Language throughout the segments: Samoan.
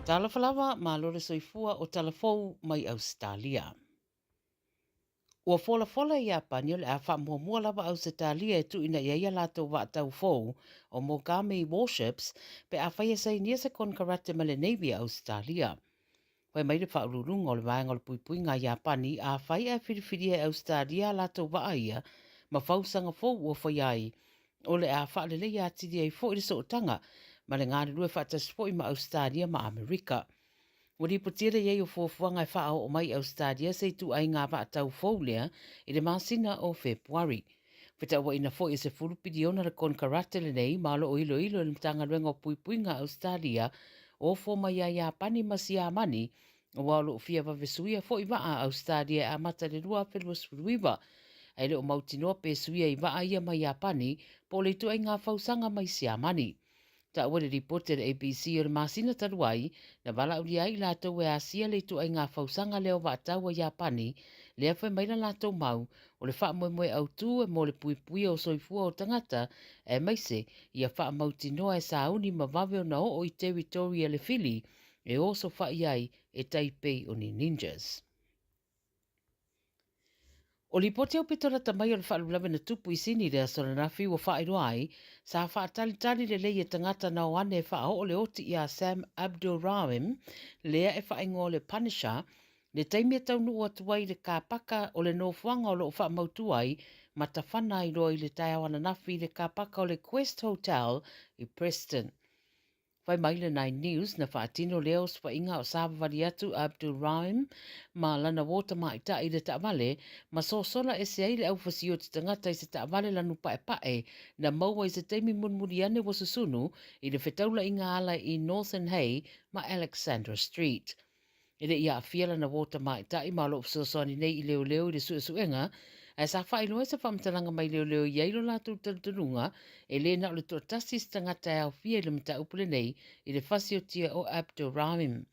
Talofa lava, malo le soifua o tala fou mai Ausetalia. Ua folafola i Iapani o le a faamuamua lava Ausetalia e tuuina i ai a latou vaa tau fou o Mogami Warships pe afai e sainia se konekarate ma le Navy a Ausetalia. Fai mai le faauluuluga o le Vaega o le Puipuiga a Iapani, afai ae filifilia e Ausetalia a latou vaa ia ma fausaga fou ua faia ai, o le a faaleleia atili ai foi le sootaga ma le galulue faatasi foi ma Ausetalia ma Amerika. Ua lipotia le i ai o fuafuaga e faaoo mai i Ausetalia se ituaiga vaa tau fou lea i le masina o Fepuari. Fetauaiina foi e 10 piliona le konekarate lenei ma o lo o iloilo e le Matagaluega o Puipuiga a Ausetalia ofo mai ia Iapani ma Siamani aua o lo o fia vave suia foi vaa a Ausetalia e amata i le 2029 ae le o mautinoa pe suia i vaa ia mai Iapani po o le ituaiga fausaga mai Siamani. Taua i le lipoti a le ABC o le masina talu ai, na valaaulia ai i latou e asia le ituaiga fausaga lea o vaatau a Iapani, lea fai mai la latou mau, o le faamoemoe autu e mo le puipuia o soifua o tagata, aemaise ia faamautinoa e sauni ma vave ona oo i territory a le fili e osofai ai e tai pei o ni ninjas. O lipoti aupito lata mai o le faalavelave na tupu i Sini i le aso ananafi ua faailoa ai, sa faatalitali lelei e tagata na o ane e faaoo le oti iā Sam Abdulrahim, lea e faaigoa o le Punisher, le taimi e taunuu atu ai i le kāpaka o le nofoaga o lo o faamautu ai ma tafana ai loa i le taeao ananafi i le kāpaka o le Quest Hotel i Preston. Fai mai le Nine News na faatino lea osofaiga o savavali atu Abdul Rahim ma lana uo tamaitai i le taavale ma sosola ese ai le aufasioti tagata i se taavale lanu paepae na maua i se taimi mulimuli ane ua susunu i le fetaulaiga ala i Northern Hay ma Alexandra Street. E le i aafia lana uo tamaitai ma o lo o fesoasoani nei i leoleo i le suesuega, ae sa faailoa ai se faamatalaga mai leoleo i ai lo latou talitonuga e le na o le toatasi se tagata e aofia i le mataupu lenei i le fasiotia o Abdulrahim.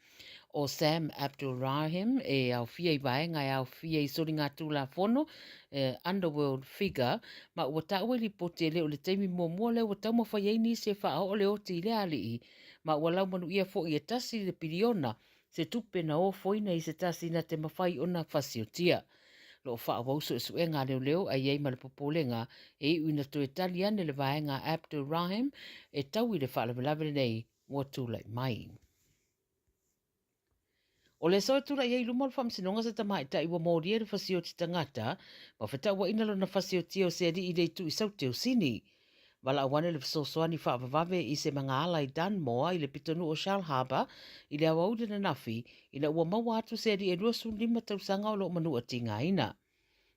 O Sam Abdulrahim e aofia i vaega e aofia i soligatulafono, underworld figure, ma ua taua i lipoti e le o le taimi muamua lea ua taumafai ai nisi e faaoo le oti i le alii ma ua laumanuia foi e tasi le piliona se tupe na ofoina i se tasi na te mafai ona fasiotia. Lo o faaauau suesuega a leoleo ae i ai ma le popolega e iu ina toe tali ane le vaega a Abdul Rahim e tau i le faalavelave lenei ua tulai mai. O le aso e tulai ai i luma o le faamasinoga se tamaitai ua molia i le fasioti tagata ma fetauaiina lona fasiotia o se alii le itu i Saute o Sini. Valaau ane le fesoasoani faavavave i se magaala i Dunmore i le pitonuu o Shellharbour i le aoauli ananafi ina ua maua atu se alii e 25 tausaga o lo o manua tigaina.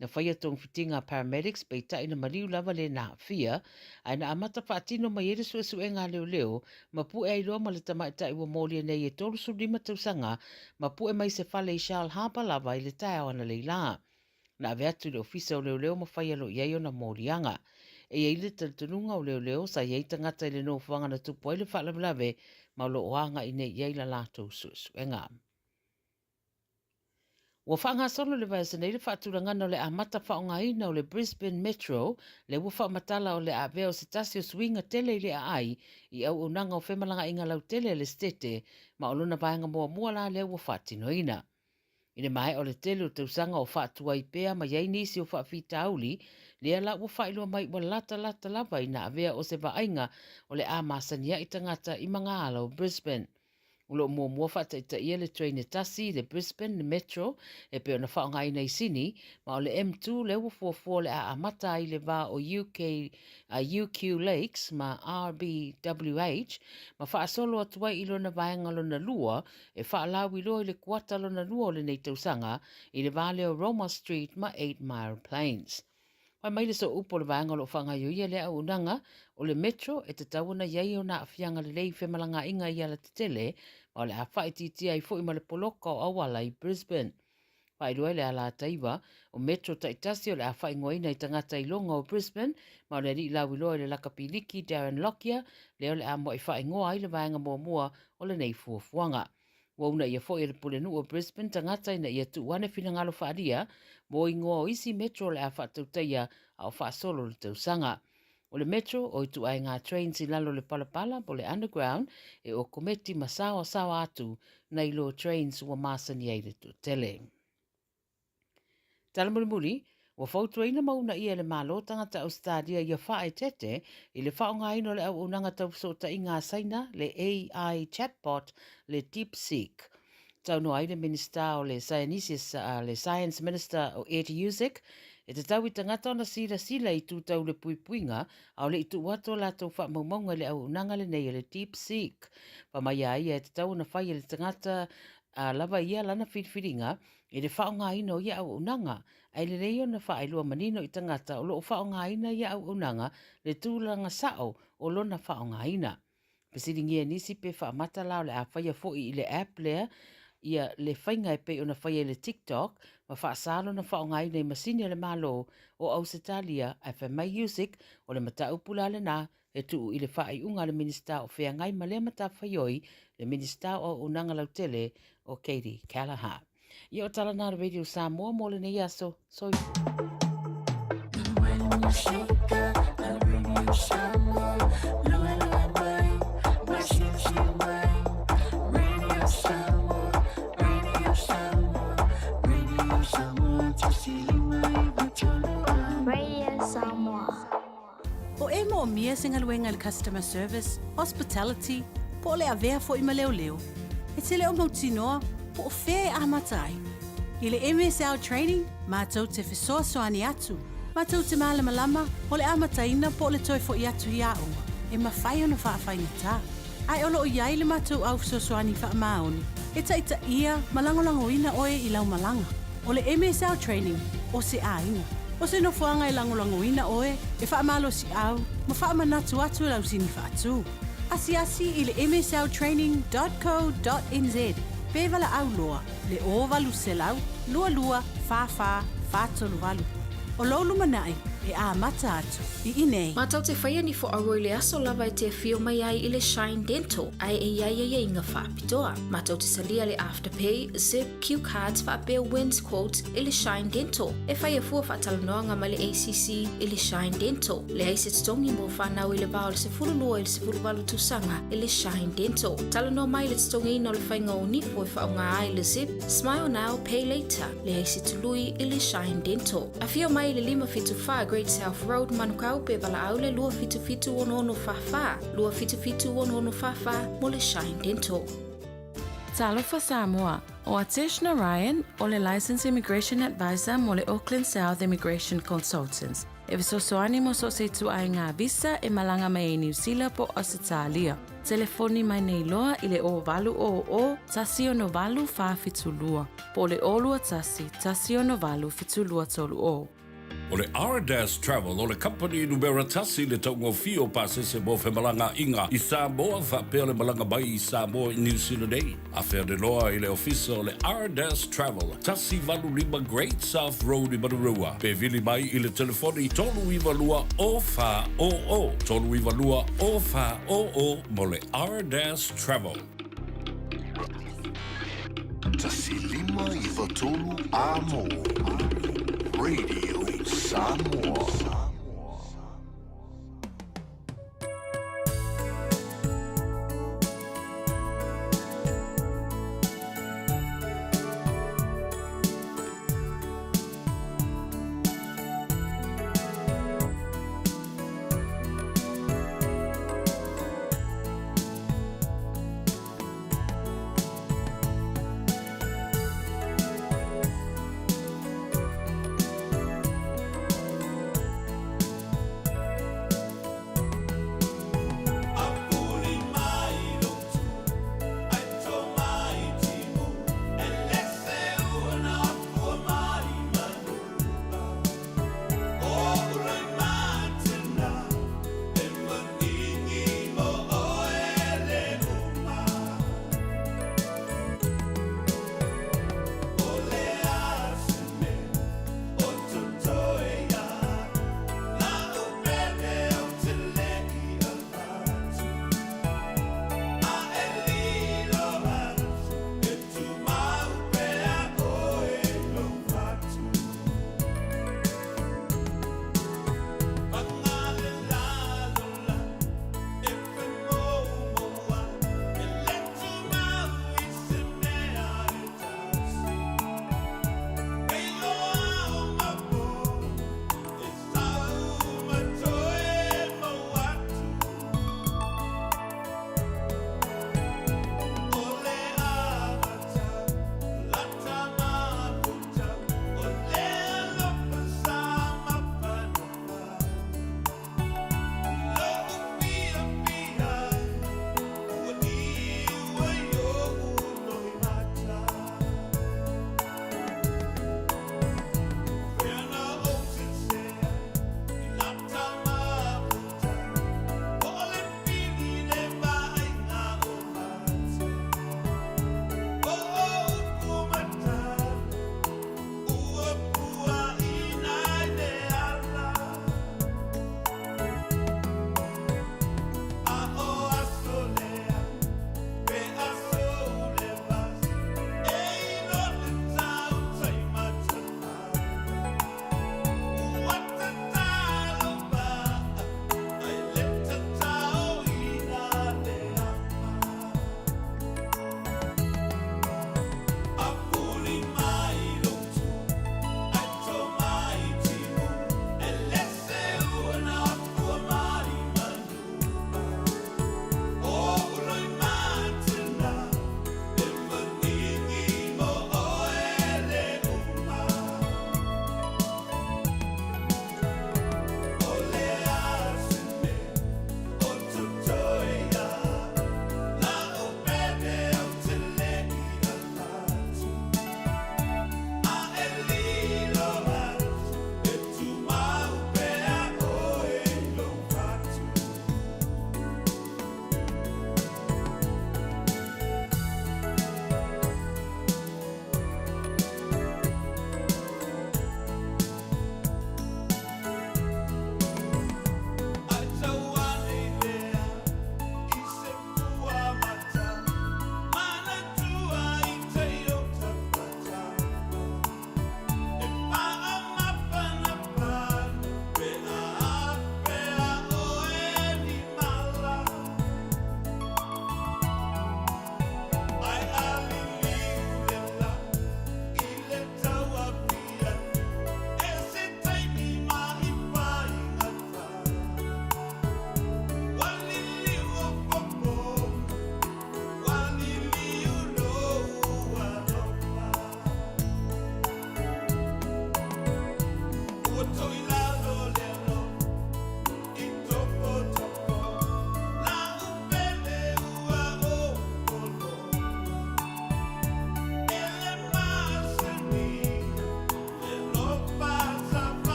Na faia togafitiga a paramedics peitai na maliu lava le na aafia, ae na amata faatino mai ai le suesuega a leoleo ma pue ai loa ma le tamaitai ua molia nei e 35 tausaga ma pue mai se fale i Shellharbour lava i le taeao analeila. Na ave atu i le Ofisa o Leoleo ma fai alo i ai ona moliaga. E i ai le talitonuga o leoleo sa i ai tagata i le nofoaga na tupu ai le faalavelave ma o lo o agai nei i ai la latou suesuega. Ua faagasolo i le vaiaso nei le faatulagana o le amata faaaogaina o le Brisbane Metro, lea ua faamatala o le a avea o se tasi o suiga tele i le aai i auaunaga o femalagaaiga lautele a le Setete, ma o lona vaega muamua la lea ua faatinoina. I le maea o le tele o tausaga o faatuai pea mai ai nisi o faafitauli, lea la ua faailoa mai ua latalata lava ina avea o se vaaiga o le a masani ai tagata i magaala o Brisbane. O lo o muamua faataitaia le train e tasi i le Brisbane Metro e pei ona faaaogaina i Sini, ma o le M2 lea ua fuafua o le a amata ai i le va o UK, UQ Lakes ma RBWH ma faasolo atu ai i lona vaega lona lua e faalauiloa i le kuata lona lua o lenei tausaga i le va lea o Roma Street ma Eight Mile Plains. Fai mai le sooupu o le vaega o lo o faagaioia lea auaunaga o le Metro e tatau ona i ai ona aafiaga lelei i femalagaaiga i alatetele ma o le a faaitiitia ai foi ma le poloka o auala i Brisbane. Faailoa i le alataiva o Metro taitasi o le a faaigoaina i tagata iloga o Brisbane ma o le alii lauiloa i le lakapi liki Darren Lockyer lea o le a muai faaigoa ai le vaega muamua o lenei fuafuaga. Ua uunaia foi e le Pulenuu o Brisbane tagata ina ia tuu ane finagalo faaalia mo igoa o isi Metro o le a faatautaia a o faasolo le tausaga. O le Metro, o ituaiga trains i lalo o le palapala po o le underground e okometi ma saoasaoa atu nai lo trains ua masani ai le toatele. Tala mulimuli, ua fautuaina ma uunaia e le Malo tagata Ausetalia ia faaeteete i le faaaogaina o le auaunaga tau fesootaiga a Saina, le AI chatbot, le DeepSeek. Saunoa ai le Minisita o le Saianisi, le Science Minister o Ed Husic, e tatau i tagata ona silasila i itu tau le puipuiga a o le i tuu atu a latou faamaumauga i le auaunaga lenei a le DeepSeek. Fai mai a ia e tatau ona fai e le tagata a lava ia lana filifiliga i le faaaogaina o ia auaunaga, ae lelei ona faailoa manino i tagata o lo o faaaogaina ia auaunaga le tulaga sao o lona faaaogaina. Fesiligia e nisi pe faamata la o le a faia foi i le app lea ia le faiga e pei ona faia i le TikTok ma faasa lona faaaogaina i masini a le Malo o Ausetalia ae fai mai Usyk o le mataupu la lena e tuu i le faaiuga a le Minisita o feagai ma lea matafaioi, le Minisita o Auaunaga Lautele o Katie Callagher. Ia o tala nā le Radio Samoa mo lenei aso. Soifua. Radio Samoa. O e moomia se galuega i le customer service, hospitality, po o le avea foi ma leoleo, e te le o mautinoa po o fea e amata ai. I le MSL Training, matou te fesoasoani atu, matou te malamalama o le amataina po o le toe foi atu i aoga, e mafai ona faafaigata. Ae o lo o i ai le matou au fesoasoani faamaoni e taitaia ma lagolagoina oe i lau malaga. O le MSL Training, o se aiga. O se nofoaga e lagolagoina oe, e faamalosiau ma faamanatu atu e lau sini faatu. Asiasi i le msltraining dot co dot nz pe valaau loa le 0800 22 44 438. O lou lumanai e amata atu i inei. Matou te whaia ni whaaro i le aso lava e te awhio mai ai i le Shine Dental ae e iai aiaiga whaapitoa. Matou te talia le Afterpay, Zip, Cue Cards faapea Wins Quotes i le Shine Dental. E whaia fua whaatalanoaga mai le ACC i le Shine Dental. Leai se totogi mo whanau i le va o le 12 i le 18 tausaga i le Shine Dental. Talanoa mai le totogiina o le whainga o nifo e whaonga ai le Zip, Smile Now, Pay Later. Leai se tului i le Shine Dental. Afio mai i le 574 Great South Road, Manukau pe valaau le 277 6644, 277 6644 mo le Shine Dental. Talofa Samoa, ʻO Atesh Narayan, ʻo le Licensed Immigration Advisor mo le Auckland South Immigration Consultants, e fesoasoani mo so o se ituaiga visa e malaga mai ai Niu Sila po o Ausetalia. Telefoni mai nei loa i le 0800 168 472 po o le 021 168 7230. O le Ardas Travel o le kamupani numera tasi i le taugofie o pasese mo femalagaaiga i Samoa faapea le malaga mai i Samoa i Niu Sila nei. Afea le loa i le ofisa o le Ardas Travel, 185 Great South Road i Manurewa, pe vili mai i le telefoni 392 0400, 392 0400 mo le Ardas Travel. 1593 A mo Radio Samoa.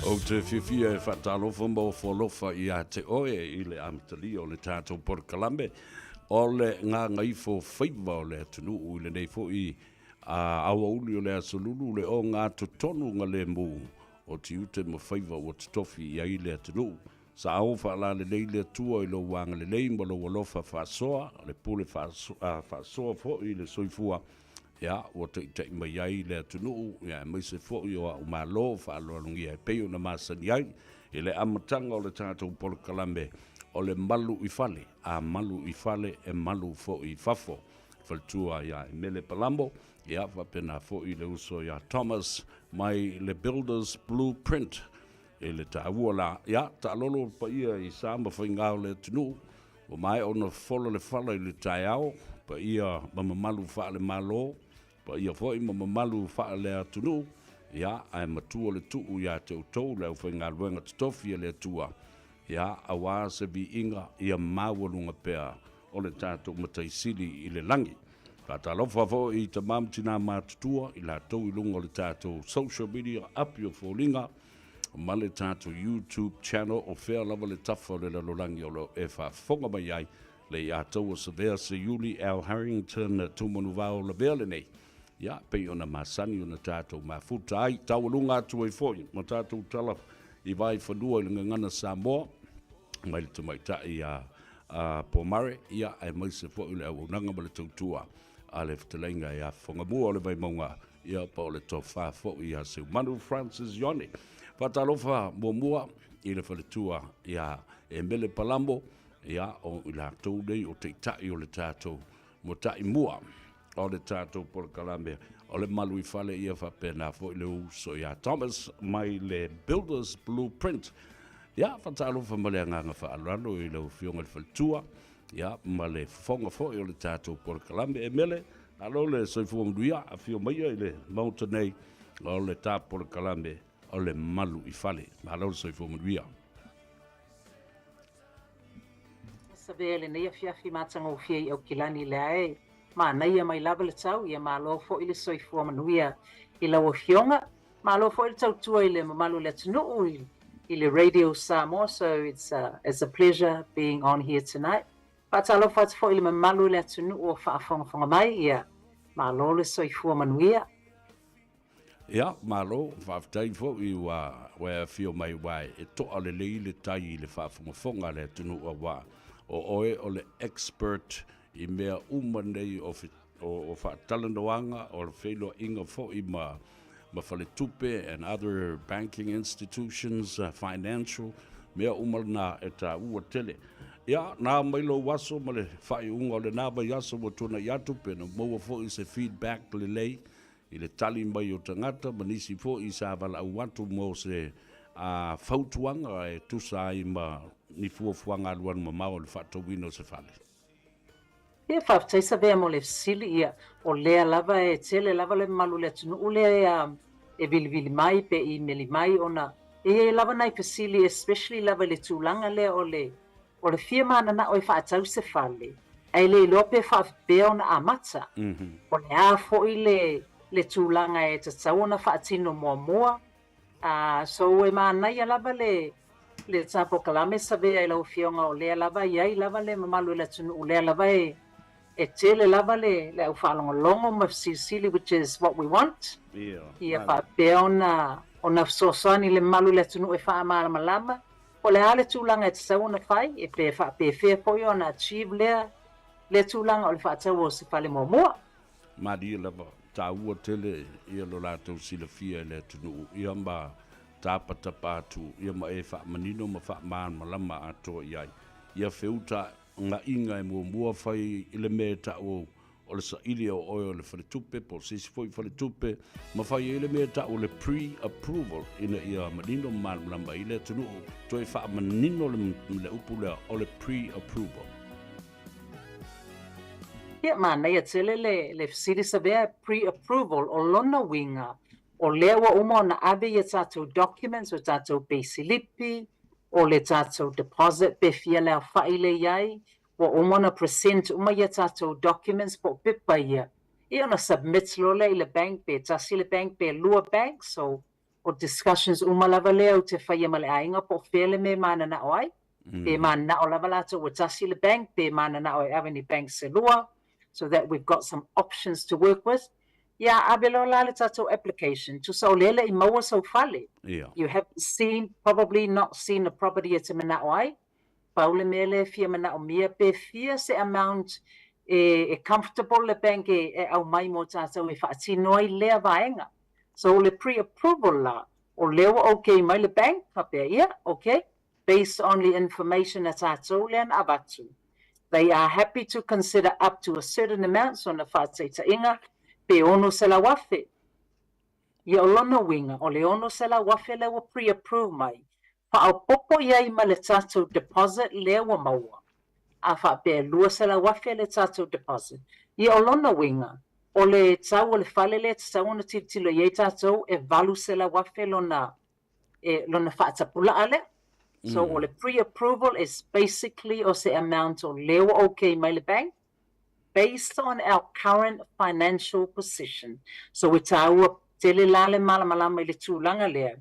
Ou te fiafia e faatalofa ma ofo alofa ia te oe i le amatalia o le tatou polokalame o le gagaifo faiva o le atunuu i lenei foi aoauli o le Aso Lulu le ogatotonu galemu o tiute ma faiva ua totofi i ai le atunuu. Sa o faalalelei le Atua i lou agalelei ma lou alofa faasoa, le pule faasoa foi i le soifua, ia, ua taitai mai ai le atunuu, ia, aemaise foi o a'u malo faaaloalogia e pei ona masani ai i le amataga o le tatou polokalame o le malu i fale, a malu i fale e malu foi i fafo. Faletua ia Emele Palamo, ia, faapena foi le uso ia Thomas mai le Builders Blue Print. I le taua la, ia, taalolo le paia i sa ma faiga o le atunuu, ua maea ona fofola le fala i le taeao, paia ma mamalu faale-Malo, paia foi ma mamalu faale-atunuu, ia, ae matua le tuu ia te outou le aufaigaluega totofi a le Atua, ia, aua se viiga ia maualuga pea o le tatou Matai Sili i le lagi. Faatalofa foi i tama ma tina matutua, i latou i luga o le tatou social media, api o foliga, ma le tatou YouTube channel o fea lava le tafa o le lalolagi o lo o e faafofoga mai ai, le Iataua Savea Seiuli Al Harrington Tumanuvao Lavea lenei. Ia, pei ona masani ona tatou mafuta ai, taualuga atu ai foi ma tatou tala i vaifanua i le gagana Samoa, mai le tamaitai ia a Pomare, ia, aemaise foi o le auaunaga ma le tautua a le fetalaiga ia Fogamua o le Vaimauga, ia, po o le tofa foi ia Seumanu Francis Ione. Faatalofa muamua i le faletua ia Emele Palamo, ia, o i latou nei o taitai o le tatou mataimua o le tatou polokalame o le malu i fale, ia faapena foi le uso ia Thomas mai le Builders Blueprint. Ia, faatalofa ma le agaga faaaloalo i lau Afioga i le faletua, ia, ma le fofoga foi o le tatou polokalame. Emele, malo le soifua manuia, afio maia i le Maota nei o le ta polokalame o le malu i fale. Malo le soifua manuia. Savea lenei afiafi matagofie i Aukilani lea e manaia mai lava le tau, ia malo foi le soifua manuia i lau Afioga, malo foi le tautua i le mamalu o le atunuu i le Radio Samoa, so it's a, it's a pleasure being on here tonight. Faatalofa atu foi i le mamalu o le atunuu o faafogafoga mai, ia malo le soifua manuia. Ia, malo, faafetai foi ua e afio mai aua e to'a lelei le tai i le faafogafoga a le atunuu aua o oe o le expert i mea uma nei o o faatalanoaga, o le feiloaiga foi ma ma faletupe and other banking institutions, financial, mea uma na e taua tele. Ia, na mai lou aso ma le faaiuga o lena vaiaso ua tuanai atu pe na maua foi se feedback lelei i le tali mai o tagata ma nisi foi sa valaau atu mo se fautuaga e tusa ai ma ni fuafuaga alualu mamao i le faatauina o se fale. Ia, faafetai Savea mo le fesili. Ia, o lea lava e tele lava le mamalu o le atunuu lea e vilivili mai pe imeli mai ona e i ai lava nai fesili especially lava i le tulaga lea o le O le fia mananao e faatau se fale, ae le iloa pe faapea ona amata. O le a foi le le tulaga e tatau ona faatino muamua? A, so e manaia lava le le ta polokalame Savea i lau Afioga o lea lava e i ai lava le mamalu o le atunuu lea lava e e tele lava le le au faalogologo ma fesilisili which is what we want. Ia faapea ona ona fesoasoani i le mamalu o le atunuu e faamalamalama Po o le a le tulaga e tatau ona fai, e pe faapefea foi ona achieve lea lea tulaga o le faataua o se fale muamua. Malie lava, taua tele ia lo latou silafia i le atunuu ia ma tapatapa atu ia ma e faamanino ma faamalamalama atoa i ai ia feuta gaʻiga e muamua fai i le mea e taʻu o le saili o oe o le faletupe po o se isi foi faletupe ma fai ai le mea e taʻu o le pre-approval ina ia manino ma malamalama ai le atunuu. Toe faamanino le, le upu lea o le pre-approval. Ia, manaia tele le, le fesili Savea, pre-approval, o lona uiga, o lea ua uma ona ave ia tatou documents, o tatou peisilipi, o le tatou deposit pe fia le aofaʻi lea i ai, Ua uma ona present uma ia tatou documents po o pepa ia, ia ona submit loa lea i le bank pe tasi le bank pe lua banks so O discussions uma lava lea ou te faia ma le aiga po o fea le mea e mananao ai. Pe mananao lava latou ua tasi le bank, pe mananao e ave ni banks e lua, so that we've got some options to work with. Ia ave loa la le tatou application, tusa o lea le i maua sou fale. You haven't seen, probably not seen a property e te manao ai, pau le mea lea e fia manaomia pe fia se amount e comfortable le bank e aumai mo tatou e faatino ai lea vaega. So o le pre-approval la, o lea ua okay mai le bank, faapea ia, okay, based on le information a tatou lea na avatu, they are happy to consider up to a certain amount, sona faataitaiga, pe 600,000. Ia o lona uiga, o le 600,000 lea ua pre-approve mai, faaopoopo i ai ma le tatou deposit lea ua maua. A faapea e 200,000 le tatou deposit, ia o lona uiga, o le tau o le fale lea e tatau ona tilotilo i ai tatou e 800,000 lona e lona faatapulaa lea. So o le pre-approval is basically o se amount o lea ua okay mai le bank based on our current financial position. So e taua tele la le malamalama i le tulaga lea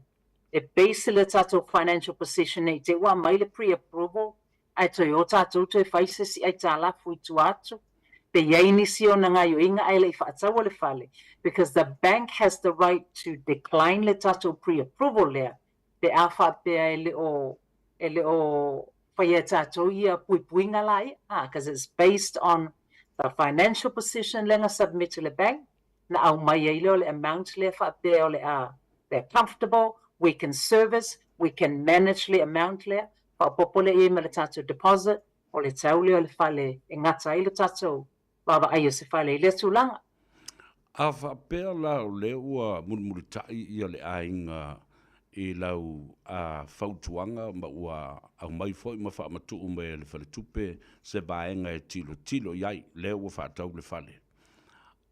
e base le tatou financial position nei te ua aumai le pre-approval ae toe o tatou toe fai se isi aitalafu i tua atu pe i ai nisi ona gaioiga ae le i faataua le fale because the bank has the right to decline le tatou pre-approval lea pe a faapea e le o e le o faia e tatou ia puipuiga la ia ah because it's based on the financial position lea na submit i le bank na aumai ai lea o le amount lea faapea o le a they're comfortable, we can service, we can manage le amount lea, faaopoopo lea i ai ma le tatou deposit, o le tau lea o le fale e gata ai le tatou vaavaai o se fale i lea tulaga. A faapea la o lea ua mulimulitai ia le aiga i lau fautuaga ma ua aumai foi ma faamatuu mai e le faletupe se vaega e tilotilo i ai, lea ua faatau le fale.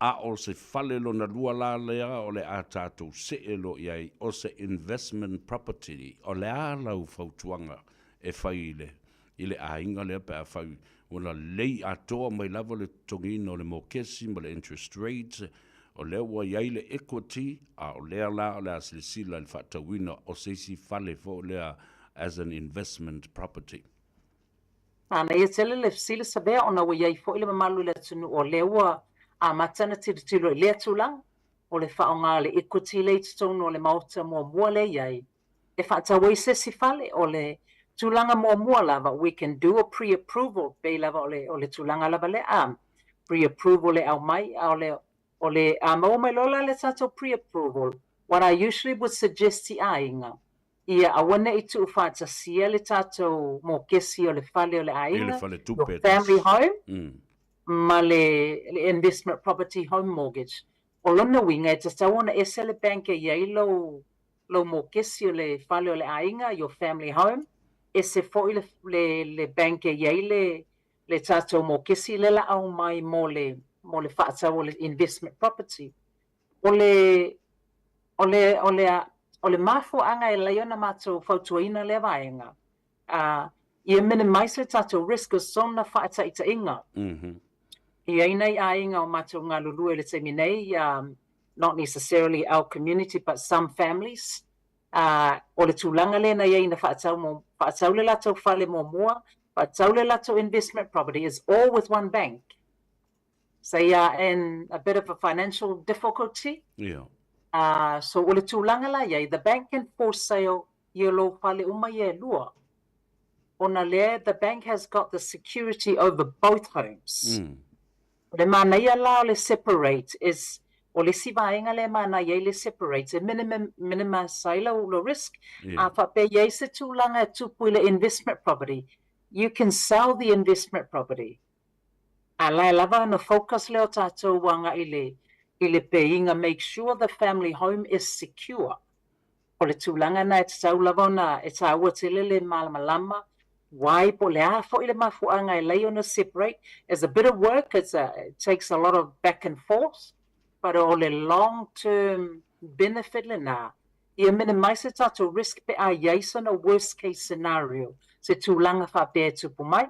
A o se fale lona lua la lea o le a tatou see loa i ai, o se investment property. O le a lau fautuaga e fai i le i le aiga lea pe afai ua lalei atoa mai lava le totogiina o le mokesi ma le interest rate, o lea ua i ai le equity, a o lea la o le a silasila i le faatauina o se isi fale foi lea as an investment property. Manaia tele le fesili Savea ona ua i ai foi le mamalu i le atunuu o lea ua amata ona tilotilo i lea tulaga o le faaaoga o le equity lea i totonu o le maota muamua lea e i ai e faatau ai se isi fale. O le tulaga muamua lava, we can do a pre-approval, pei lava o le o le tulaga lava lea, a pre-approval e aumai, a o le o le a maua mai loa la le tatou pre-approval, what I usually would suggest i aiga, Ia aua ne i tuufaatasia le tatou mokesi o le fale o le aiga, your family home, ma le investment property home mortgage. O lona uiga e tatau ona ese le bank e i ai lou lou mokesi o le fale o le aiga, your family home, ese foi le le le bank e i ai le le tatou mokesi lea la aumai mo le mo le faatau o le investment property. O le, o le, o le, o le mafuaaga e lai ona matou fautuaina lea vaega, a, ia minimise le tatou risk o sona faataitaiga. E i ai nai aiga o matou galulue i le taimi nei, not necessarily our community but some families, a, o le tulaga lea na i ai na faatau mo, faatau le latou fale muamua, faatau le latou investment property, is all with one bank. They are in a bit of a financial difficulty. Yeah. So o le tulaga la iai, the bank can force sale i o lou fale uma ia e lua. Ona lea, the bank has got the security over both homes. O le manaia la o le separate is, o le isi vaega lea e manaia ai le separate, e minimum, minimise ai lau, lou risk. Yeah. A faapea i ai se tulaga e tupu i le investment property, you can sell the investment property. A lae lava ona focus lea o tatou agai i le i le peiga make sure the family home is secure. O le tulaga na e tatau lava ona e taua tele le malamalama why po o le a foi le mafuaaga e lai ona separate is a bit of work it's a it takes a lot of back and forth but o le long term benefit lena ia minimise tatou risk pe a i ai sona worst case scenario se tulaga faapea e tupu mai.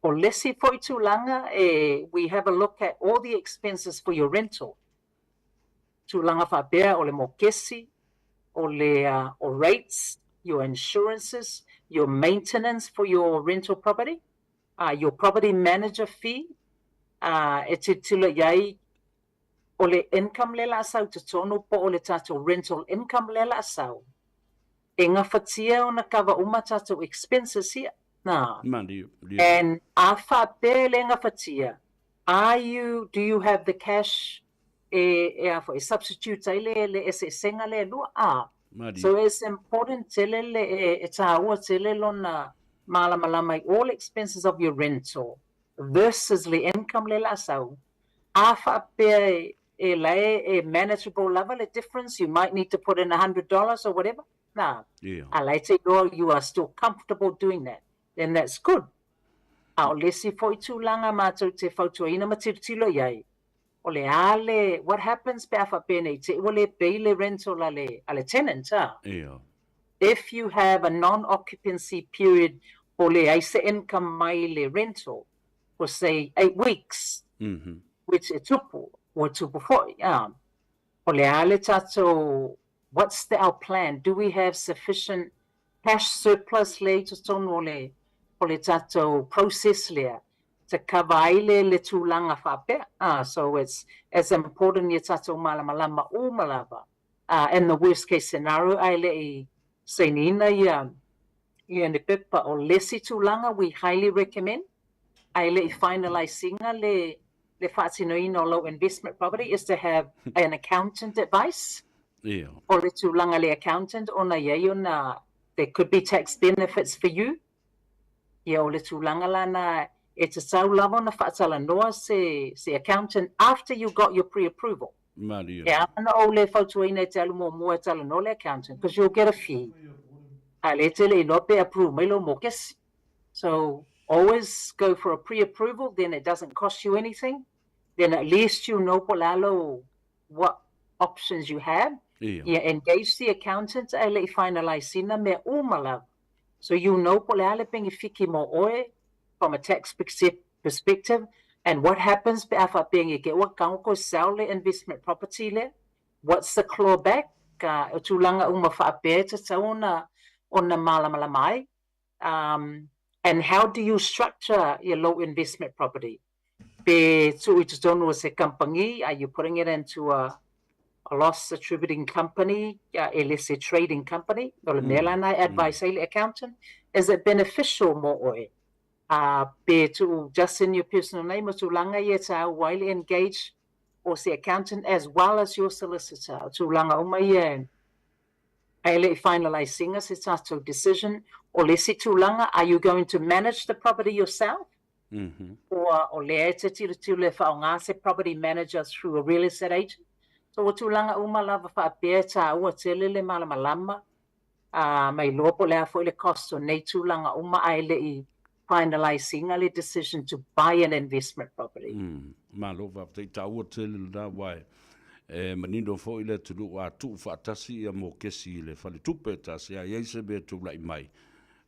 O le isi foi tulaga e we have a look at all the expenses for your rental. Tulaga faapea o le mokesi, O le o rates, your insurances, your maintenance for your rental property, your property manager fee, e tilotilo i ai o le income lea o le a sau i totonu po o le tatou rental income lea o le a sau, e gafatia ona kava uma tatou expenses ia. Na. And a faapea e le gafatia, are you, do you have the cash e, e a foi, e substitute ai le, le eseesega lea e lua? A. So it's important tele le, e, e tāua tele lona malamalama i all expenses of your rental versus le income lea o le a sau. A faapea e la e, e manageable lava le difference, you might need to put in $100 or whatever. Na. A la e te iloa you are still comfortable doing that, then that's good. A o le isi foi tulaga matou te fautuaina ma tilotilo i ai, o le a le, what happens pe a faapea nei te i ua le pay le rental a le, a le tenant, a? If you have a non-occupancy period po o leai se income mai le rental for say 8 weeks, which e tupu, ua tupu foi, a? O le a le tatou, what's the, our plan? Do we have sufficient cash surplus lea i totonu o le, o le tatou process lea to cover ai le, le tulaga faapea? So it's as important ia tatou malamalama uma lava. In the worst case scenario, ae le i sainiina ia, ia ni pepa. O le isi tulaga we highly recommend, ae le i finalize ina le, le faatinoina o lou investment property, is to have an accountant advice. O le tulaga le accountant ona i ai ona there could be tax benefits for you. Ia o le tulaga lana e tatau lava ona faatalanoa se, se accountant after you got your pre-approval. Malie. E ala ona ou le fautuaina e te alu muamua e talanoa le accountant, because you'll get a fee. A le te le iloa pe approve mai lou mokesi. So always go for a pre-approval, then it doesn't cost you anything. Then at least you know po o le a lou, what options you have. Ia engage the accountant ae le i finalize ina mea uma lava. So you know po o le a le penefiti mo oe from a tax perspective and what happens pe a faapea nei te i ua tatau ona toe sell le investment property lea, what's the clawback, o tulaga uma faapea e tatau ona, ona malamalama ai. And how do you structure your lou investment property? Pe tuu i totonu o se kamupani, are you putting it into a loss attributing company, e le se trading company? O le mea lana e advice ai le accountant, is it beneficial mo oe? Pe tuu just in your personal name, o tulaga ia e tāua ai le engage o se accountant as well as your solicitor. O tulaga uma ia ae le i finalize ina se tatou decision. O le isi tulaga, are you going to manage the property yourself? Or o lea e te tilotilo e faaaoga se property manager through a real estate agent? So o tulaga uma lava faapea e tāua tele le malamalama ma iloa po o le a foi le cost o nei tulaga uma ae le i finalize ina le decision to buy an investment property. Malo faafetai, taua tele lena aua e manino foi le atunuu a tuu faatasi ia mokesi i le faletupe e tasi, a i ai se mea e tulai mai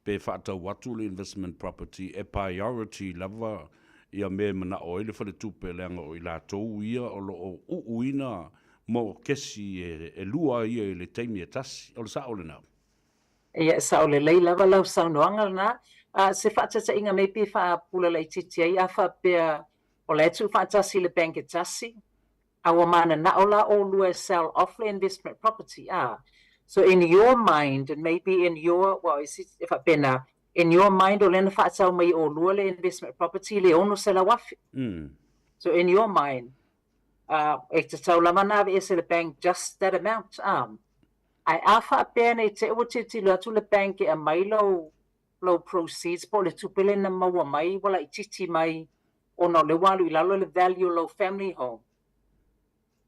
pe faatau atu le investment property e priority lava ia mea e manao ai le faletupe leaga o i latou ia o lo o uuina mokesi e lua ia i le taimi e tasi. O le sao lena? Ia, e sao lelei lava lau saunoaga lena. Se faataitaiga maybe e faapula laitiiti ai a faapea o la e tuufaatasi i le bank e tasi, a ua mananao la ʻolua e sell off le investment property, a. So in your mind and maybe in your, well, e faapena, in your mind o lea na faatau mai e ʻolua le investment property i le $600,000. So in your mind, e tatau lava ona aveese le bank just that amount, a. Ae a faapea nei te i ua tilotilo atu le bank e aumai lou, lou proceeds po o le tupe lea na maua mai ua laitiiti mai ona o lea ua alu i lalo le value o lou family home.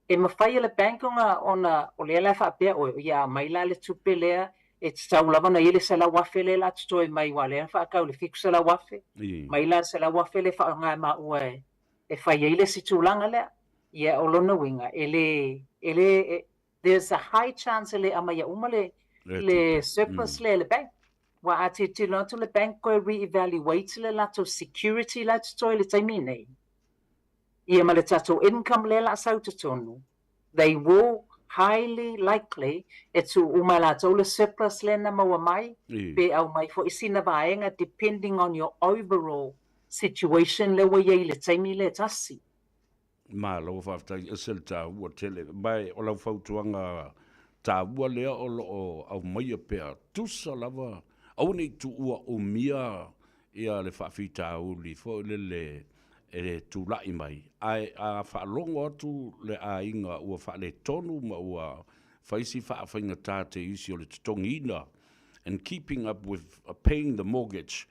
E mafai e le bank ona, ona o lea la e faapea ʻoe, ia aumai la le tupe lea e tatau lava ona i ai le $100,000 lea o le a totoe mai aua o lea na faatau i le $700,000, mai la le $100,000 lea e faaaoga e maua e, e fai ai le isi tulaga lea. Ia o lona uiga, e le, e le, e, there's a high chance e le aumaia uma le, le surplus lea e le bank. Aua a tilotilo atu le bank toe re-evaluate le latou security la e totoe i le taimi nei, ia ma le tatou income lea o le a sau i totonu, they will highly likely e tuu uma e latou le surplus lea na maua mai, pe aumai foi sina vaega depending on your overall situation lea ua i ai i le taimi lea e tasi. Malo faafetai, ese le taua tele. Ma o lau fautuaga taua lea o lo o aumaia pea, tusa lava, aua ne i tuua umia ia le faafitauli foi lele e tulai mai, ae a faalogo atu le aiga ua faaletonu ma ua fai si faafaigata te isi o le totogiina and keeping up with paying the mortgage,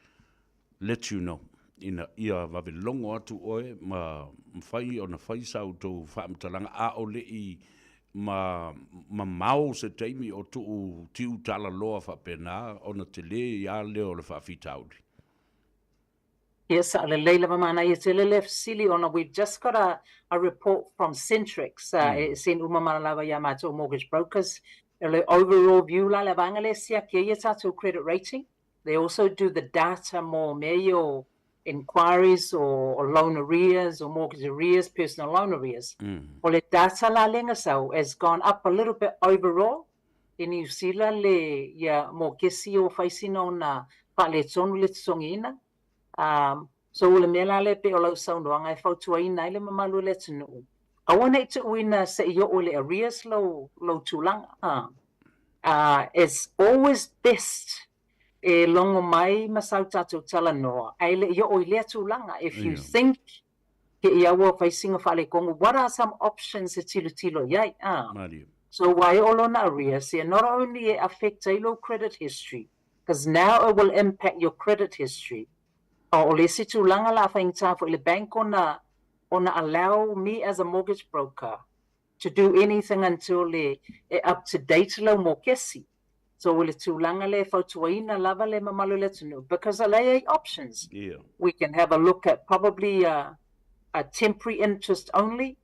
let you know, ina ia vave logo atu oe ma mafai ona fai sa outou faamatalaga a o le i ma mamao se taimi o tuu tiu talaloa faapena ona tele ia lea o le faafitauli. Ia saolelei lava manaia tele lea fesili ona we've just got a a report from Centrix e send uma mai lava ia matou mortgage brokers o le overall view la le vaega lea e siaki ai ia tatou credit rating. They also do the data mo mea ia o inquiries or loan arrears or mortgage arrears, personal loan arrears. O le data la lea na sau has gone up a little bit overall i Niu Sila le ia mokesi o fai sina ona faaletonu le totogiina. So o le mea la lea pei o lau saunoaga e fautuaina ai le mamalu o le atunuu, aua ne i tuuina se i oo i le arrears lou lou tulaga. It's always best e logo mai ma sau tatou talanoa ae le i oo i lea tulaga. If you think ke ia ua fai sina faaletonu, what are some options e tilotilo i ai? So ua e oo lona arrears, ia not only e affect ai lou credit history, because now it will impact your credit history. O le isi tulaga la a faigata foi i le bank ona ona allow me as a mortgage broker to do anything until e e up to date lau mokesi. So o le tulaga lea e fautuaina lava le mamalu o le atunuu because o la e i ai options. We can have a look at probably a a temporary interest only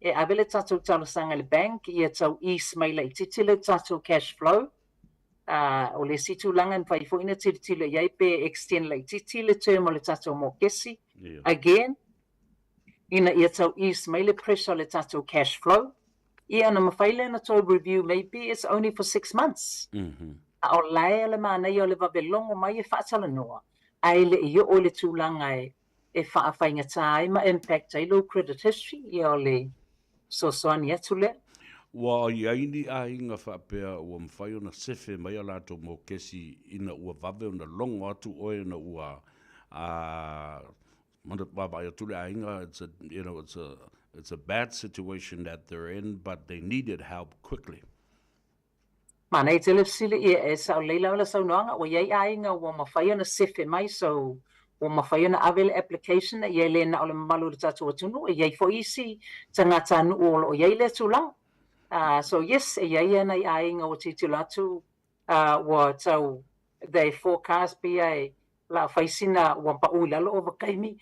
e ave le tatou talosaga i le bank ia tau ease mai laitiiti le tatou cash flow. Ā, o le isi tulaga e mafai foi ona tilotilo i ai pe extend laitiiti le term o le tatou mokesi. Again, ina ia tau ease mai le pressure o le tatou cash flow, ia ona mafai lea ona toe review maybe it's only for 6 months. A o lae o le manaia o le vave logo mai e faatalanoa, ae le i oo i le tulaga e e faafaigata ai ma impact ai lou credit history, ia o le fesoasoani atu lea. Ua i ai ni aiga faapea ua mafai ona sefe mai a latou mokesi ina ua vave ona logo atu oe ina ua vaavaai atu le aiga, it's a, you know, it's a, it's a bad situation that they're in, but they needed help quickly. Manaia tele fesili ia e sao lelei lava le saunoaga ua iai aiga ua mafai ona sefe mai so ua mafai ona ave le application ia e le na o le mamalu o le tatou atunuu e iai foi isi tagatanuu o lo o iai lea tulaga. So yes e iai a nai aiga ua tilotilo atu ua tau they forecast pia e la fai sina ua pau i lalo ovakaimi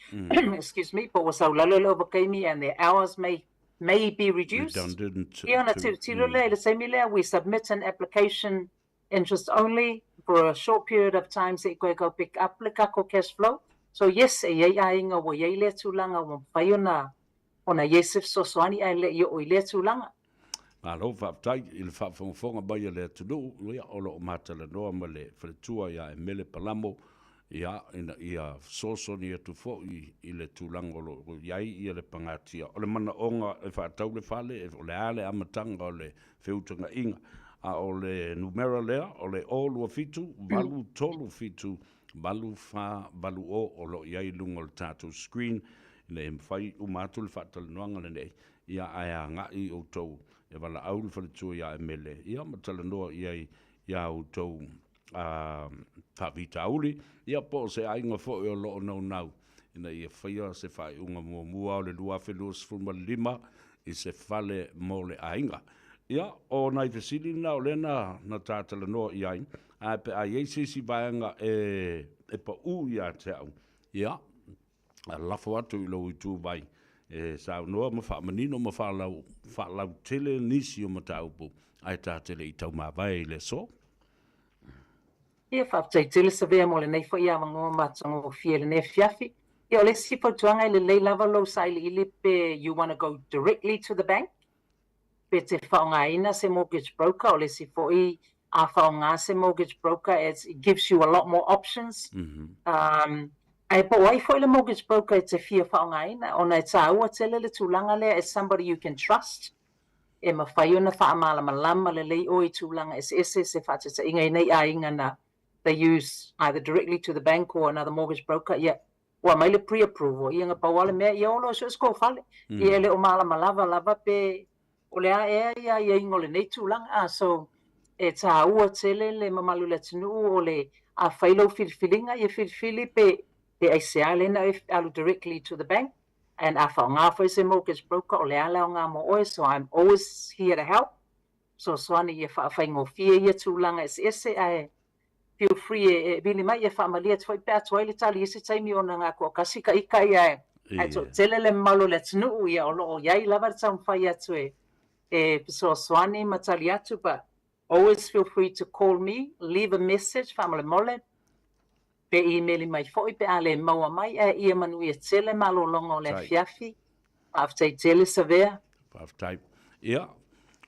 excuse me po ua sau lalo le ovakaimi and their hours may be reduced. Redundant. Ia ona tilotilo lea i le taimi lea, we submit an application interest only for a short period of time se i koe kau pick up le kako cash flow. So yes, e iai aiga ua iai lea tulaga ua mafai ona ona iai se fesoasoani ae le i oo i lea tulaga. Malo faafetai i le faafogafoga mai a le atunuu, ia, o lo o matalanoa ma le faletua ia Emele Palamo, ia, ina ia fesoasoani atu foi i le tulaga o lo o i ai ia le pagatia. O le manaoga e faatau le fale, o le a le amataga o le feutagaiga, a o le numera lea, o le 0 27 8 3 7 8 4 8 0 o lo o i ai i luga o le tatou screen, ina ia mafai uma atu le faatalanoaga lenei, ia ae agai outou e valaau le faletua ia Emele, ia ma talanoa i ai iā outou faafitauli, ia po o se aiga foi o lo o naunau ina ia faia se faaiuga muamua o le 2025 i se fale mo le aiga. Ia, o nai fesili na o lea na, na ta talanoa i ai, ae pe a i ai se isi vaega e, e paʻū ia te au, ia, lafo atu i lou ituvai e saunoa ma faamanino ma faalau, faalautele nisi o mataupu ae ta te le i taumavae i le aso. Ia, faafetai tele Savea mo lenei foi avanoa matagofie i lenei afiafi. Ia, o le isi fautuaga e lelei lava lou sailiili pe you wanna go directly to the bank. Pe te faaaogaina se mortgage broker, o le isi foi a faaaoga se mortgage broker it gives you a lot more options. Ae po o ai foi le mortgage broker e te fia faaaogaina ona e taua tele le tulaga lea it's somebody you can trust e mafai ona faamalamalama lelei oe i tulaga eseese se faataitaiga i nei aiga na they use either directly to the bank or another mortgage broker ia ua aumai le pre-approval ia na pau lava le mea ia o loa so o se kou fale ia e le o malamalama lava pe o le a ea ia aiaiga o lenei tulaga a so e taua tele le mamalu o le atunuu o le a fai lau filifiliga ia filifili pe pe aisea lea na e alu directly to the bank and a faaaoga foi se mortgage broker o le a le aoga mo oe so I'm always here to help fesoasoani ia faafaigofie ia tulaga eseese ae feel free e vili mai e faamalie atu foi pe a tuai le tali i isi taimi ona na toatasi ka ita ia ae ae toatele le mamalu o le atunuu ia o lo o i ai lava le taumafai atu e e fesoasoani ma tali atu but always feel free to call me, leave a message faamolemole pe imeli mai foi pe a le maua mai ae ia manuia tele malologa o le afiafi. Faafetai tele Savea. Faafetai. Ia,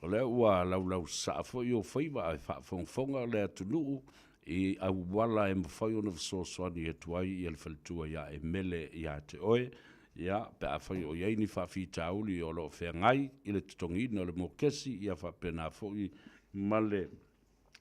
o lea ua laulau sasaa foi ou faiva ae faafogafoga le atunuu i auala e mafai ona fesoasoani atu ai ia le faletua ia e mele ia te oe, ia, pe afai o i ai ni faafitauli o lo o feagai i le totogiina o le mokesi, ia faapena foi ma le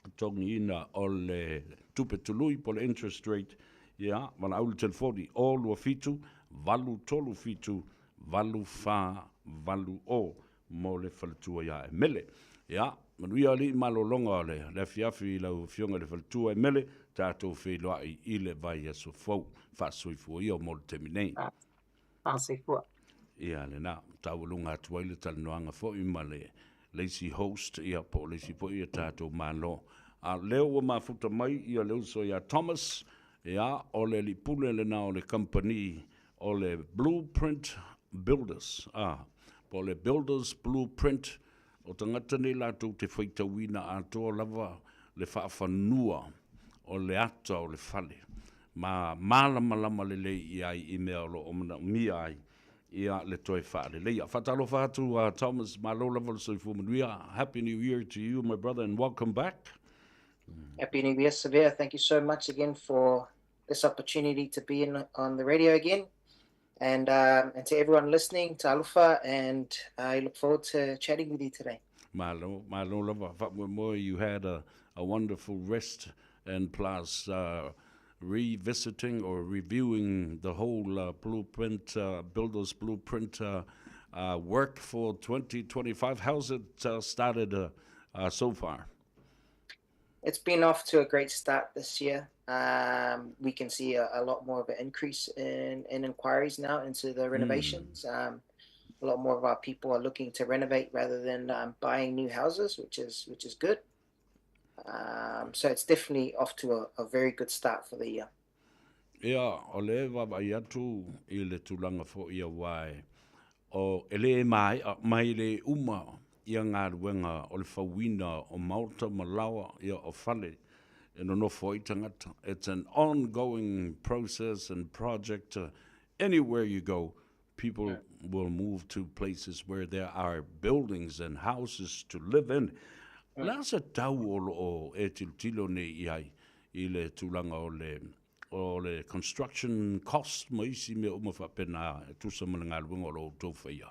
totogiina o le tupe tului po o le interest rate, ia, valaau i le telefoni 0 2 7 8 3 7 8 4 8 0 mo le faletua ia e mele. Ia, manuia alii malologa o le, le afiafi i lau afioga i le faletua e mele, tatou feiloai i le vaiaso fou. Faasoifua ia mo le taimi nei. Faasoifua. Ia, lena, taualuga atu ai le talanoaga foi ma le le isi host, ia, po o le isi foi ia tatou malo. A lea ua mafuta mai ia le uso ia Thomas, ia, o le alii pule lena o le kamupani o le Blueprint Builders, a, po o le Builders Blueprint, o tagata nei latou te faitauina atoa lava le faafanua o le ata o le fale, ma malamalama lelei i ai i mea o lo o manaomia ai ia le toe faaleleia. Faatalofa atu a Thomas, malo lava le soifua manuia. Happy New Year to you, my brother, and welcome back. Happy New Year, Savea. Thank you so much again for this opportunity to be in on the radio again. And, and to everyone listening, talofa, and I look forward to chatting with you today. Malo, malo lava. Faamoemoe, you had a, a wonderful rest and plus revisiting or reviewing the whole blueprint, builder's blueprint work for 2025. How's it started so far? It's been off to a great start this year. We can see a, a lot more of an increase in, in inquiries now into the renovations. A lot more of our people are looking to renovate rather than buying new houses, which is which is good. So it's definitely off to a, a very good start for the year. Ia, o le vaavaai atu i le tulaga foi aua e, o, e le maea mai le uma ia galuega o le fauina o maota ma laoa ia o fale e nonofo ai tagata. It's an ongoing process and project. Anywhere you go, people will move to places where there are buildings and houses to live in. O le a se tau o lo o e tilotilo nei i ai i le tulaga o le o le construction cost ma isi mea uma faapena e tusa ma le galuega o lo o outou faia?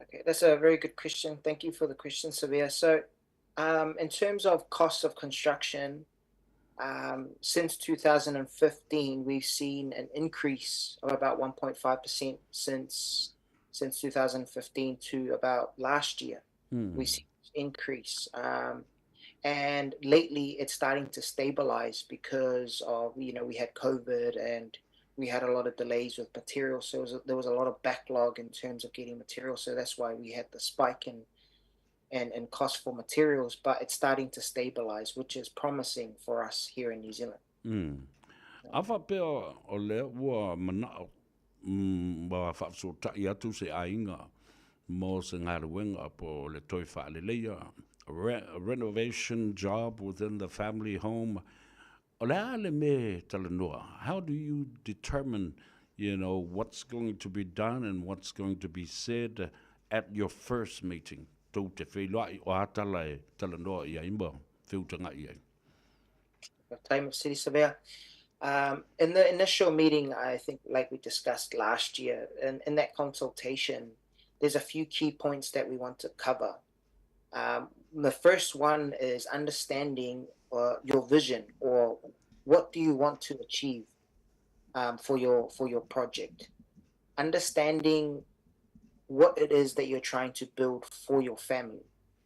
Okay, that's a very good question. Thank you for the question, Savea. So, in terms of cost of construction, since 2015, we've seen an increase of about 1.5% since since 2015 to about last year. We see increase. And lately it's starting to stabilize because of, you know, we had COVID and we had a lot of delays with materials. So was a, there was a lot of backlog in terms of getting materials. So that's why we had the spike in and, and cost for materials, but it's starting to stabilize, which is promising for us here in New Zealand. A faapea o lea ua manao ua faafesootai atu se aiga mo se galuega po o le toe faaleleia, re renovation job within the family home, o le a le mea e talanoa? How do you determine, you know, what's going to be done and what's going to be said? at your first meeting, tou te feiloai o a tala e talanoa i ai ma feutaga'i ai? Time of City Surveyor. In the initial meeting, I think, like we discussed last year, in that consultation, there's a few key points that we want to cover. The first one is understanding your vision, or what do you want to achieve for your project. Understanding what it is that you're trying to build for your family.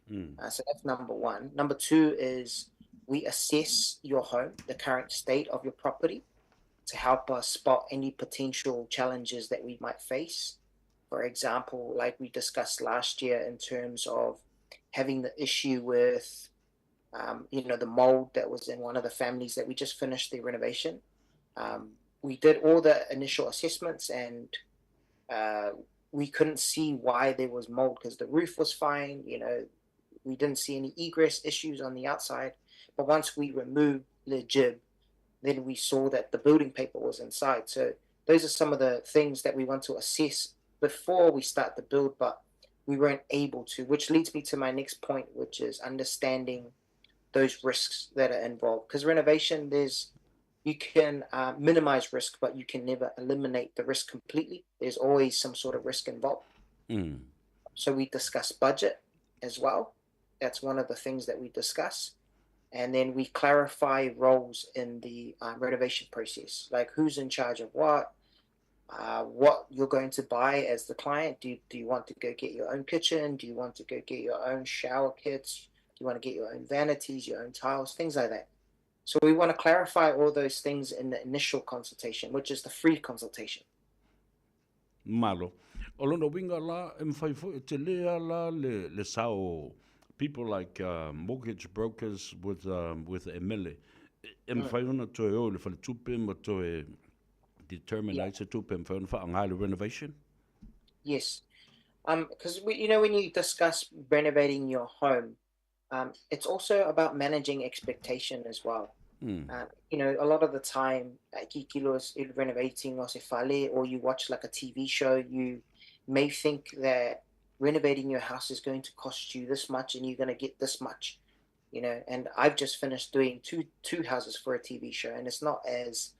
So that's number one. Number two is we assess your home, the current state of your property, to help us spot any potential challenges that we might face. For example, like we discussed last year in terms of having the issue with the mold that was in one of the families that we just finished the renovation. We did all the initial assessments and we couldn't see why there was mold because the roof was fine. We didn't see any egress issues on the outside. But once we removed the jib, then we saw that the building paper was inside. So those are some of the things that we want to assess before we start the build, but we weren't able to, which leads me to my next point, which is understanding those risks that are involved. Because renovation, you can minimize risk, but you can never eliminate the risk completely. There's always some sort of risk involved. So we discuss budget as well. That's one of the things that we discuss. And then we clarify roles in the renovation process, like who's in charge of what you're going to buy as the client. Do you want to go get your own kitchen? Do you want to go get your own shower kits? Do you want to get your own vanities, your own tiles, things like that? So we want to clarify all those things in the initial consultation, which is the free consultation. Malo. O lona uiga la, e mafai foi e tele lava la le sao o people like mortgage brokers with Emele. E mafai ona toe o i le faletupe ma toe determine ai se tupe e mafai ona faaaoga i le renovation? Yes. Because when you discuss renovating your home, it's also about managing expectation as well. A lot of the time, like kilos renovating or se fale, or you watch like a TV show, you may think that renovating your house is going to cost you this much and you're going to get this much, you know. And I've just finished doing two houses for a TV show, and it's not as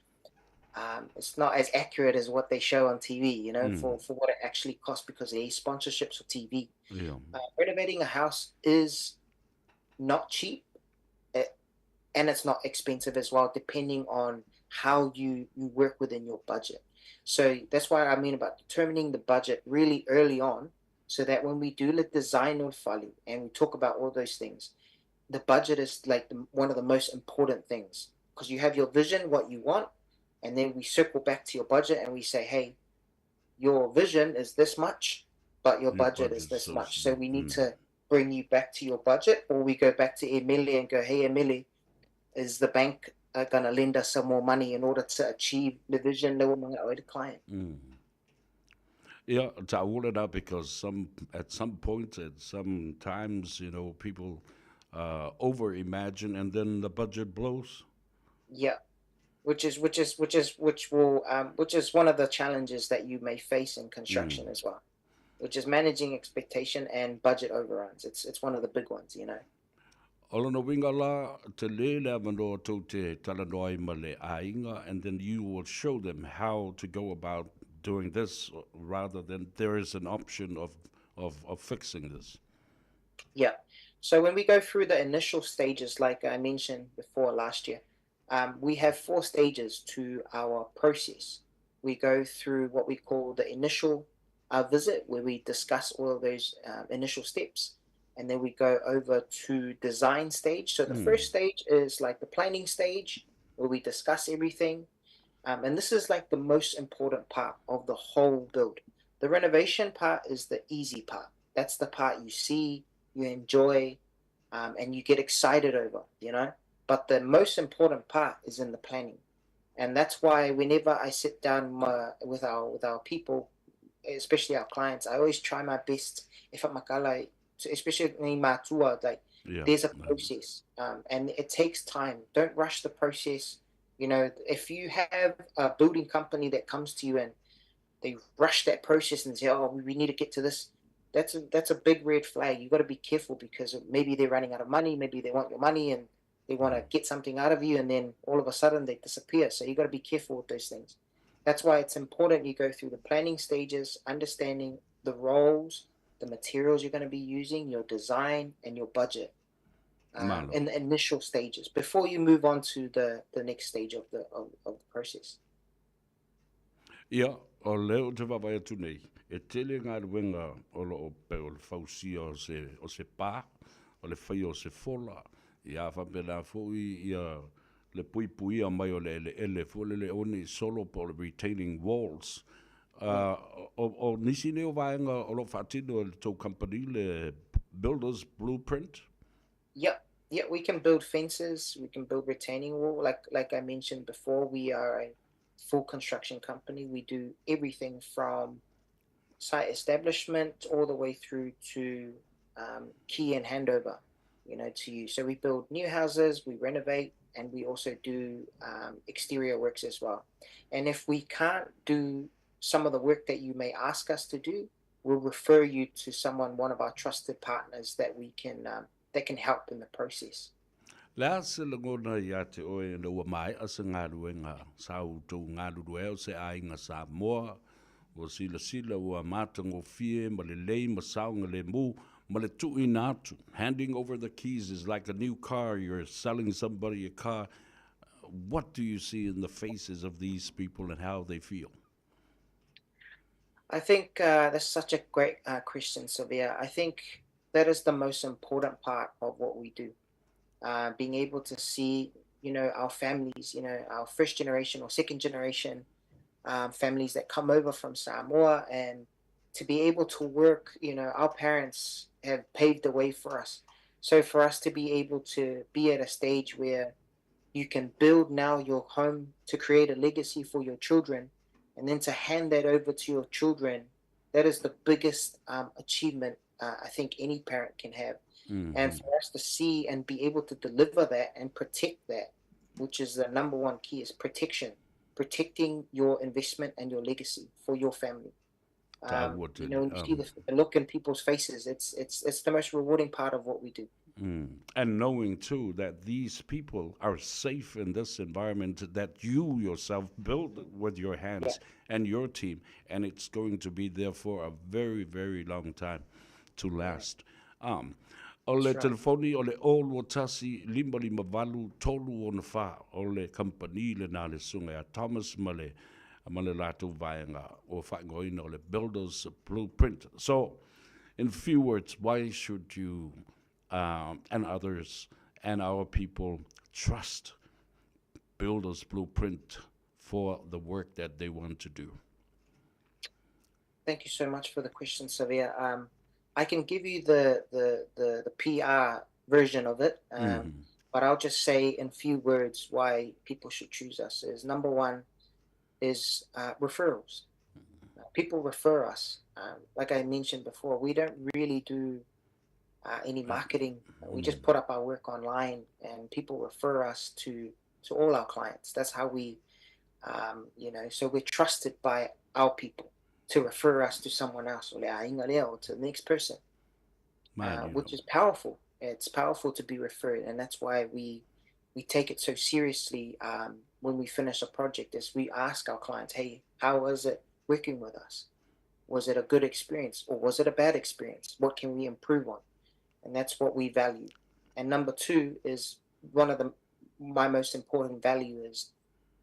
accurate as what they show on TV, for what it actually costs because they sponsorships for TV. Renovating a house is not cheap, and it's not expensive as well, depending on how you work within your budget. So that's why I mean about determining the budget really early on, so that when we do the design of fale and we talk about all those things, the budget is like one of the most important things, because you have your vision, what you want, and then we circle back to your budget and we say, hey, your vision is this much, but your Your budget is budget's this so much. So we need to bring you back to your budget, or we go back to Emily and go, hey, Emily, is the bank going to lend us some more money in order to achieve the vision that we're the client? Yeah, I all it up because some at some point, at some times, people over imagine and then the budget blows. Yeah, which is one of the challenges that you may face in construction as well, which is managing expectation and budget overruns. It's one of the big ones. O lona uiga la, tele le avanoa tou te talanoa ai ma le aiga, and then you will show them how to go about doing this rather than there is an option of fixing this. Yeah. So when we go through the initial stages, like I mentioned before last year, we have 4 stages to our process. We go through what we call the initial visit, where we discuss all of those initial steps. And then we go over to design stage. So the first stage is like the planning stage, where we discuss everything. And this is the most important part of the whole build. The renovation part is the easy part. That's the part you see, you enjoy, and you get excited over, you know? But the most important part is in the planning. And that's why whenever I sit down with our people, especially our clients, I always try my best, if I'm a especially in matua, there's a process, and it takes time. Don't rush the process. If you have a building company that comes to you and they rush that process and say, oh, we need to get to this, That's a, that's a big red flag. You've got to be careful because maybe they're running out of money, maybe they want your money and they want to get something out of you, and then all of a sudden they disappear. So you've got to be careful with those things. That's why it's important you go through the planning stages, understanding the roles, the materials you're going to be using, your design, and your budget in the initial stages before you move on to the, the next stage of the, of, of the process. Ia, o lea ou te vaavaai atu nei, e tele galuega o lo o pei o le fausia o se, o se pa, o le faia o se fola, ia faapena foi ia le puipuia mai o le eleele foi lele o ni solo po o le retaining walls. Uh, o, o nisi nei o vaega o lo o faatino e le tou company le Builders Blueprint? Yep. Yeah, we can build fences, we can build retaining wall. Like like I mentioned before, we are a full construction company. We do everything from site establishment all the way through to um, key and handover, you know, to you. So we build new houses, we renovate, and we also do um, exterior works as well. And if we can't do some of the work that you may ask us to do, we'll refer you to someone, one of our trusted partners that we can um, that can help in the process. Le a se lagona iā te oe ina ua maea se galuega sa outou galulue ai o se aiga Samoa, ua silasila ua matagofie ma lelei ma saogalemu ma le tuuina atu. Handing over the keys is like a new car, you're selling somebody a car. What do you see in the faces of these people and how they feel? I think uh, that's such a great uh, question, Sylvia. I think that is the most important part of what we do. Uh, being able to see, you know, our families, you know, our first generation or second generation um, families that come over from Samoa and to be able to work, you know, our parents have paved the way for us. So for us to be able to be at a stage where you can build now your home to create a legacy for your children and then to hand that over to your children, that is the biggest um, achievement uh, I think any parent can have. Mm-hmm. And for us to see and be able to deliver that and protect that, which is the number one key, is protection, protecting your investment and your legacy for your family. Um, you know, when you see um, the, the look in people's faces, it's it's it's the most rewarding part of what we do. Mm. And knowing too that these people are safe in this environment that you yourself built with your hands yeah. and your team, and it's going to be there for a very, very long time to last. Um, o le telefoni o le 021 558 364 o le company lena le susuga ia Thomas ma le ma le latou vaega ua faaigoaina o le Builders Blueprint. So, in few words, why should you uh, and others and our people trust Builders Blueprint for the work that they want to do? Thank you so much for the question, Savia. Um, I can give you the, the, the, the PR version of it, um, mm. but I'll just say in few words why people should choose us is number one is uh, referrals. Uh, people refer us. Um, like I mentioned before, we don't really do uh, any marketing. We just mm. put up our work online and people refer us to, to all our clients. That's how we, um, you know, so we're trusted by our people to refer us to someone else or to the next person, uh, which is powerful. It's powerful to be referred, and that's why we we take it so seriously um, when we finish a project. Is we ask our clients, "Hey, how was it working with us? Was it a good experience or was it a bad experience? What can we improve on?" And that's what we value. And number two is one of the my most important value is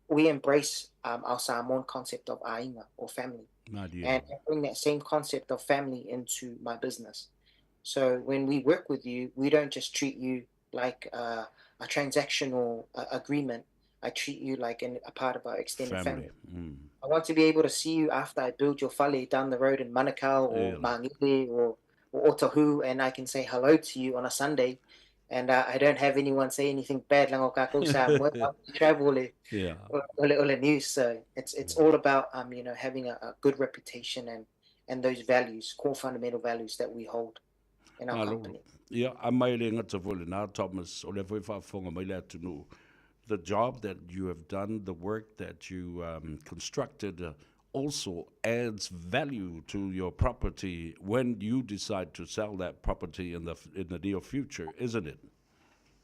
we embrace um, our Samoan concept of aiga or family. And I bring that same concept of family into my business. So when we work with you, we don't just treat you like uh, a transactional uh, agreement. I treat you like an, a part of our extended family. family. Mm. I want to be able to see you after I build your fale down the road in Manukau or yeah. Mangere or, or Otahu, and I can say hello to you on a Sunday and uh, I don't have anyone say anything bad lang o kākou sa travel le, yeah. ole, ole news. So it's it's all about um you know having a, a good reputation and and those values, core fundamental values that we hold in our company. Ia, a mai le ngata foi le nā, Thomas, o le foi whaafonga mai le atunuu. The job that you have done, the work that you um, constructed uh, also adds value to your property when you decide to sell that property in the in the near future, isn't it?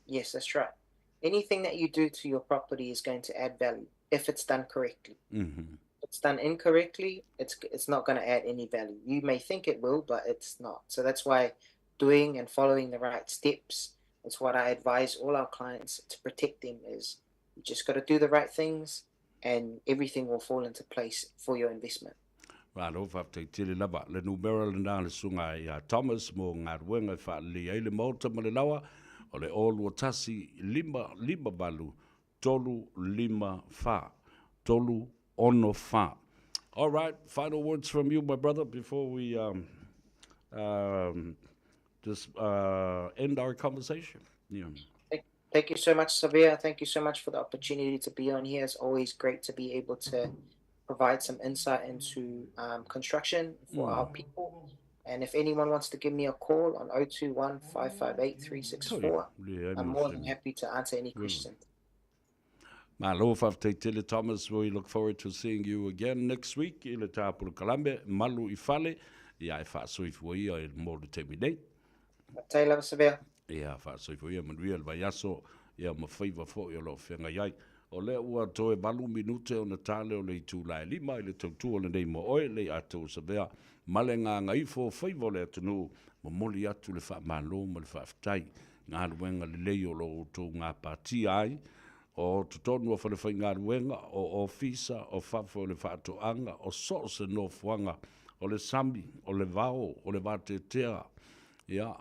Yes, that's right. Anything that you do to your property is going to add value if it's done correctly. Mm-hmm. If it's done incorrectly, it's it's not going to add any value. You may think it will, but it's not. So that's why doing and following the right steps is what I advise all our clients to protect them is you just got to do the right things and everything will fall into place for your investment. Malo, faafetai tele lava. Le numera lena le susuga ia Thomas mo galuega e faalelei ai le maota ma le laoa, o le 0 2 1 5 5 8 3 5 4 3 6 4. All right, final words from you, my brother, before we um, um, just uh, end our conversation. Yeah. Thank, thank you so much, Savea. Thank you so much for the opportunity to be on here. It's always great to be able to provide some insight into um, construction for mm. our people. And if anyone wants to give me a call on 021 558 364, I'm more than happy to answer any questions. Malo faafetai tele Thomas, we look forward to seeing you again next week i le tā polokalame Malu i Fale, ia e faasoifua ia i mo le taimi nei. Faafetai lava Savea. Ia faasoifua ia manuia le vaiaso ia ma faiva foi o lo o feagai ai. O lea ua toe valu minute ona tale o le itula e lima i le tautua lenei mo oe, Leiatou Savea, ma le gagaifo o faiva o le atunuu, momoli atu le faamalo ma le faafetai. Galuega lelei o lo outou gapatia ai, o totonu o falefaigaluega, o ofisa, o fafo o le faatoaga, o so o se nofoaga, o le sami, o le vao, o le vateatea, ia,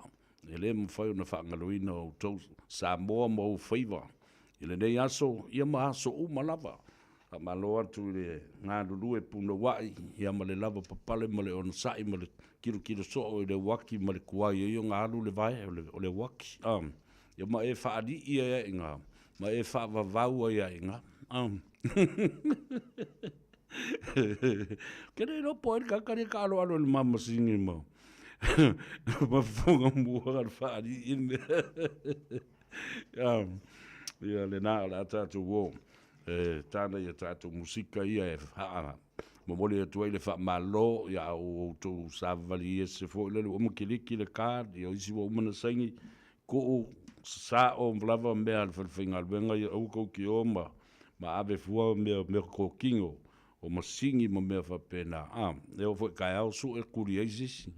e le mafai ona faagaloina outou Samoa ma ou faiva i lenei aso, ia ma aso uma lava. Faamalo atu i le galulue punouai, ia ma le lava papale ma le onosai ma le kilokilo soo i le uaki ma le kuai ai ona alu le vae o le, o le uaki. Um, ia ma e faalii ai ai ngā, ma e faavavau ai ai ngā. Um. Ke le iloa po ai le kakari ka alo alo le mamasingi ma ma fofoga mua ka le faalii i le mea. Um, ia lena o le a tatou o e tāna ia tatou musika ia e haa momoli atu ai le faamalo ia o outou savavali ese foi lele ua uma kiliki le card ia o isi ua uma na saini kuu sasao lava mea a le falefaigaluega ia aua kou ki o ma ma ave fua mea mea kokino o masini ma mea faapena a e oo foi i taeao sue kuli ai se isi.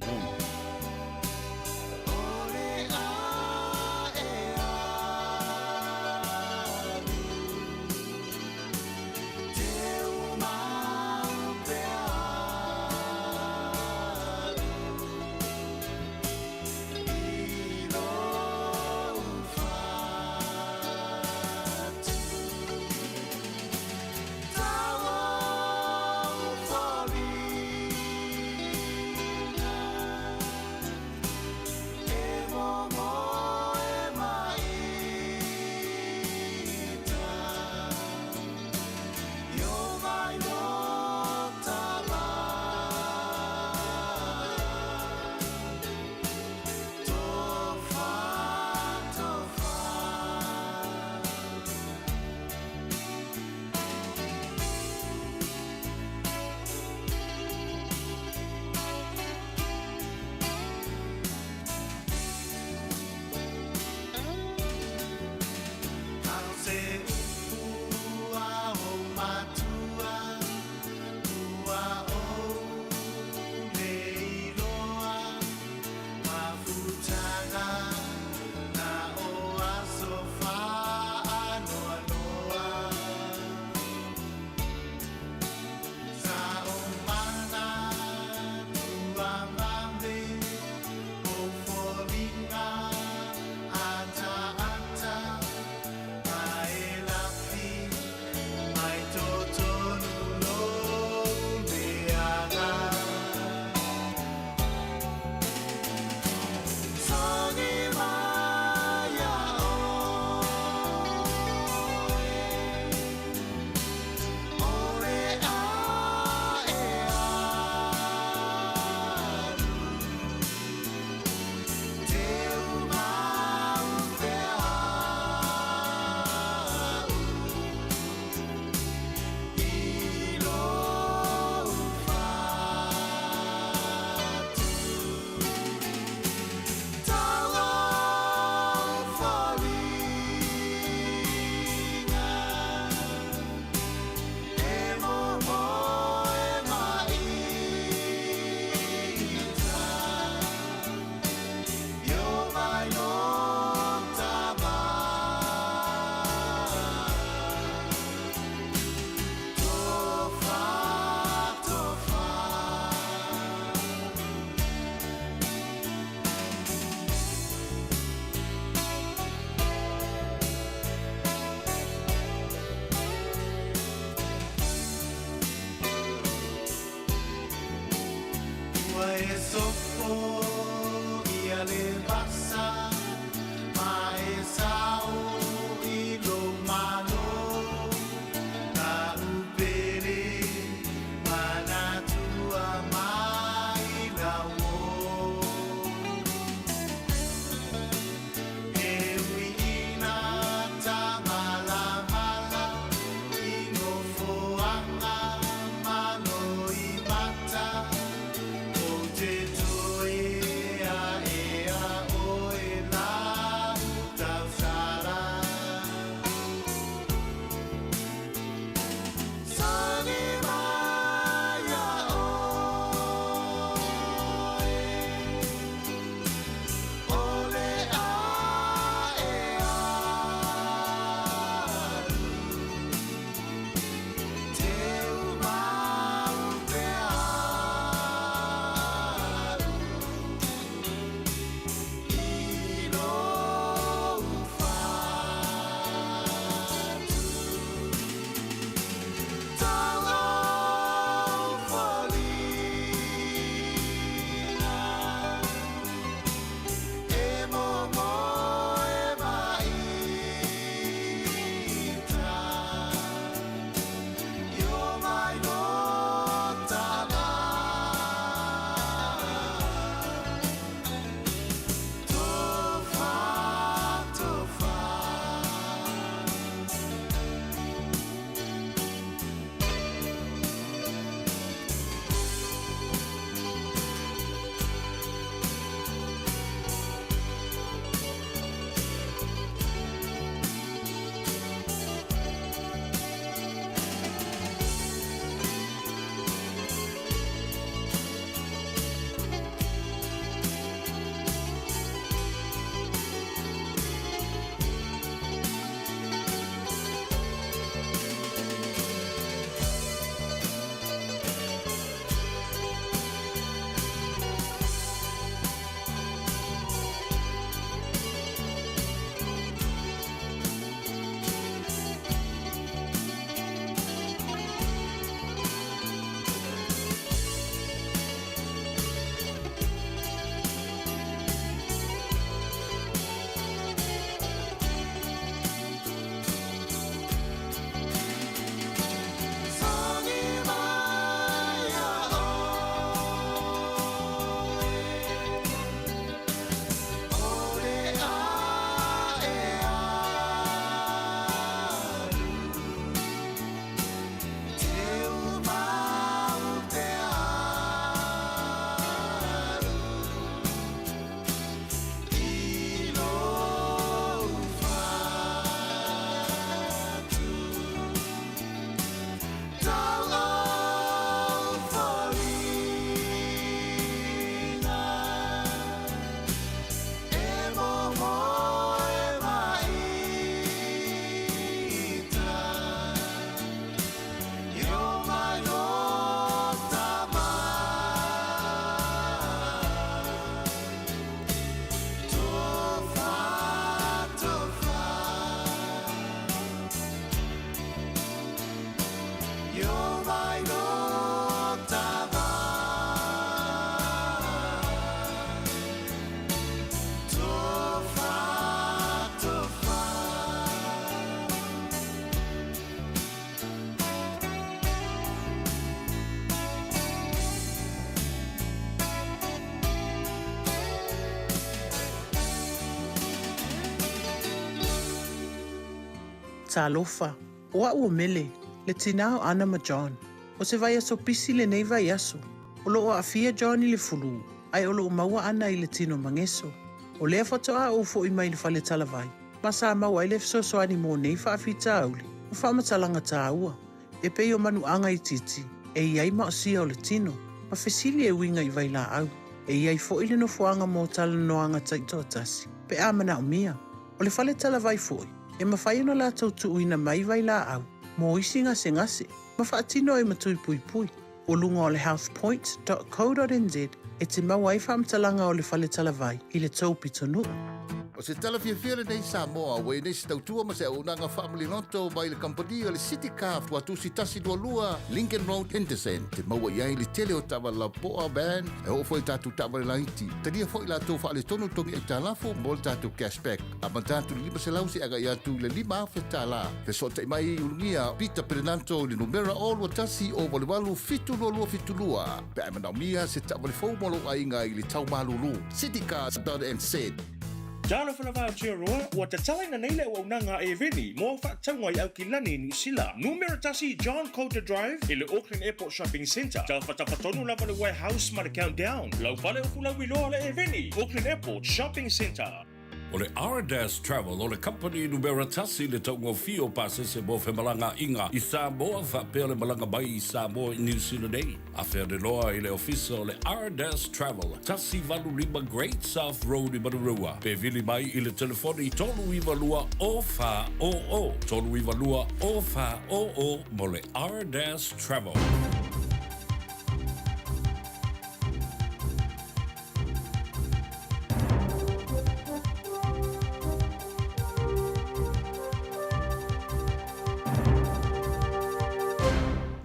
Talofa, o au o Mele, le tinā o Ana ma John. O se vaiaso pisi lenei vaiaso. O lo o aafia John i le fulū, ae o lo o maua Ana i le tino mageso. O lea faatoa ou fo'i mai le fale talavai, ma sa maua ai le fesoasoani mo nei faafitauli ma faamatalaga tāua, e pei o manuaga itiiti e i ai maosia o le tino, ma fesili e uiga i vailaau. E i ai fo'i le nofoaga mo talanoaga taitoatasi, pe a manaomia. O le fale talavai foi, e mafai ona latou tuuina mai vailaau mo isi gasegase ma faatino ai ma tui puipui. O luga o le healthpoint.co.nz e te maua ai faamatalaga o le fale talavai i le tou pitonuu. O se tala fiafia lenei Samoa ua i nei se tautua ma se auaunaga faamaliloto mai le kamupani o le City Car Tuatusi 122 Lincoln Road Henderson te maua i ai le tele o taavale lapoa van e oo foi i tatou taavale laiti. Talia foi latou faaletonu togi aitalafu mo le tatou cashback. Amata atu i le 500 seia agai atu i le 5,000 tala. Fesootai mai i Ulugia Peter Perenanto i le numera 021 088 7272 pe a e manaomia se taavale fou mo lou aiga i le tau malulu. Citycars.nz. Talofa lava Aotearoa, ua tatalaina nei le auaunaga a Eveni mo au faatauga i Aukilani i Niu Sila. Numera tasi John Coulter Drive i le Auckland Airport Shopping Centre. Tafatafa tonu lava le Warehouse ma le Countdown. Lau fale o Fulauiloa le Eveni, Auckland Airport Shopping Centre. O le Ardas Travel o le kamupani numera tasi i le taugofie o pasese mo femalagaaiga i Samoa faapea le malaga mai i Samoa i Niu Sila nei. Afea le loa i le ofisa o le Ardas Travel, 185 Great South Road i Manurewa, pe vili mai i le telefoni 392 0400, 392 0400 mo le Ardas Travel.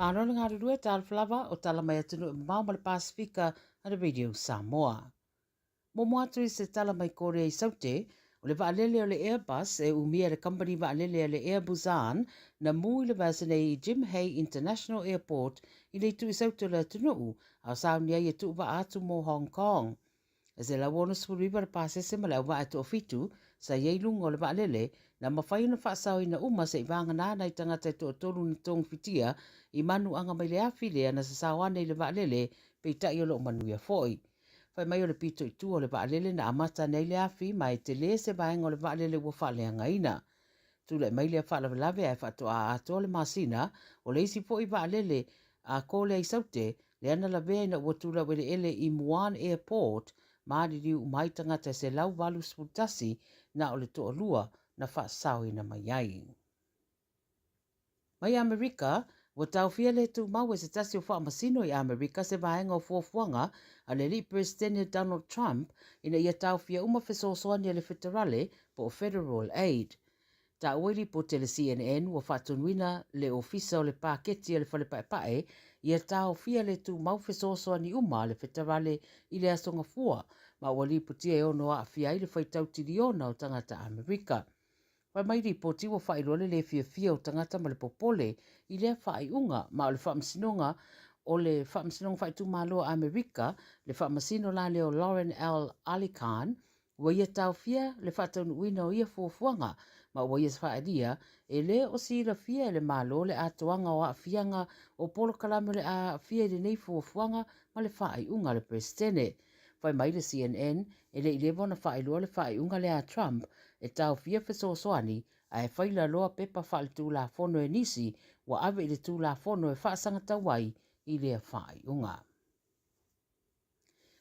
Malo le galulue, talofa lava o tala mai atunuu e mamao ma le Pasifika a le Radio Samoa. Momo atu i se tala mai Korea i Saute, o le vaalele o le Airbus e umia e le kamupani vaalele a le Air Busan na mū i le vaiaso nei i Gimhae International Airport i le itu i Saute o le atunuu, a o sauni ai e tuuvaa atu mo Hong Kong. E 169 le pasese ma le auvaa e toafitu sa i ai luga o le vaalele, na mafai ona faasaoina uma se'i vagana nai tagata e toatolu na togfitia i manuaga mai le afi lea na sasao ane i le vaalele, peitai o lo o manuia foi. Fai mai o le pito i tua o le vaalele na amata ane ai le afi ma e telē se vaega o le vaalele ua faaleagaina. Tulai mai lea faalavelave ae faatoa atoa le masina o le isi foi vaalele a Kolea i Saute lea na lavea ina ua tulau eleele i Muan Airport maliliu uma ai tagata e 181 na o le toalua na faasaoina mai ai. Mai Amerika, ua taofia le tumau e se tasi o faamasino i Amerika se vaega o fuafuaga a le alii Peresetene Donald Trump ina ia taofia uma fesoasoani a le feterale po o Federal Aid. Taua i lipoti a le CNN ua faatonuina le Ofisa o le Paketi a le Fale Paepae ia taofia le tumau fesoasoani uma a le feterale i le Aso Gafua ma ua lipotia e ono aafia ai le faitau tiliona o tagata Amerika. Fai mai lipoti ua faailoa le le fiafia o tagata ma le popole i lea faaiuga, ma o le faamasinoga o le Faamasinoga Faaitumalo a Amerika, le faamasino la lea o Lauren L. AliKhan, ua ia taofia le faataunuuina o ia fuafuaga, ma ua ia faaalia e le o silafia e le Malo le atoaga o aafiaga o polokalame o le a aafia i lenei fuafuaga ma le faaiuga a le Peresetene. Fai mai le CNN, e le i leva ona faailoa le faaiuga lea a Trump e taofia fesoasoani ae faila loa pepa faaletulafono e nisi ua ave i le tulafono e faasagatau ai i lea faaiuga.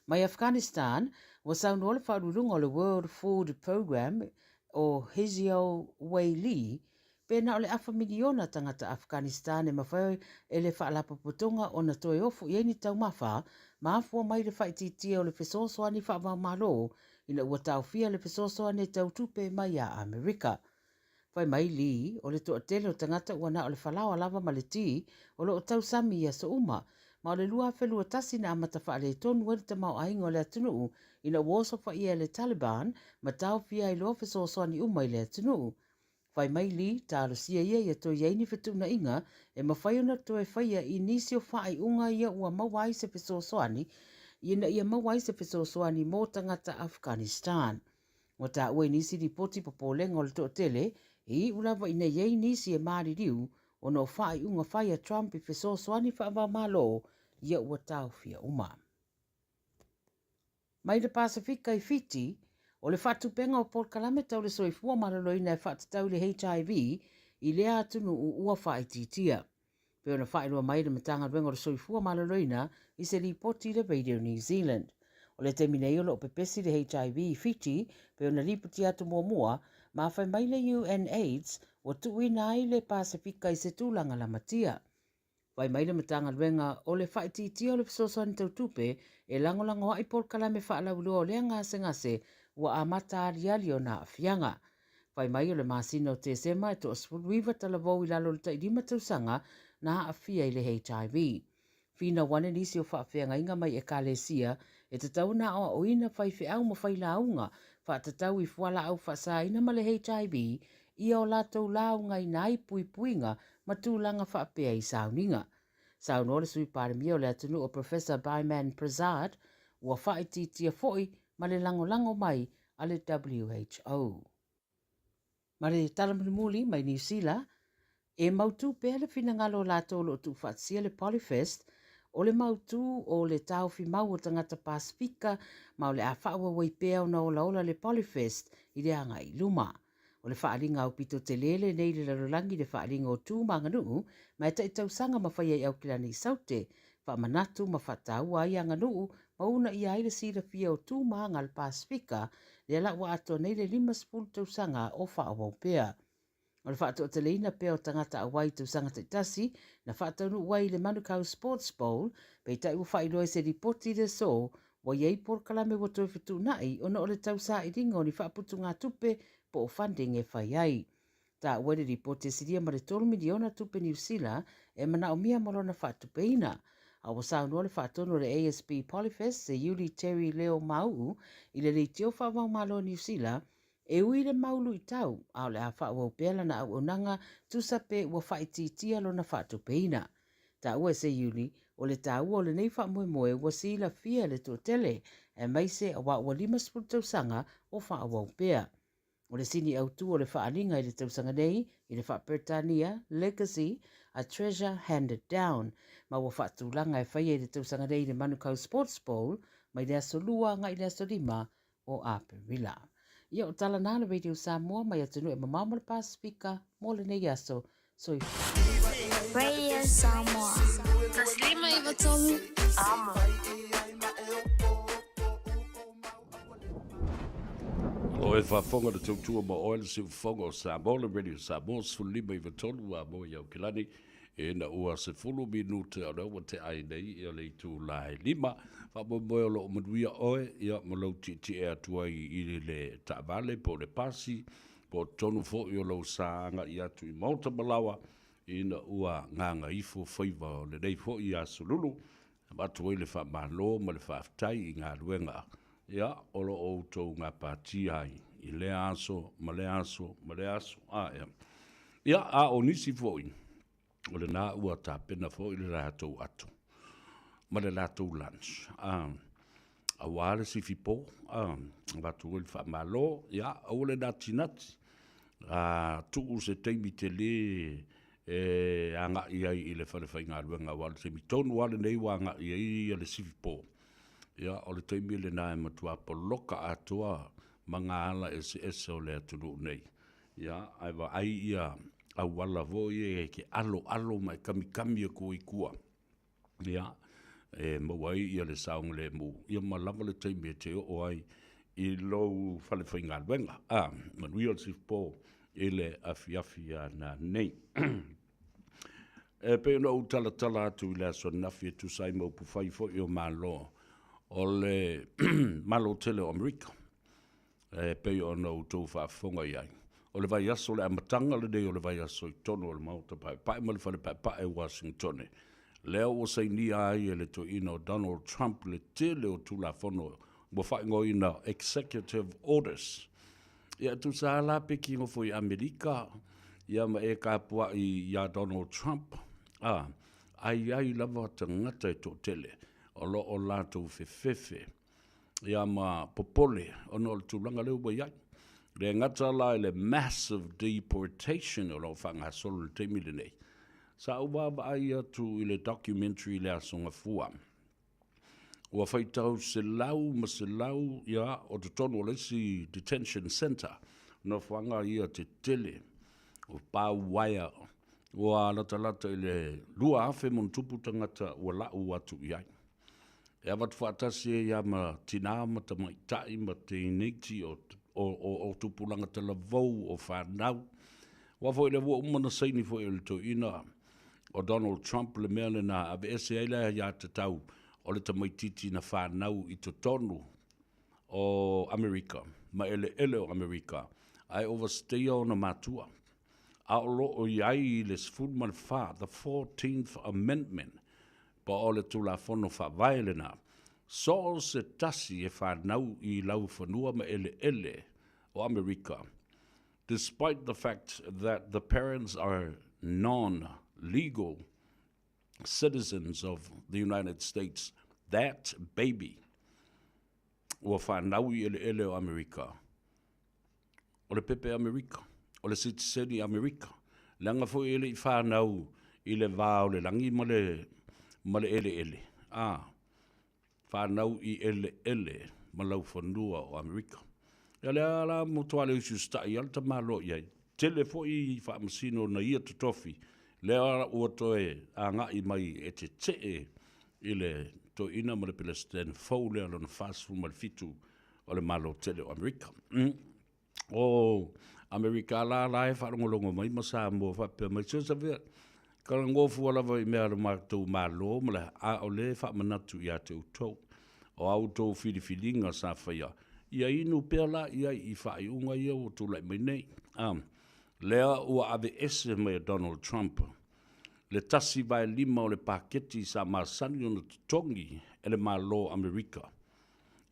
Mai Afghanistan, ua saunoa le faauluuluga o le World Food Programme o Hsiao Wei Li Pe na o le afa miliona tagata Afghanistan e mafai e le Faalapotopotoga ona toe ofo i ai ni taumafa, mafua mai le faaitiitia o le fesoasoani faavaomalo ina ua taofia le fesoasoani e tau tupe mai ia Amerika. Fai mai Lee, o le toatele o tagata ua na o le falaoa lava ma le ti o lo o tausami i aso uma, ma o le 2021 na amata faaletonu ai le tamaoaiga o le atunuu ina ua osofaia e le Taliban ma taofia ai loa fesoasoani uma i le atunuu. Fai mai Lee, talosia ia ia toe i ai ni fetuunaiga e mafai ona toe faia i nisi o faaiuga ia ua maua ai se fesoasoani ina ia maua ai se fesoasoani mō tagata Afghanistan. Ua taua i nisi lipoti popolega o le toatele E iu lava ina i ai nisi e maliliu ona o faaiuga fai a Trump i fesoasoani faava-o-Malo ia ua taofia uma. Mai le Pasefika i Fiti, o le faatupega o polokalame tau le soifua maloloina e faatatau i le HIV i lea atunuu ua faaitiitia. Pei ona faailoa mai e le Matagaluega o le Soifua Maloloina i se lipoti i le Radio New Zealand. O le taimi nei o lo o pepesi le HIV i Fiti pei ona lipotia atu muamua, ma fai mai le UNAIDS ua tuuina ai le Pasefika i se tulaga lamatia. Fai mai le Matagaluega o le faaitiitia o le fesoasoani tau tupe e lagolago ai polokalame faalauiloa o lea gasegase ua amata aliali ona aafiaga. Fai mai o le masina o Tesema e toa-19 talavou i lalo o le tai-5 tausaga na aafia i le HIV. Finau ane nisi o faafeagaiga mai Ekalesia e tatau ona aoaoina faifeau ma failauga faatatau i fualaau faasaina ma le HIV ia o latou laugaina ai puipuiga ma tulaga faapea i sauniga. Saunoa le Sui Palemia o le atunuu o Professor Biman Prasad ua faaitiitia foi ma le lagolago mai a le WHO. Ma le tala mulimuli mai Niu Sila, e mautū pea le finagalo o latou o lo o tuufaatasia le Polyfest, o le mautū o le taofi mau o tagata Pasefika ma o le a faaauau ai pea ona olaola le Polyfest i le agai i luma. O le faaaliga aupito telē lenei i le lalolagi i le faaaliga o tu ma aganuu ma e taitausaga ma fai ai Aukilani i Saute, faamanatu ma faataua ai aganuu ma uunaia ai le silafia o tu ma aga a le Pasefika, lea la ua atoa nei le 50 tausaga o faaauau pea. O le faatoateleina pea o tagata auai i tausaga taitasi na faataunuu ai i le Manukau Sports Bowl, peitai ua faailoa i se lipoti i le aso Ua i ai polokalame ua toe fetuunai ona o le tausailiga o ni faaputugatupe po o funding e fai ai. Taua i le lipoti e silia ma le $3 miliona tupe Niu Sila e manaomia mo lona faatupeina. A ua saunoa le faatonu o le ASB Polyfest, Seiuli Terry Leo Mauu, i le leitio faavaomalo o Niu Sila, E ui i le mau luitau, a o le a faaauau pea lana auaunaga tusa pe ua faaitiitia lona faatupeina. Taua e Seiuli, o le taua o lenei faamoemoe ua silafia e le toatele, aemaise aua ua 50 tausaga o faaauau pea. O le sini autu o le faaaliga i le tausaga nei i le faa-Peretania, Legacy, A Treasure Handed Down, ma ua faatulaga e faia i le tausaga nei i le Manukau Sports Bowl mai le aso 2 agai le aso 5 o Aperila. Ia o tala na le Radio Samoa mai atunuu e mamao ma le Pasifika mo lenei aso. Soifua. Radio Samoa. 153 Amo. O e faafofoga le tautua ma oe le siufofoga o Samoa le Radio Samoa 15 93 a mo i Aukilani Ina ua 10 minute o lea ua tea ai nei ia le itula e 5. Faamoemoe o lo o manuia oe ia ma lou tietie atu ai i le taavale po o le pasi po o totonu foi o lou sa agai atu i maota ma laoa ina ua gagaifo faiva o lenei foi aso Lulu. Avatu ai le faamalo ma le faafetai i galuega ia o lo o outou gapatia ai i lea aso ma lea aso ma lea aso. A ea. Ia, a o nisi foi, o lena ua tapena foi le latou ato ma le latou lunch, a, aua le sifi po, a, avatu ai le faamalo, ia, aua le natinati, a, tuu se taimi tele e agai ai i le fale faigaluega, aua o le taimi tonu lava lenei ua agai ai le sifi po, ia, o le taimi lena e matua poloka atoa ma ga ala eseese o le atunuu nei. Ia, ae vaai ia auala foi e ke aloalo ma e kamikami atu ai i tua. Ia, e maua ai ia le saogalemu, ia ma lava le taimi e te oo ai i lou fale faigaluega. A, manuia le sifupo i le afiafi a nanei. E pei ona ou talatala atu i le aso ananafi e tusa ai ma upufai foi o Malo o le Malo tele o Amerika. E pei ona outou faafofoga i ai, o le vaiaso, le amataga lenei o le vaiaso i totonu o le Maota Paepae ma le Fale Paepae o Uasingitone, lea ua sainia ai e le toeaina o Donald Trump le tele o Tulafono ua faaigoaina Executive Orders. Ia, e tusa lava la pe kinofo i Amerika, ia ma e kapuaʻi iā Donald Trump, a, ai ai lava tagata e toatele o lo o latou fefefe ia ma popole ona o le tulaga lea ua i ai. Le gata la i le massive deportation o lo o faagasolo i le taimi lenei. Sa ou vaavaai atu i le documentary i le Aso Gafua. Ua faitau 100 ia o totonu o le isi detention centre, nofoaga ia tetele o pau uaea ua latalata i le 2,000 ma ona tupu tagata ua lau atu i ai. E avatu faatasi ai lava ma tina ma tamaitai ma teineiti o, o, o, o tupulaga talavou, o fanau. Aua foi lea ua uma ona saini foi e le toeaina o Donald Trump le mea lena, aveese ai le aiatatau o le tamaitiiti na fanau i totonu o Amerika ma eleele o Amerika ae overstay ona matua. A o lo o i ai le 14, the 14th Amendment, po o le Tulafono Faavae lena, so o se tasi e fanau i laufanua ma eleele o Amerika, despite the fact that the parents are non-legal citizens of the United States, that baby ua fanau i eleele o Amerika, o le pepe Amerika, o le sitiseni Amerika, leaga foi e le i fanau i le va o le lagi ma le, ma le eleele, a, fanau i eleele ma laufanua o Amerika. Ia lea la matua le usiusitai a le tamaloa i ai. Tele foi faamasino na ia totofi, lea ua toe agai mai e tetee i le toeaina ma le Peresetene fou lea lona 47 o le Malo tele o Amerika. O Amerika la la e faalogologo mai ma Samoa faapea mai, so savea, kalagofua lava i mea a lo matou Malo ma le a o le faamanatu ia te outou. O a outou filifiliga sa faia, ia inu pea la i ai i faaiuga ia ua tulai mai nei. A, lea ua aveese mai e Donald Trump le 1/5 o le paketi sa masani ona totogi e le Malo o Amerika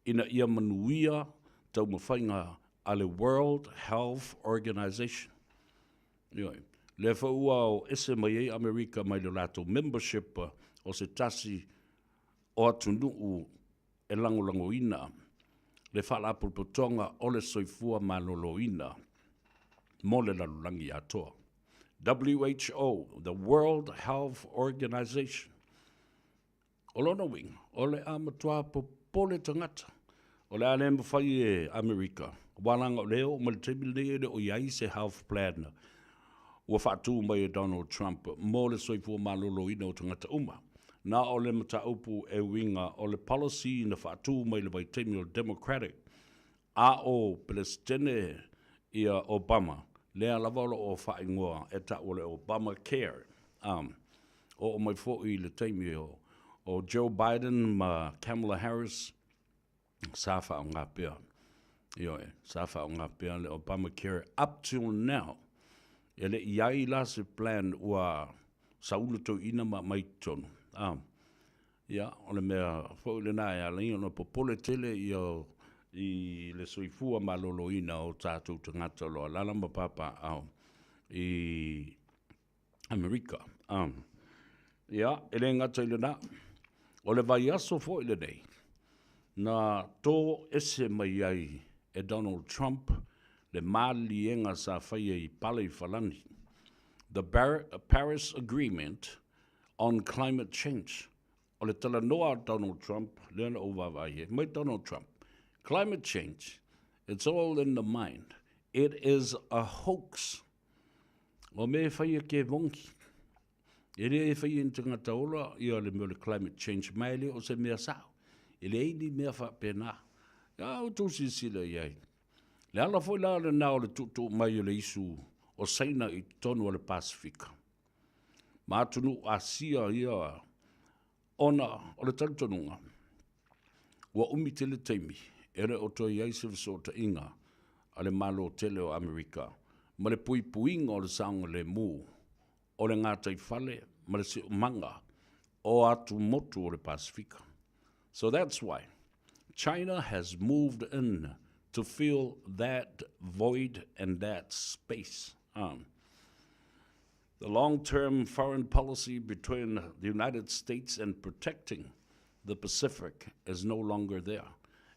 ina ia manuia taumafaiga a le World Health Organization. Ioe. Lea foi ua o ese mai ai Amerika mai le latou membership o se tasi o atunuu e lagolagoina le Faalapotopotoga o le Soifua Maloloina mo le lalolagi atoa. WHO, the World Health Organization. O lona uiga, o le a matua popole tagata, o le a le mafai e Amerika, aua leaga o lea e oo mai le taimi lenei e le o i ai se health plan ua faatu mai e Donald Trump mo le soifua maloloina o tagata uma. Na o le mataupu e uiga o le policy na faatu mai i le vaitaimi o le Democratic A o Peresetene ia Obama, lea lava o lo o faaigoa e ta'u o le Obamacare. A oo mai foi i le taimi o, o Joe Biden ma Kamala Harris, sa faaaoga pea. Ioe, sa faaaoga pea le Obamacare up till now. E le i ai la se plan ua saulu toeaina ma aumai i totonu. A Ia, o le mea foi lena e ala ai ona popole tele ia i le soifua maloloina o tatou tagata o lo o alaala ma papaaao i Amerika. Ia, e le gata i lena, o le vaiaso foi lenei na tō ese mai ai e Donald Trump le maliliega sa faia i Pale i Falani, the Paris Agreement on Climate Change. O le talanoa a Donald Trump, lea na ou vaavaai ai, mai Donald Trump, Climate change, it's all in the mind. It is a hoax. O mea e whai e ke mongi. E le e whai e ni tangata ola ia le mea o le climate change, mai le o se mea sao. E le ni mea whaapena. Ia o tō silasila i ai. Le ala foi la le nā o le tuutuu mai o le isu o Saina i totonu o le Pasifika. Ma atunuu Asia ia ona o le talitonuga ua umi tele taimi e le o toe i ai se fesootaiga a le Malo tele o Amerika ma le puipuiga o le saogalemu o le gataifale ma le siomaga o atumotu o le Pasifika. So that's why China has moved in to fill that void and that space. The long-term foreign policy between the United States and protecting the Pacific is no longer there.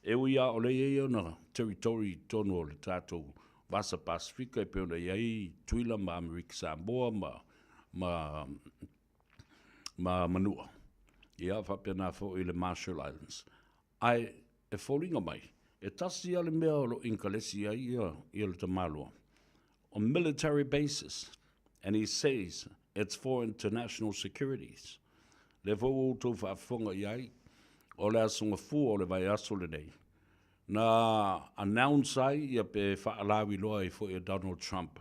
E ui a o le i ai ona territory i totonu o le tatou Vasa Pasifika e pei ona i ai Tuila ma Amerika Samoa ma ma ma Manua. Ia, faapena foi i le Marshall Islands. Ae e foliga mai, e tasi lava le mea o lo o inkalesi ai ia, ia le tamaloa, o military bases, and he says it's for international securities. Lea foi ua outou faafofoga i ai, o le Aso Gafua o le vaiaso lenei, na announce ai ia pe faalauiloa ai foi e Donald Trump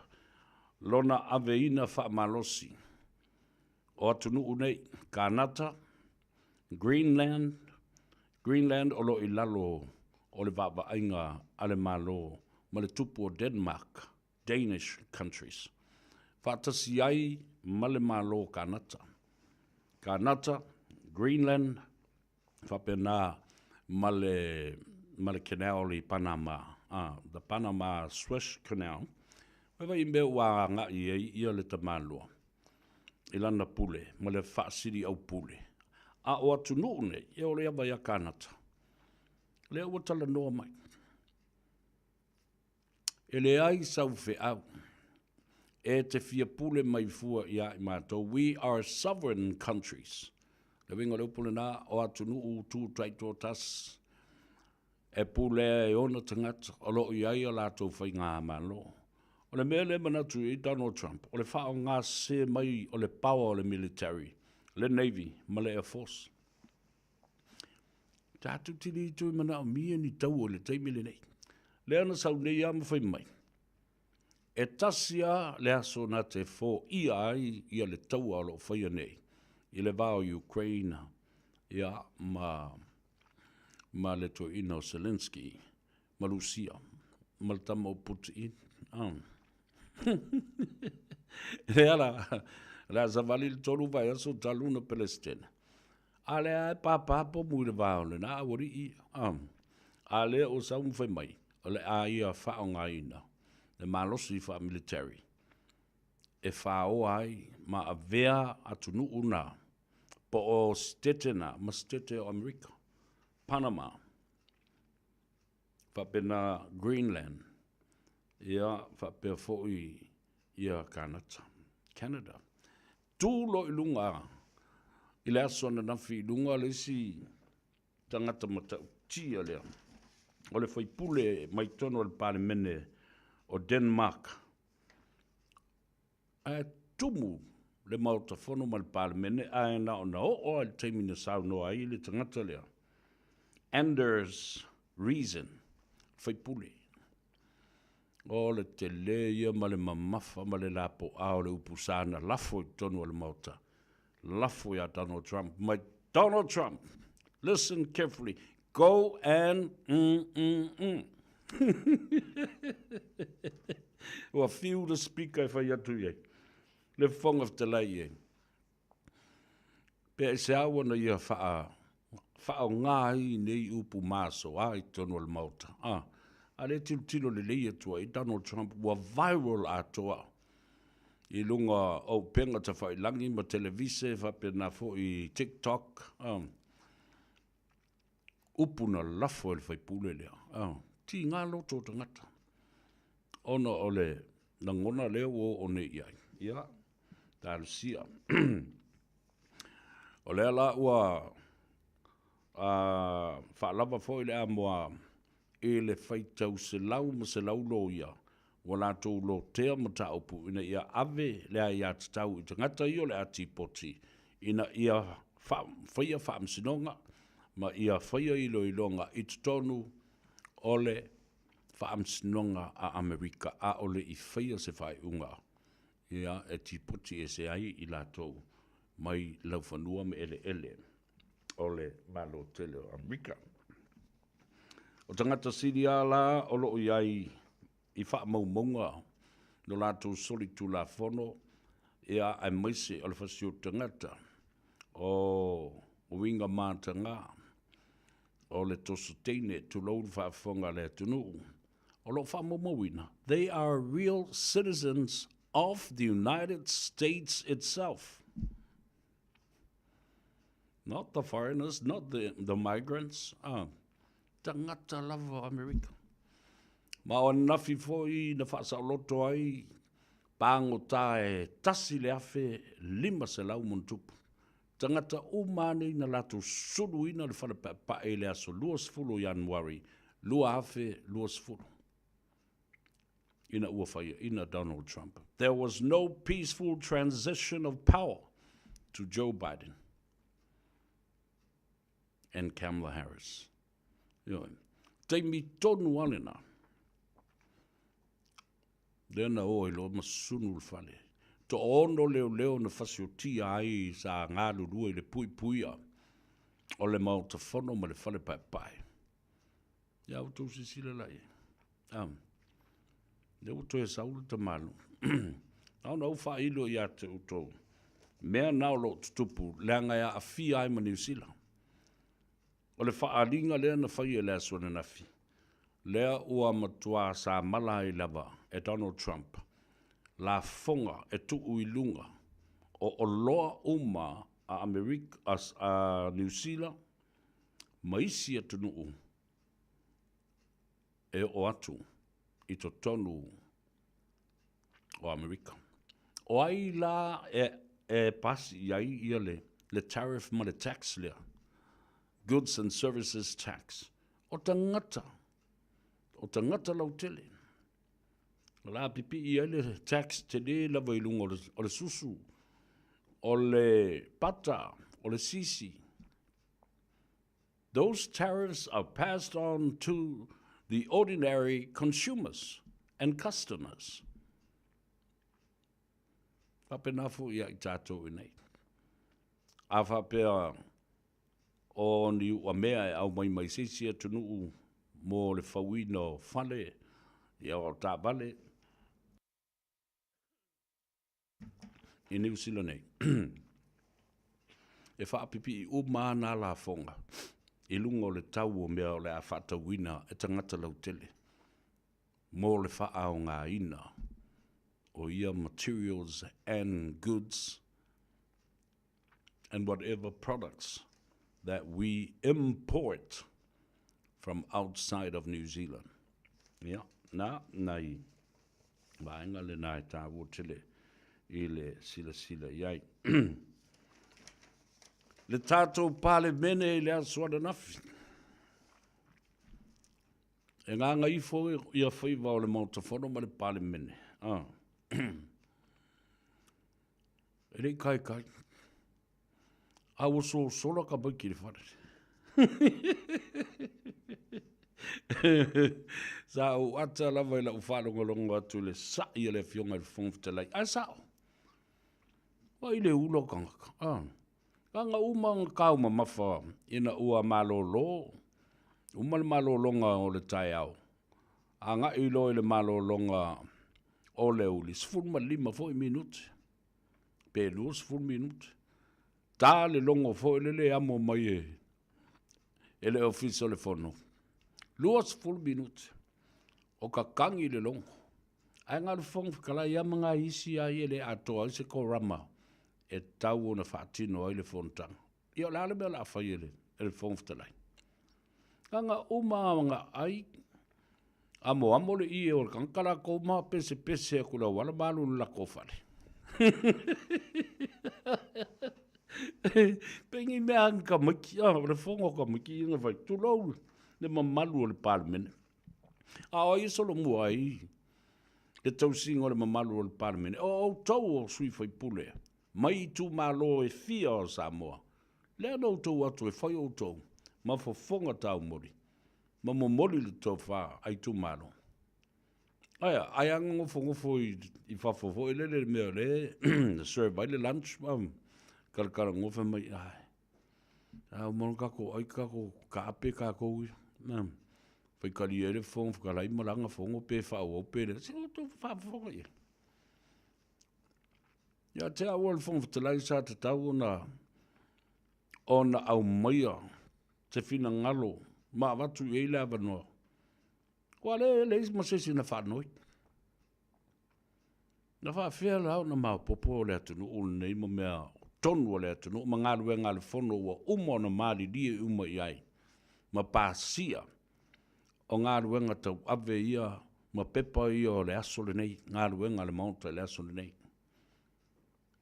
lona aveina faamalosi o atunuu nei, Kanata, Greenland, Greenland o lo o i lalo o le vaavaaiga a le Malo ma le Tupu o Denmark, Danish countries, faatasi ai ma le Malo o Kanata. Kanata, Greenland, faapena ma le, ma le canal i Panama, the Panama Swiss Canal, Vae vai i mea ua agai ai ia le tamaloa i lana pule ma le faasili au pule. A o atunuu nei, ia o le ava ia Kanata. Lea ua talanoa mai. E leai sau feau e te fia pule mai fua iā i matou. We are sovereign countries. Le uiga o le upu lenā, o atunuu tu taitoatasi e pulea e ona tagata o lo o i ai a latou faigamalo. O le mea lea e manatu i ai Donald Trump, o le faaaoga sese mai o le power o le military, le Navy ma le Air Force. Tatou te le toe manaomia ni taua i le taimi lenei. Lea na sau nei lava ma fai mai, e tasi lava le aso na te foia ai ia le taua o lo o faia nei i le va o Ukraine ia, ma, ma le toeaina o Zelensky ma Lusia ma le tama o Putin. Ah. Lea la, o le a savali le tolu vaiaso talu ona Peresetene. A lea e pāpā pomu i le va o lena aualii, ah. A lea ua sau ma fai mai, o le a ia faaaogaina le malosi faa-military e fāoa ai ma avea atunuu na po o sitete na ma sitete o Amerika, Panama, faapena Greenland, ia faapea foi ia Kanata, Canada. Tu loa i luga i le aso ananafi i luga le isi tagata matautia lea, o le faipule mai totonu o le Palemene o Denmark, Ae tumu le Maota Fono ma le Palemene ae na ona oo lava i le taimi na saunoa ai le tagata lea, Anders Reason, le faipule. O le tele ia ma le mamafa ma le lapoa o le upu sa na lafo i totonu o le Maota, lafo ia Donald Trump mai, Donald Trump, listen carefully, go and mm, mm, mm. Ua fiu le speaker e fai atu i ai. Le Fofoga Fetalai e. Pe aisea ua na ia whaa, whaonga ai nei upu masoa i totonu o le Maota. Ah, a le tilotilo lelei atu ai Donald Trump ua viral atoa i luga o upega tafailangi ma televise faapena foi i TikTok. Ah, upu na lafo e le faipule lea. Ah, tiga loto o tagata ona o le lagona lea ua oo nei i ai. Ia, talosia. O lea la ua faalava foi le amoa i le faitau selau ma selau loia ua latou lotea mataupu ina ia ave le aiatatau i tagata ia o le a tipoti ina ia faia faamasinoga ma ia faia iloiloga i totonu o le Faamasinoga a Amerika a o le i faia se faaiuga ia e tipoti ese ai i latou mai laufanua ma eleele o le Malo tele o Amerika. O tagata sili a la o lo o i ai i faamaumauga no latou solitulafono ia aemaise o le fasioti tagata o uiga mataga o le toso teine, tulou le faafofoga a le atunuu, o lo o faamaumauina, they are real citizens of the United States itself. Not the foreigners, not the, the migrants. Ah, tagata lava o Amerika. Ma o ananafi foi na faasaoloto ai pagota e 1,500 ma ona tupu. Tagata uma lava nei na latou suluina le fale paepae i le aso 20 o Ianuari 2020 ina ua faiaina Donald Trump. There was no peaceful transition of power to Joe Biden and Kamala Harris. Ioe. Taimi tonu lava lena. Lea na o ai loa ma sunu le fale. Toaono leoleo na fasiotia ai sa galulue i le puipuia o le Maota Fono ma le Fale Paepae. Ia outou silasila la i ai. Ah, lea ua toe sau le tamaluu. Na ona ou faailo ia te outou mea na o lo o tutupu leaga e aafia ai ma Niu Sila. O le faaaliga lea na faia i le aso ananafi, lea ua matuā samala ai lava e Donald Trump lafoga e tuu i luga o oloa uma a Amerika, a Niu Sila ma isi atunuu e oo atu i totonu o Amerika. O ai la e, e pasi i ai ia le, le tariff ma le tax lea? Goods and Services Tax. O tagata, o tagata lautele. O la pipii ai le tax tele lava i luga o le, o le susu, o le pata, o le sisi. Those tariffs are passed on to the ordinary consumers and customers. Faapena foi ia i tatou i nei. A faapea o ni uamea e aumai mai se isi atunuu mo le fauina o fale, ia o taavale, i Niu Sila nei. E faapipii uma lava nā lafoga i luga o le tau o mea o le a faatauina e tagata lautele mo le faaaogaina o ia materials and goods and whatever products that we import from outside of New Zealand. Ia, na, nai vaega lena e tāua tele i le silasila i ai. Le tātou Palemene i le aso ananafi. E nganga ifo ia faiva o le Maota Fono ma le Palemene. Ah. E le i kaikai. A ua sosola ka maiki i le fale. Sa ou ata lava i lau faalogologo atu i le sa'i a le Afioga i le Fofoga Fetalai. Ae sa'o. Ai le ula o tagata. Ah. Leaga uma ona taumamafa ina ua malolo, uma le malologa o le taeao, agai loa i le malologa o le aoauli, 15 foi minute, pe 20 minute. Ta le logo foi lele e amo mai e, e le Ofisa o le Fono. 20 minute o kakagi le logo. Ae na o le Fofoga Fetalai lava ma nai isi lava ia e le atoa ai se korama e tatau ona faatino ai le fonotaga. Ia o le a le mea o le a fai e le, e le Fofoga Fetalai? Leaga uma na ai, amoamo le ie o le tagata latou ma pesepese atu i le auala ma alu i le latou fale. Pei ni mea ni tamaiti, ah, o le fono a tamaiti ia na fai, tulou le mamalu o le Palemene. A o ai e solomua ai le tausiga o le mamalu o le Palemene? O outou o sui faipule mai itumalo e fia o Samoa, lea na outou atu e fai outou ma fofoga taumoli ma momoli le tofa a itumalo. Ae a? Ai a nofonofo i fafo foi lele i le mea o lea e serve ai le lunch ma talatalanoa fai mai, ai, a uma ona tatou ai tatou taape tatou ia. Na, faitalia ai le Fofoga Fetalai ma lana fono pe faaauau pe leai. Se outou faafofoga i ai. Ia te au o le Fofoga Fetalai sa tatau ona ona aumaia se finagalo ma avatu i ai le avanoa. Ua le e leai ma se isi na faanoi. Na faafefea la ona maopoopo le atunuu lenei ma mea tonu a le atunuu ma galuega a le Fono ua uma ona malilie uma i ai ma pasia o galuega tauave ia. Ma pepa ia o le aso lenei, galuega a le Maota i le aso lenei.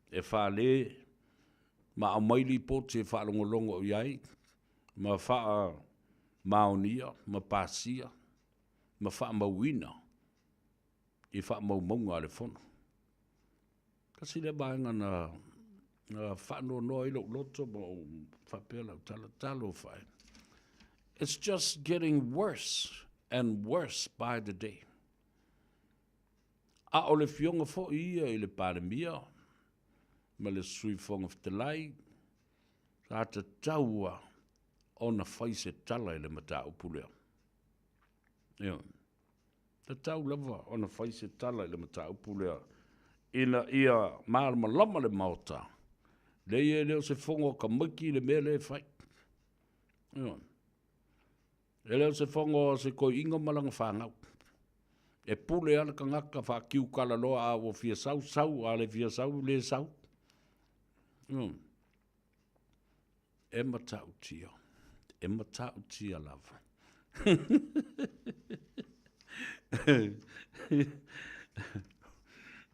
E fale ma aumai lipoti e faalogologo i ai ma faamaonia ma pasia ma faamauina i faamaumauga a le Fono. Tasi lea vaega na faanoanoa ai lou loto ma ou faapea lau tala, talofa e. It's just getting worse and worse by the day. A o le fioga foi ia i le Palemia ma le Sui Fofoga Fetalai, sa tatau lava ona fai se tala i le mataupu lea. Ioe. Tatau lava ona fai se tala i le mataupu lea ina ia malamalama le Maota, leai e le o se fono a tamaiti le mea lea e fai. Ioe. E le o se fono a se toeaina ma lana fanau. E pule lava le tagata faatiukala loa a ua fia sau, sau, a le fia sau, le sau. Ioe. E matautia, e matautia lava.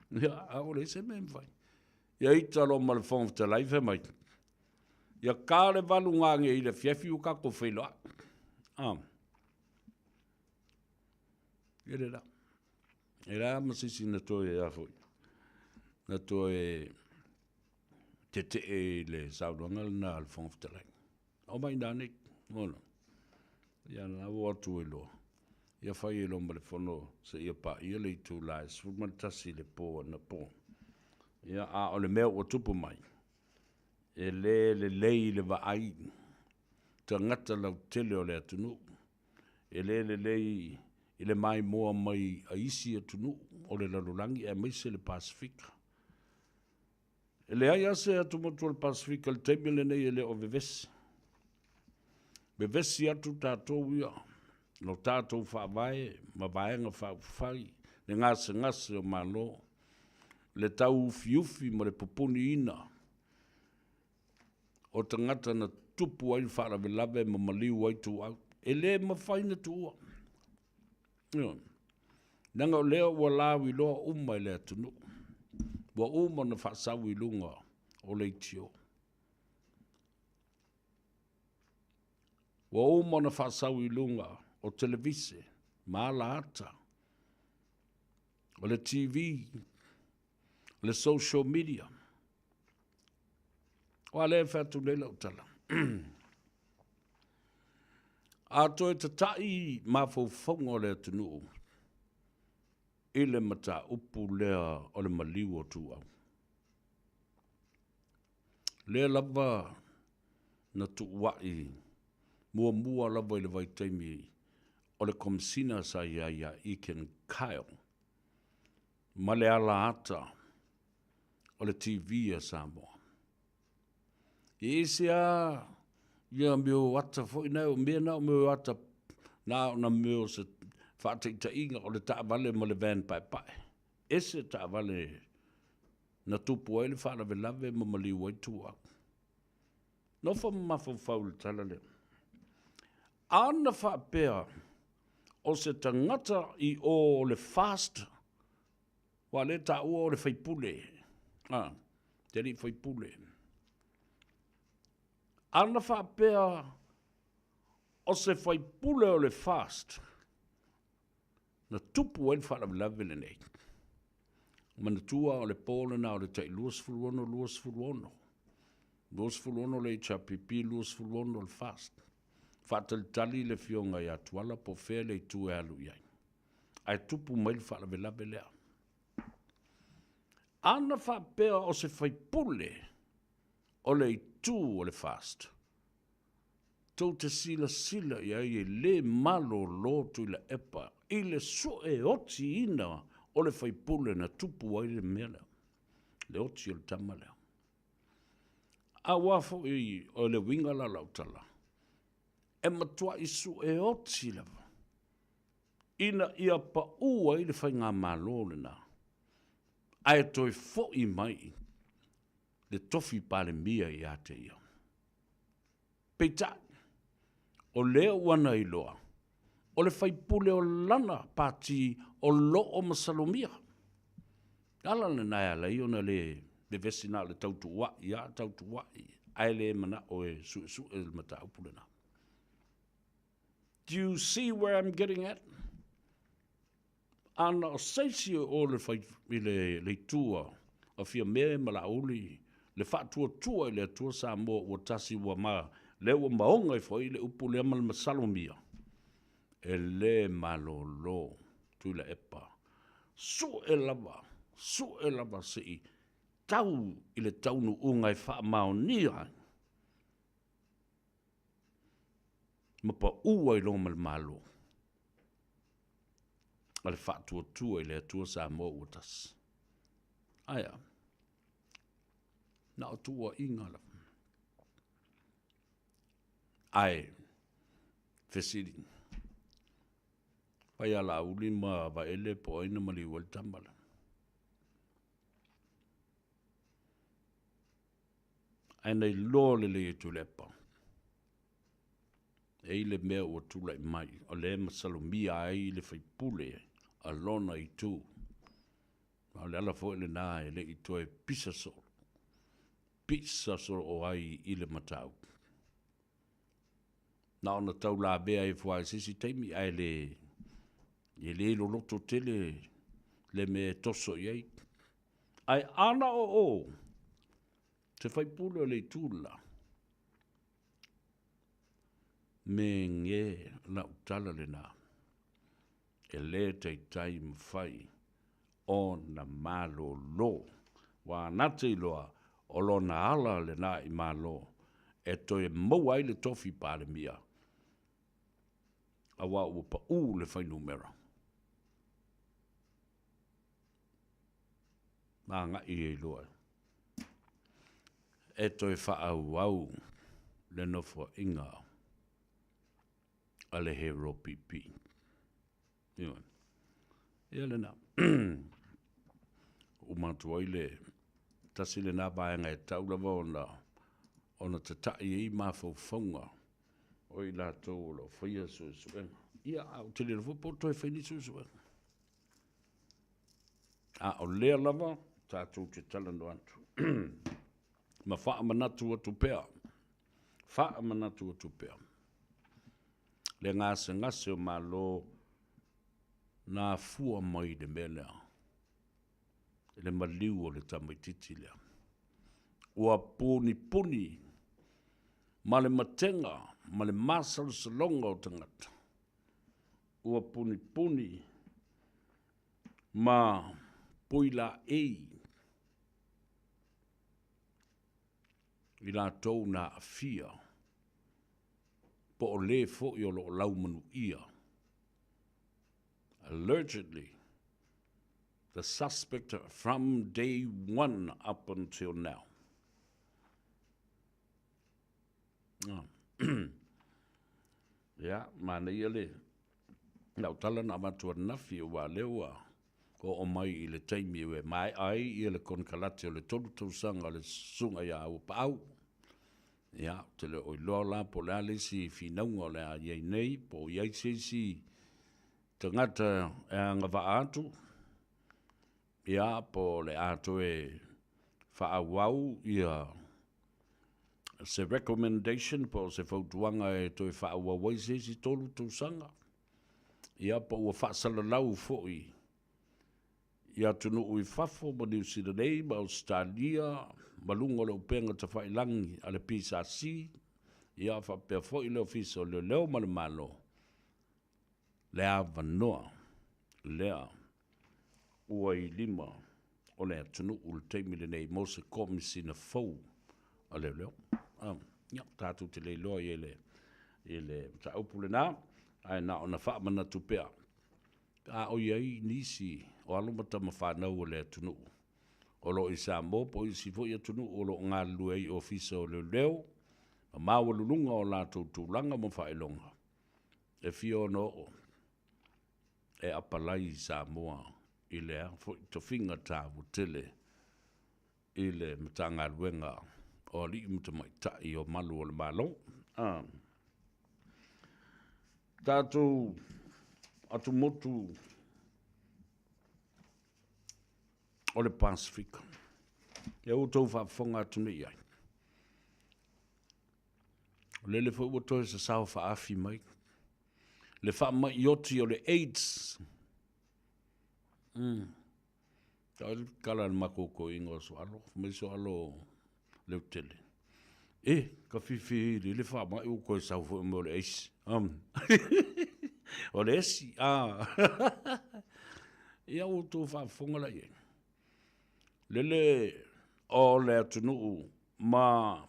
Ia, a ua leai se mea e mafai. Ia ita loa ma le Fofoga Fetalai fai mai, ia ka le valu gage i le afiafi ua tatou feiloai. Ah. E le la. E la ma se isi na toe a foi. Na toe tetee i le saunoaga lena a le Fofoga Fetalai. Oo mai ina nei, ona. Ia na ua atu ai loa. Ia fai ai loa ma le fono seia paia le itula e 11 i le po anapo. Ia, a o le mea ua tupu mai, e le lelei i le vaai tagata lautele o le atunuu, e le lelei i le maimoa mai a isi atunuu o le lalolagi aemaise le Pasefika. E leai lava se atumotu o le Pasefika i le taimi lenei e le o vevesi. Vevesi atu tatou ia, lo tatou faavae ma Vaega Faaupufai, le gasegase o Malo, le tauufiufi ma le pupuniina o tagata na tupu ai le faalavelave ma maliu ai tuau. E le mafai ona tuua. Ioe. Leaga o lea ua lauiloa uma i le atunuu. Ua uma ona faasau i luga o leitio. Ua uma ona faasau i luga o televise ma alaata, o le TV, o le social media. Aua lea e fai atu nei lau tala. A toe tata'i mafaufauga o le atunuu i le mataupu lea o le maliu o Tuuau, lea lava na tuua'i muamua lava i le vaitaimi o le Komesina sa i ai ia Ekin Kyle ma le alaata o le TV a Samoa. E ese lava ia mea o ata foi na, o mea na o mea o ata na o mea o se faataitaiga o le taavale ma le van paepae. Ese taavale na tupu ai le faalavelave ma maliu ai Tuuau. Nofo ma mafaufau i le tala lea. Ana faapea o se tagata i o le FAST Aua o lea e taua o le faipule, a, te alii faipule. Ana faapea o se faipule o le FAST, na tupu ai le faalavelave lenei. Manatua o le po lena o le tai 26, 26. 26 le HRPP, 26 le FAST. Faatalitali le Afioga ia Tuala po o fea le itu e alu i ai. Ae tupu mai le faalavelave lea. Ana faapea o se faipule o le itu o le FAST, tou te silasila i ai e le malolo Tuilaepa i le sue otiina o le faipule na tupu ai le mea lea, le oti o le tama lea. Aua foi o le uiga la o lau tala, e matuai sue oti lava ina ia pau ai le faigamalo lena, ae toe foi mai le tofi Palemia ia te ia. Peitai, o lea ua na iloa, o le faipule o lana pati o lo o masalomia. Ala lena e ala ai ona le vevesi na o le tautuua'i a tautuua'i ae le mana'o e su'esu'e le mataupu lena. Do you see where I'm getting at? Ana o seisi o le fai i le, le itu a, a Fiame ma Laauli, le faatuatua i le Atua Samoa ua tasi ua ma, lea ua maoga ifo ai le upu lea ma le masalomia, e le malolo Tuilaepa. Su'e lava, su'e lava se i tau i le taunuuga e faamaonia ai ma pa'u ai loa ma le Malo a le Faatuatua i le Atua Samoa ua tasi. Ae a? Na o tuuaiga lava. Ae fesili, fai a Laauli ma Vaele po o ai na maliu ai le tama lea? Ae na iloa lelei e Tuilaepa, e i le mea ua tulai mai, o lea e masalomia ai le faipule a lona itu. Ma o le ala foi lena e le i toe pisa soo, pisa soo ai i le mataupu. Na ona tau lavea ifo lava i se isi taimi, ae le, e le loloto tele le mea e toso i ai. Ae ana o o, se faipule o le itu le la, me ge lau tala lena, e le taitai mafai ona malolo, ua na te iloa o lona ala lena i Malo e toe maua ai le tofi Palemia, aua ua pau le fuainumera. Ma agai ai loa e toe faaauau le nofoaiga a le Hero PP. Ioe. Ia lena. Uma atu ai le tasi lena vaega e tau lava ona ona tata'i ai mafaufauga o i latou o lo o faia suesuega. Ia, a ou te le iloa foi po o toe fai ni suesuega. A o lea lava tatou te talanoa atu ma faamanatu atu pea, faamanatu atu pea le gasegase o Malo na afua mai i le mea lea, i le maliu o le tamaitiiti lea. Ua punipuni ma le matega ma le masalosaloga o tagata, ua punipuni ma puilaei i latou na aafia po o le foi o lo o laumanuia. Allegedly, the suspect from day one up until now. Ah. Ia, manaia le lau tala na avatu ananafi, aua lea ua oo mai i le taimi e maea ai ia le konekarate o le 3 tausaga o le susuga ia Auapaau. Ia, ou te le o iloa la po o le a le isi finauga o le a i ai nei, po o i ai se isi tagata e agavaa atu, ia, po o le a toe faaauau ia se recommendation po o se fautuaga e toe faaauau ai se isi 3 tausaga, ia, po ua faasalalau foi i atunuu i fafo ma Niu Sila nei ma Ausetalia ma luga o le upega tafailagi a le PSC, ia faapea foi le Ofisa o Leoleo ma le Malo, le avanoa lea ua i lima o le atunuu i le taimi lenei mo se Komesina fou a Leoleo. Ia, tatou te le iloa i le, i le mataupu lena, ae na ona faamanatu pea, a o i ai nisi o alo ma tama fanau o le atunuu o lo o i Samoa po o isi foi atunuu o lo o galulue ai i Ofisa o Leoleo ma maualuluga o latou tulaga ma faailoga e fia ona oo e apalai i Samoa i lea foi tofiga taua tele i le Matagaluega o Alii ma Tamaitai o Malu o le Malo. Tatou. Atumotu o le Pasefika. Ia ua outou faafofoga atu nei i ai. O lele foi ua toe sasao faaafi mai le faamai oti o le AIDS. Tau le tala a le matou toeaina o Soalo, fai mai Soalo Leutele, E, ka fifili le faamai ua toe sau foi mai o le AIDS. O le esi, a. Ia ua outou faafofoga la i ai. Lele o le atunuu ma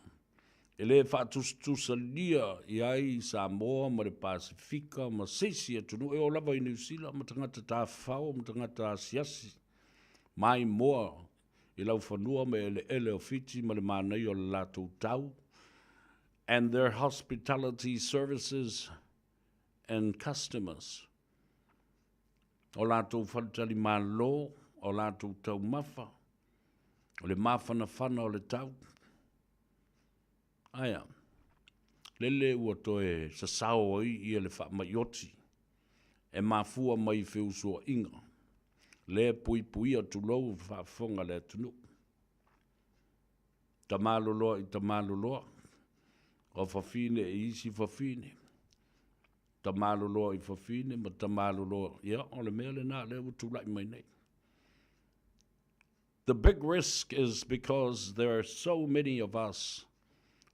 e le faatusatusalia i ai Samoa ma le Pasefika ma se isi atunuu e oo lava i Niu Sila ma tagata tafafao ma tagata asiasi maimoa i laufanua ma eleele o Fiti ma le manaia o le latou tau and their hospitality services and customers. O latou faletalimalo, o latou taumafa, o le mafanafana o le tau. Aea, lele ua toe sasao ai ia le faamai oti e mafua mai i feusuaiga le puipuia tulou faafofoga a le atunuu. Tamaloloa i tamaloloa, o fafine i isi fafine, tamaloloa i fafine ma tamaloloa, ia o le mea lena lea ua tulai mai nei. The big risk is because there are so many of us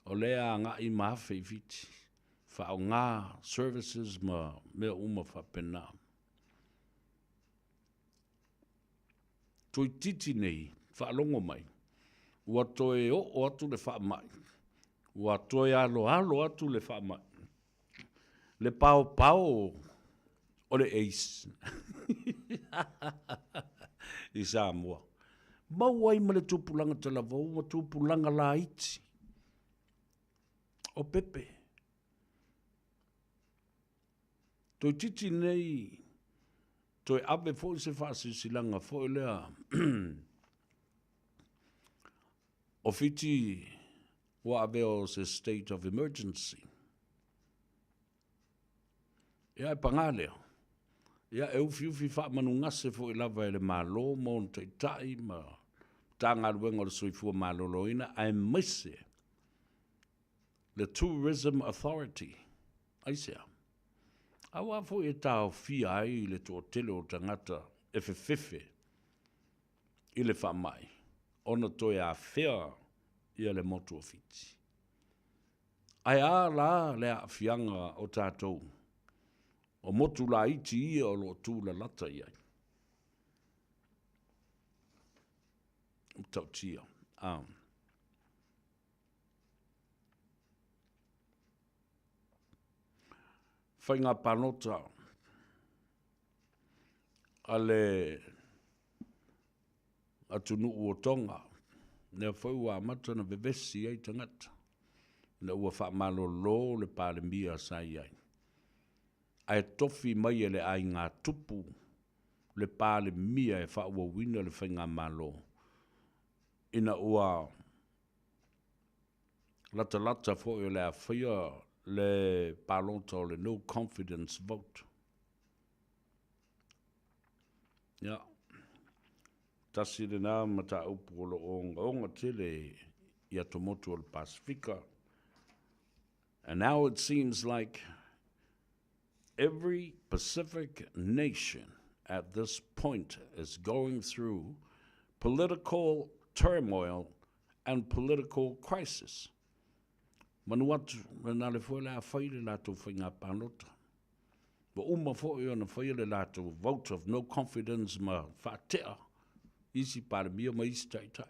o lea agai ma afe i Fiti, faaaoga services ma mea uma faapena. Toeitiiti nei, faalogo mai, ua toe oo atu le faamai, ua toe aloalo atu le faamai, le paopao o le AIDS i Samoa. Maua ai ma le tupulaga talavou ma tupulaga laiti o pepe. Toeitiiti nei toe ave foi se faasilasilaga foi lea o Fiti ua avea o se state of emergency. Ia e paga lea, ia e ufiufi faamanugase foi lava e le Malo ma ona taitai ma Matagaluega o le Soifua Maloloina aemaise le Tourism Authority. Aisea? Aua foi e taofia ai le toatele o tagata e fefefe i le faamai ona toe afea ia le motu o Fiti. Ae a la le aafiaga o tatou o motu laiti ia o lo o tulalata i ai? Matautia. A. Faiga palota a le atunuu o Tonga, lea foi ua amata ona vevesi ai tagata ina ua faamalolo le Palemia sa i ai, ae tofi mai e le aiga tupu le Palemia e faaauauina le faigamalo ina ua latalata foi o le a faia le palota o le no confidence vote. Ia, tasi lena mataupu o lo o ogaoga tele i atomotu o le Pasefika. And now it seems like every Pacific nation at this point is going through political turmoil and political crisis. Manu atu, lena le foi le a fai le latou faiga palota. Ua uma foi ona faia le latou vote of no confidence ma faatea isi Palemia ma isi Taitai.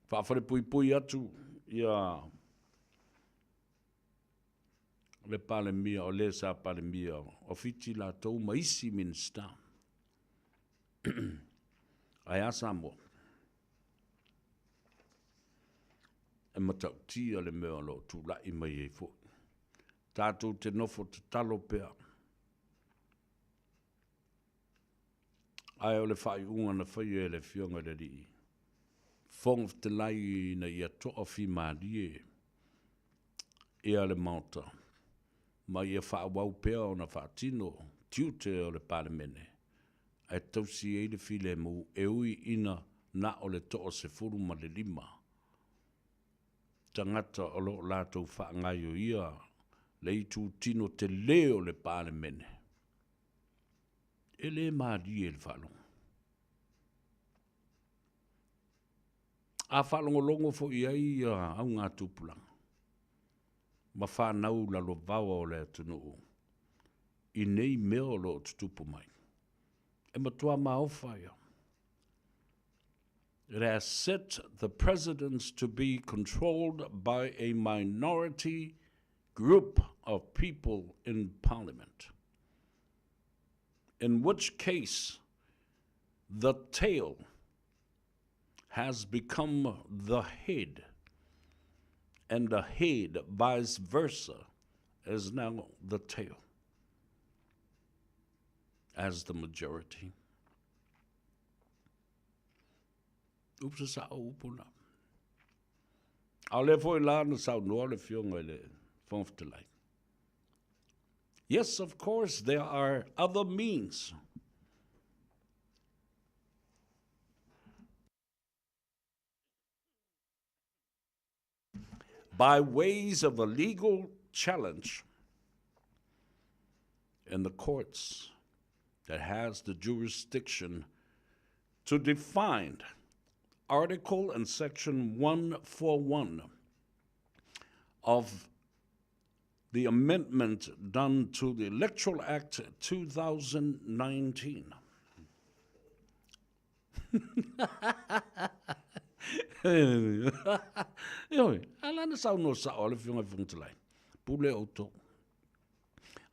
Faafalepuipui atu ia le Palemia o le sa Palemia o Fiti latou ma isi Minisita. Ae a Samoa? E matautia le mea o lo o tulai mai ai foi. Tatou te nofo tatalo pea. Ae o le faaiuga na faia e le Afioga i le Alii Fofoga Fetalai ina ia toafimalie ia le Maota. ma ia faaauau pea ona faatino tiute o le Palemene ae tausi ai le filemu e ui ina na o le 15 tagata o lo o latou faagaioia le itutino telē o le Palemene. E le malie i le faalogo. A faalogologo foi i ai ia augatupulaga ma fanau lalovaoa o le atunuu i nei mea o lo o tutupu mai, e matua maofa ia. It has set the presidents to be controlled by a minority group of people in parliament. In which case, the tail has become the head, and the head, vice versa, is now the tail as the majority. Upu sasao upu na. A o lea foi la na saunoa le Afioga i le Fofoga Fetalai. Yes, of course, there are other means. By ways of a legal challenge in the courts that has the jurisdiction to define Article and Section 141 of the amendment done to the Electoral Act 2019. Ioe, a la na saunoa sao a le Afioga i le Fofoga Fetalai, pule outou.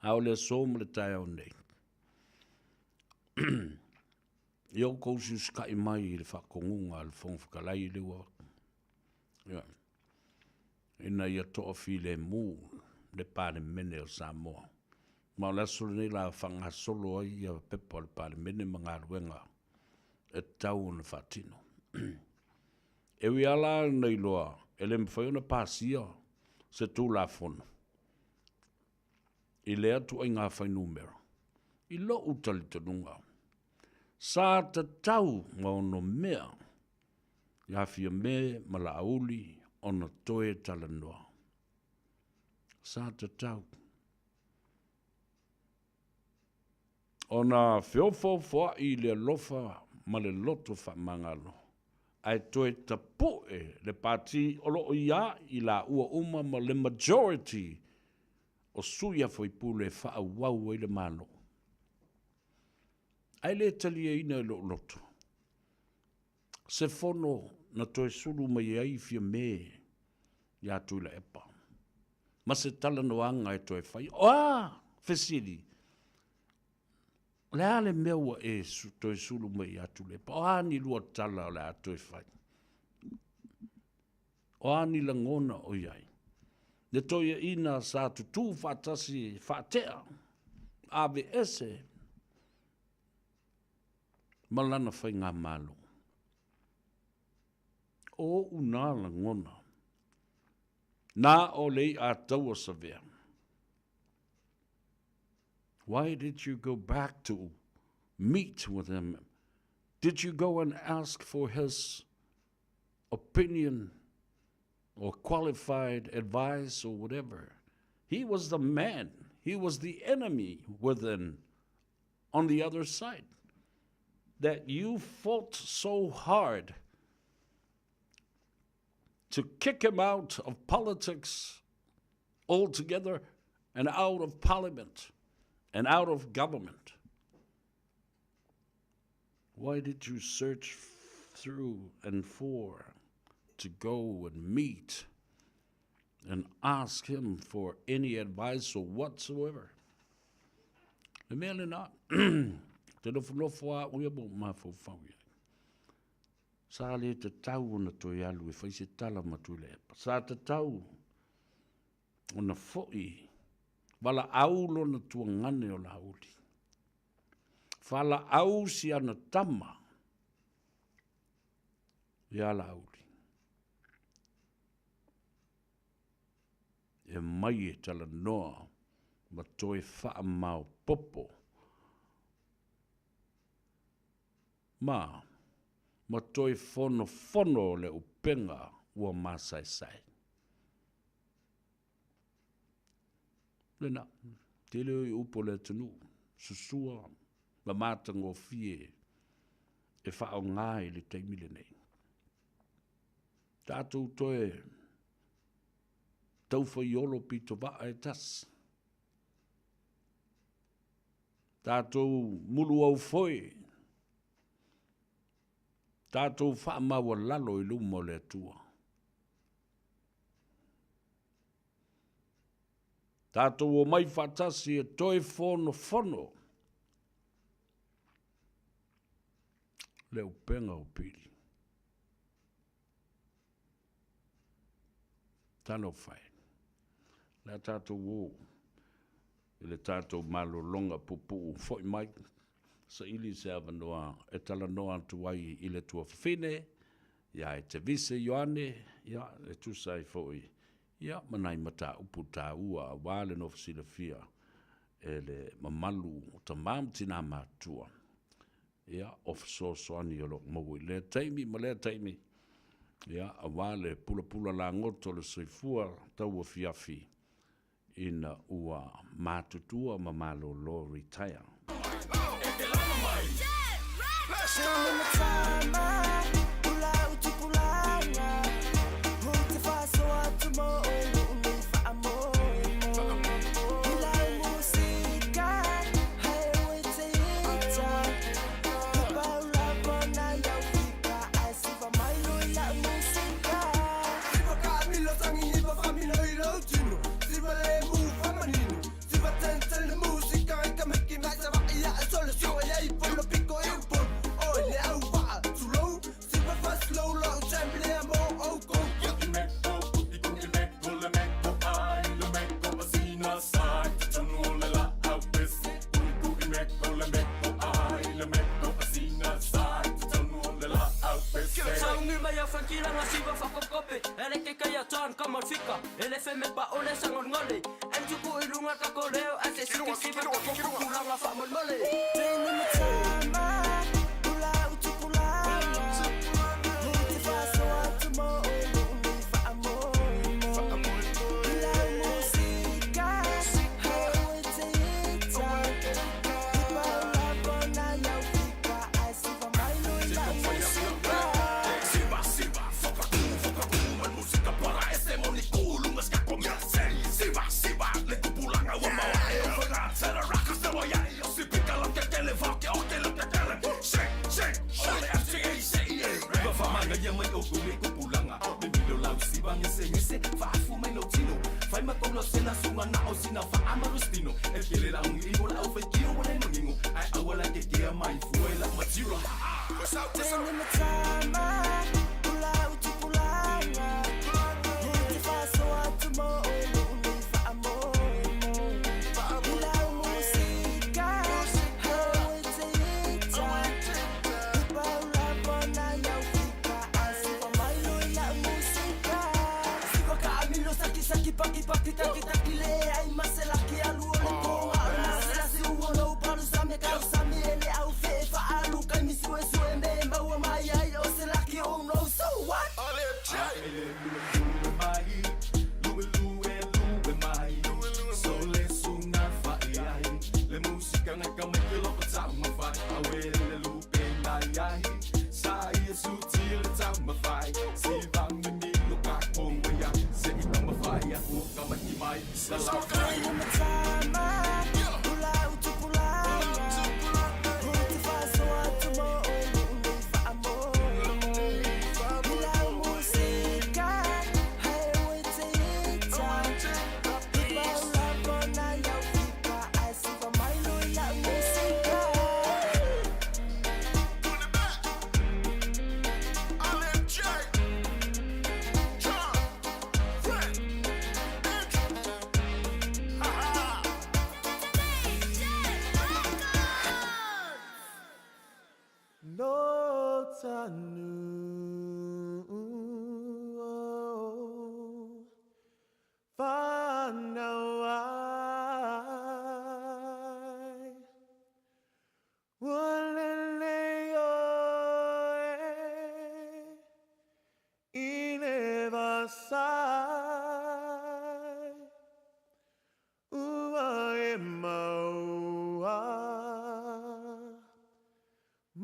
A o le aso ma le taeao nei, ia outou usiusikaʻi mai i le faatonuga a le Fofoga Fetalai le ua, ioe, ina ia toafilemu le Palemene o Samoa. Ma o le aso lenei la faagasolo ai ia pepa o le Palemene ma galuega e tatau ona faatino. E ui lava la ina iloa e le mafai ona pasia se Tulafono i lea ituaiga fuainumera, i lou talitonuga, sa tatau ma onomea ia Fiame ma Laauli ona toe talanoa. Sa tatau ona feofoofoai i le alofa ma le loto faamagalo, ae toe tapu'e le pati o lo o i ai i laua uma ma le majority o sui a faipule e faaauau ai le Malo. Ae le taliaina e lou loto se fono na toe sulu mai ai Fiame ia Tuilaepa ma se talanoaga e toe fai. O a fesili? O le a le mea ua e toe sulu mai ia Tuilaepa? O a ni lua tala o le a toe fai? O a ni lagona o i ai? Le toeaina sa tutū faatasi faatea, aveese ma lana faigamalo. O ou nā lagona, na o le iʻa taua Savea. Why did you go back to meet with him? Did you go and ask for his opinion or qualified advice or whatever? He was the man. He was the enemy within on the other side that you fought so hard to kick him out of politics altogether and out of parliament and out of government. Why did you search through and for to go and meet and ask him for any advice or whatsoever? Le mea lena, te nofonofo a uia mo mafaufau i ai. Sa le tatau ona toe alu e fai se tala ma Tuilaepa. Sa tatau ona foi valaau lona tuagane o Laauli. Valaau si ana tama ia Laauli. E mai e talanoa ma toe faamaopoopo ma ma toe fonofono le upega ua masaesae. Lena, tele o i upu o le atunuu, susua ma matagofie e faaaoga i le taimi lenei. Tatou toe taufaiolo pitovaa e tasi. Tatou muluau foi, tatou faamaualalo i luma o le Atua. Tatou omai faatasi e toe fonofono le upega o pili. Talofa e, le a tatou o i le tatou malologa puupuu foi mai, saili se avanoa e talanoa atu ai i le tuafafine, ia e Tevise Ioane, ia e tusa ai foi ia ma nai mataupu taua aua le nofo silafia e le mamalu o tama ma tina matutua. Ia, o fesoasoani o lo o maua i lea taimi ma lea taimi, ia, aua le pulapula lagoto o le soifua tauafiafi ina ua matutua ma malolo, retire.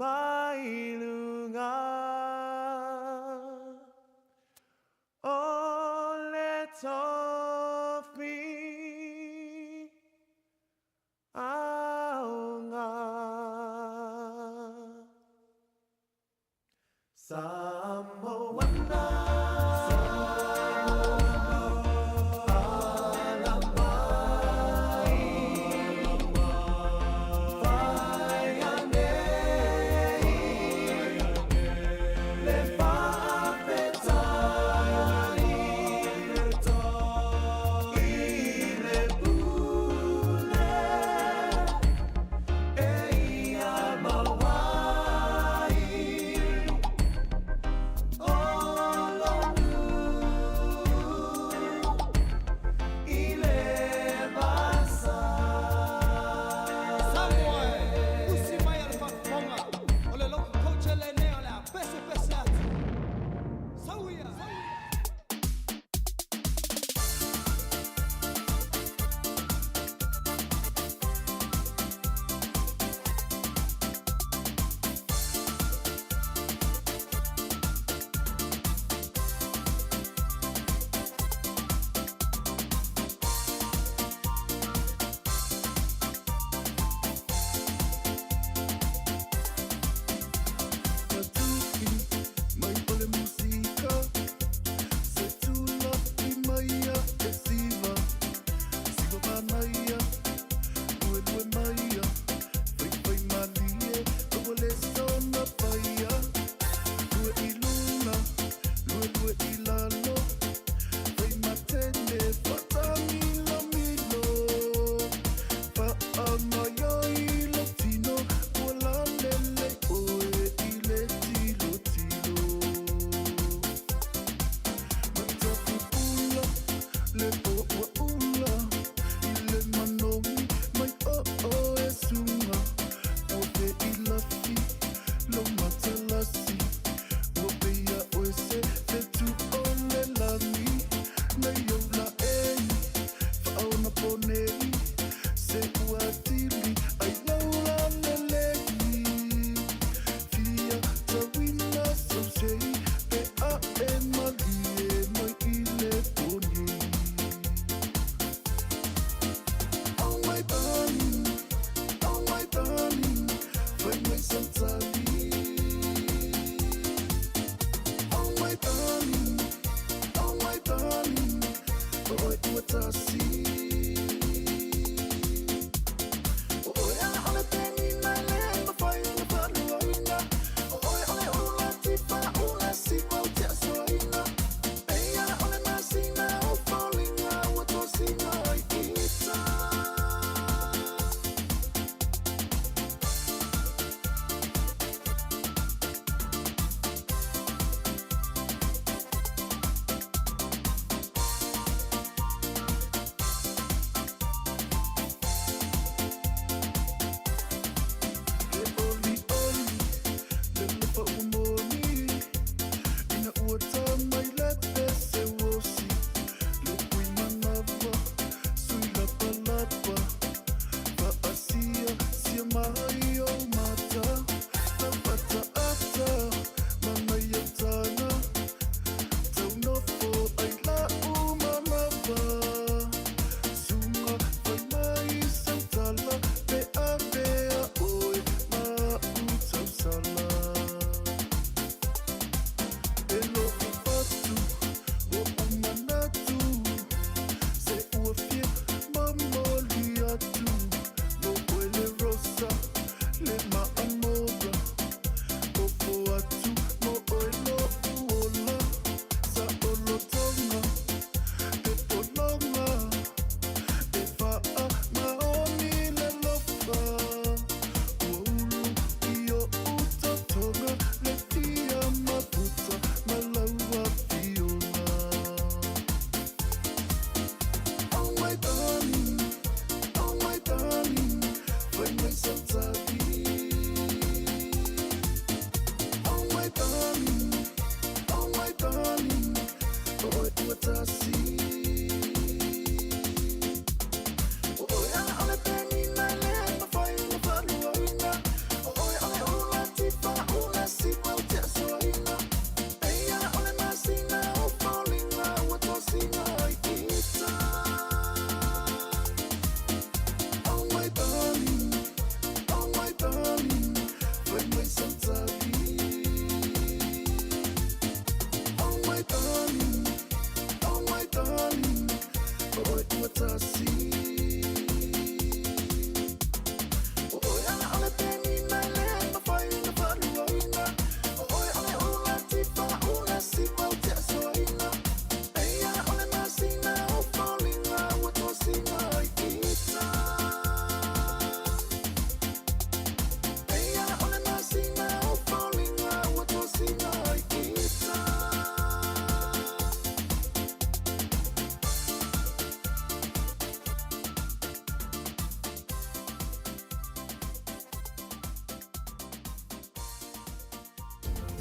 Mai luga o le tofi aoga. Samoana. Ala mai, fai anei le faafetai i le pule e ia mau ai.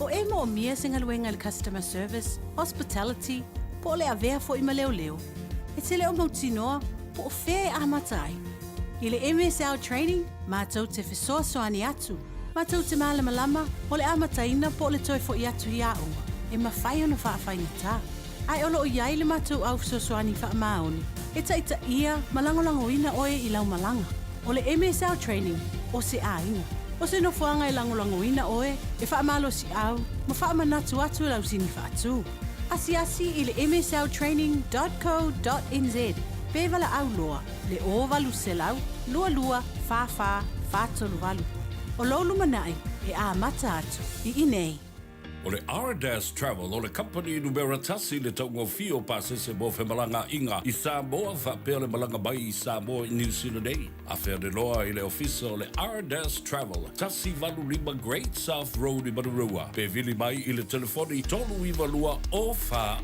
O e moomia se galuega i le customer service, hospitality, po o le avea foi ma leoleo, e te le o mautinoa po o fea e amata ai. I le MSL Training, matou te fesoasoani atu, matou te malamalama o le amataina po o le toe foi atu i aoga e mafai ona faafaigata. Ae o lo o i ai le matou au fesoasoani faamaoni e taitaia ma lagolagoina oe i lau malaga. O le MSL Training, o se aiga. O se nofoaga e lagolagoina oe, e faamalosiau ma faamanatu atu i lau sini faatu. Asiasi i le msltraining dot co dot nz pe valaau loa le 0800 22 44 438. O lou lumanai e amata atu i inei. O le Ardas Travel o le kamupani numera tasi i le taugofie o pasese mo femalagaaiga i Samoa faapea le malaga mai i Samoa i Niu Sila nei. Afe ane loa i le ofisa o le Ardas Travel, 185 Great South Road i Manurewa, pe vili mai i le telefoni 392 0400,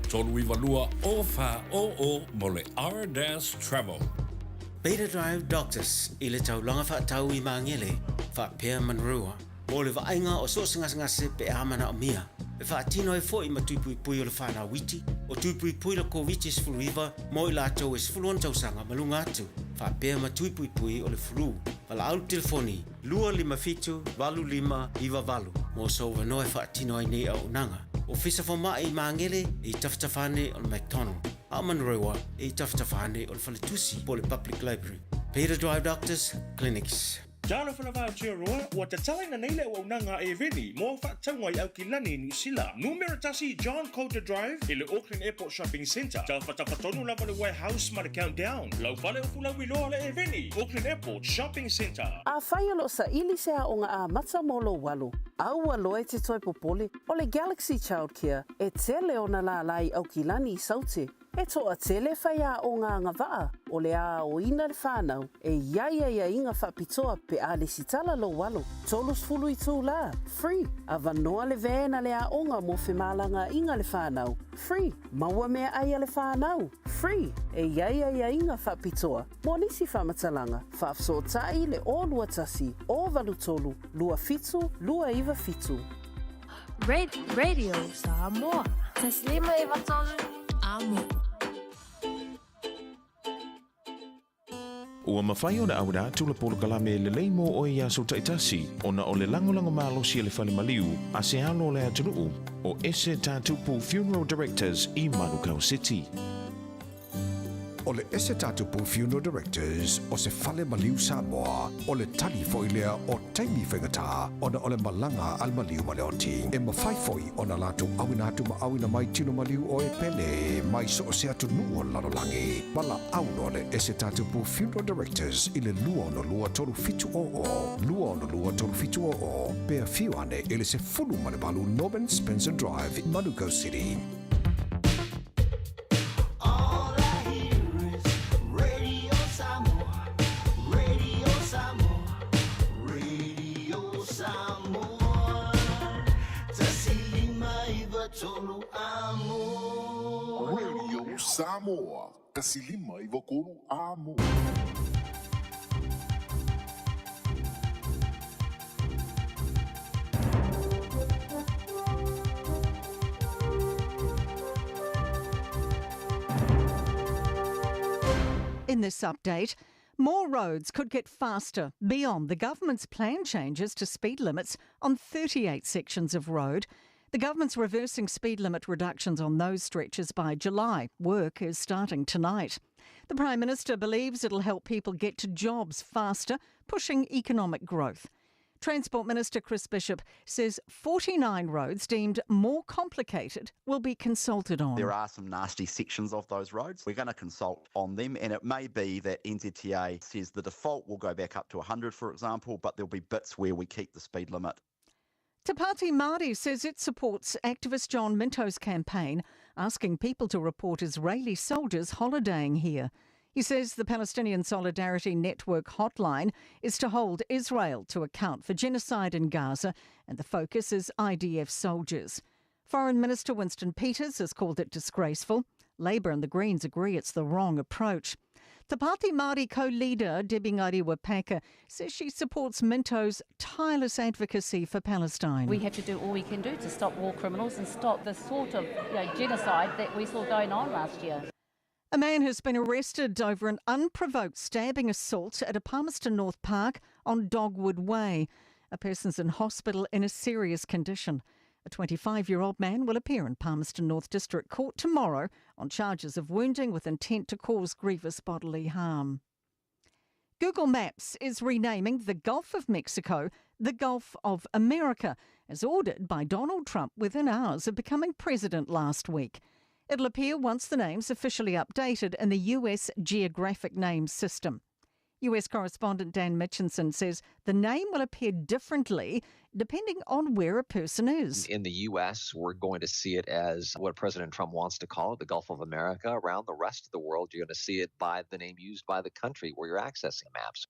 392 0400 mo le Ardas Travel. Beta Drive Doctors i le taulaga faatau i Magele faapea Manurewa. Mo le vaaiga o so o se gasegase pe a manaomia, e faatino ai foi ma tuipuipui o le whanau iti, o tuipuipui le Koviti-19 mo i latou e 16 tausaga ma luga atu, faapea ma tuipuipui o le flu. Valaau le telefoni 257 8598 mo sou avanoa e faatino ai nei auaunaga. Ofisa Fomai i Magele e i tafatafa ane o le McDonald, a o Manurewa e i tafatafa ane o le Faletusi po o le Public Library. Peter Drive Doctors Clinics. Talofa lava Aotearoa, ua tatalaina nei le auaunaga a Eveni mo au faatauga i Aukilani i Niu Sila. Numera tasi John Coulter Drive i le Auckland Airport Shopping Centre. Tafatafa tonu lava le warehouse ma le Countdown. Lau fale o Fulauiloa le Eveni, Auckland Airport Shopping Centre. Afai o lo o saili se aoga amata mo lou alo, aua loa e te toe popole, o le Galaxy Childcare e tele ona lālā i Aukilani i Saute. E toatele faiaoga agavaa o le aoina le whanau e i ai aiaiga faapitoa pe a lesitala lou alo. 30 itulā, free, avanoa le van a le aoga mo femalagaaiga le whanau, free, maua meaai a le whanau, free, e i ai aiaiga faapitoa mo nisi faamatalaga, faafesootai le 021 083 27 297. Radio Samoa. Taslima Ivatolu Amo. Ua mafai ona auina atu le polokalame lelei mo oe i aso taitasi ona o le lagolago malosi a le fale maliu a se alo o le atunuu o Ese Tatupu Funeral Directors i Manukau City. O le Ese Tatupu Funeral Directors o se fale maliu Samoa, o le tali foi lea o taimi faigata ona o le malaga a le maliu ma le oti. E mafai foi ona latou auina atu ma auina mai tino maliu o e pele mai so o se atunuu o le lalolagi. Valaau loa le Ese Tatupu Funeral Directors i le 262 3700, 262 3700, pe afio ane i le 18 Norman Spencer Drive, Manukau City. Radio Samoa, 153 Amo. In this update, more roads could get faster beyond the government's plan changes to speed limits on 38 sections of road. The government's reversing speed limit reductions on those stretches by July. Work is starting tonight. The Prime Minister believes it'll help people get to jobs faster, pushing economic growth. Transport Minister Chris Bishop says 49 roads deemed more complicated will be consulted on. There are some nasty sections of those roads. We're going to consult on them, and it may be that NZTA says the default will go back up to 100, for example, but there'll be bits where we keep the speed limit. Te Pāti Māori says it supports activist John Minto's campaign asking people to report Israeli soldiers holidaying here. He says the Palestinian Solidarity Network hotline is to hold Israel to account for genocide in Gaza, and the focus is IDF soldiers. Foreign Minister Winston Peters has called it disgraceful. Labour and the Greens agree it's the wrong approach. The Pāti Māori co-leader, Debbie Ngarewa-Packer, says she supports Minto's tireless advocacy for Palestine. We have to do all we can do to stop war criminals and stop the sort of you know, genocide that we saw going on last year. A man has been arrested over an unprovoked stabbing assault at a Palmerston North park on Dogwood Way. A person's in hospital in a serious condition. A 25 year old man will appear in Palmerston North District Court tomorrow on charges of wounding with intent to cause grievous bodily harm. Google Maps is renaming the Gulf of Mexico the Gulf of America, as ordered by Donald Trump within hours of becoming president last week. It'll appear once the name's officially updated in the US Geographic Names System. US correspondent Dan Mitchinson says the name will appear differently depending on where a person is. In the US, we're going to see it as what President Trump wants to call it, the Gulf of America. Around the rest of the world, you're going to see it by the name used by the country where you're accessing maps.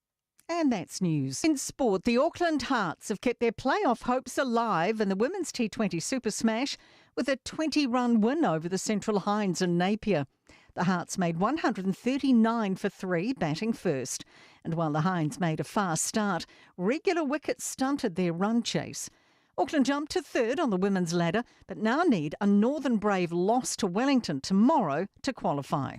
And that's news. In sport, the Auckland Hearts have kept their playoff hopes alive in the Women's T20 Super Smash with a 20 run win over the Central Hinds in Napier. The Hearts made 139 for three, batting first. And while the Hinds made a fast start, regular wickets stunted their run chase. Auckland jumped to third on the women's ladder, but now need a Northern Brave loss to Wellington tomorrow to qualify.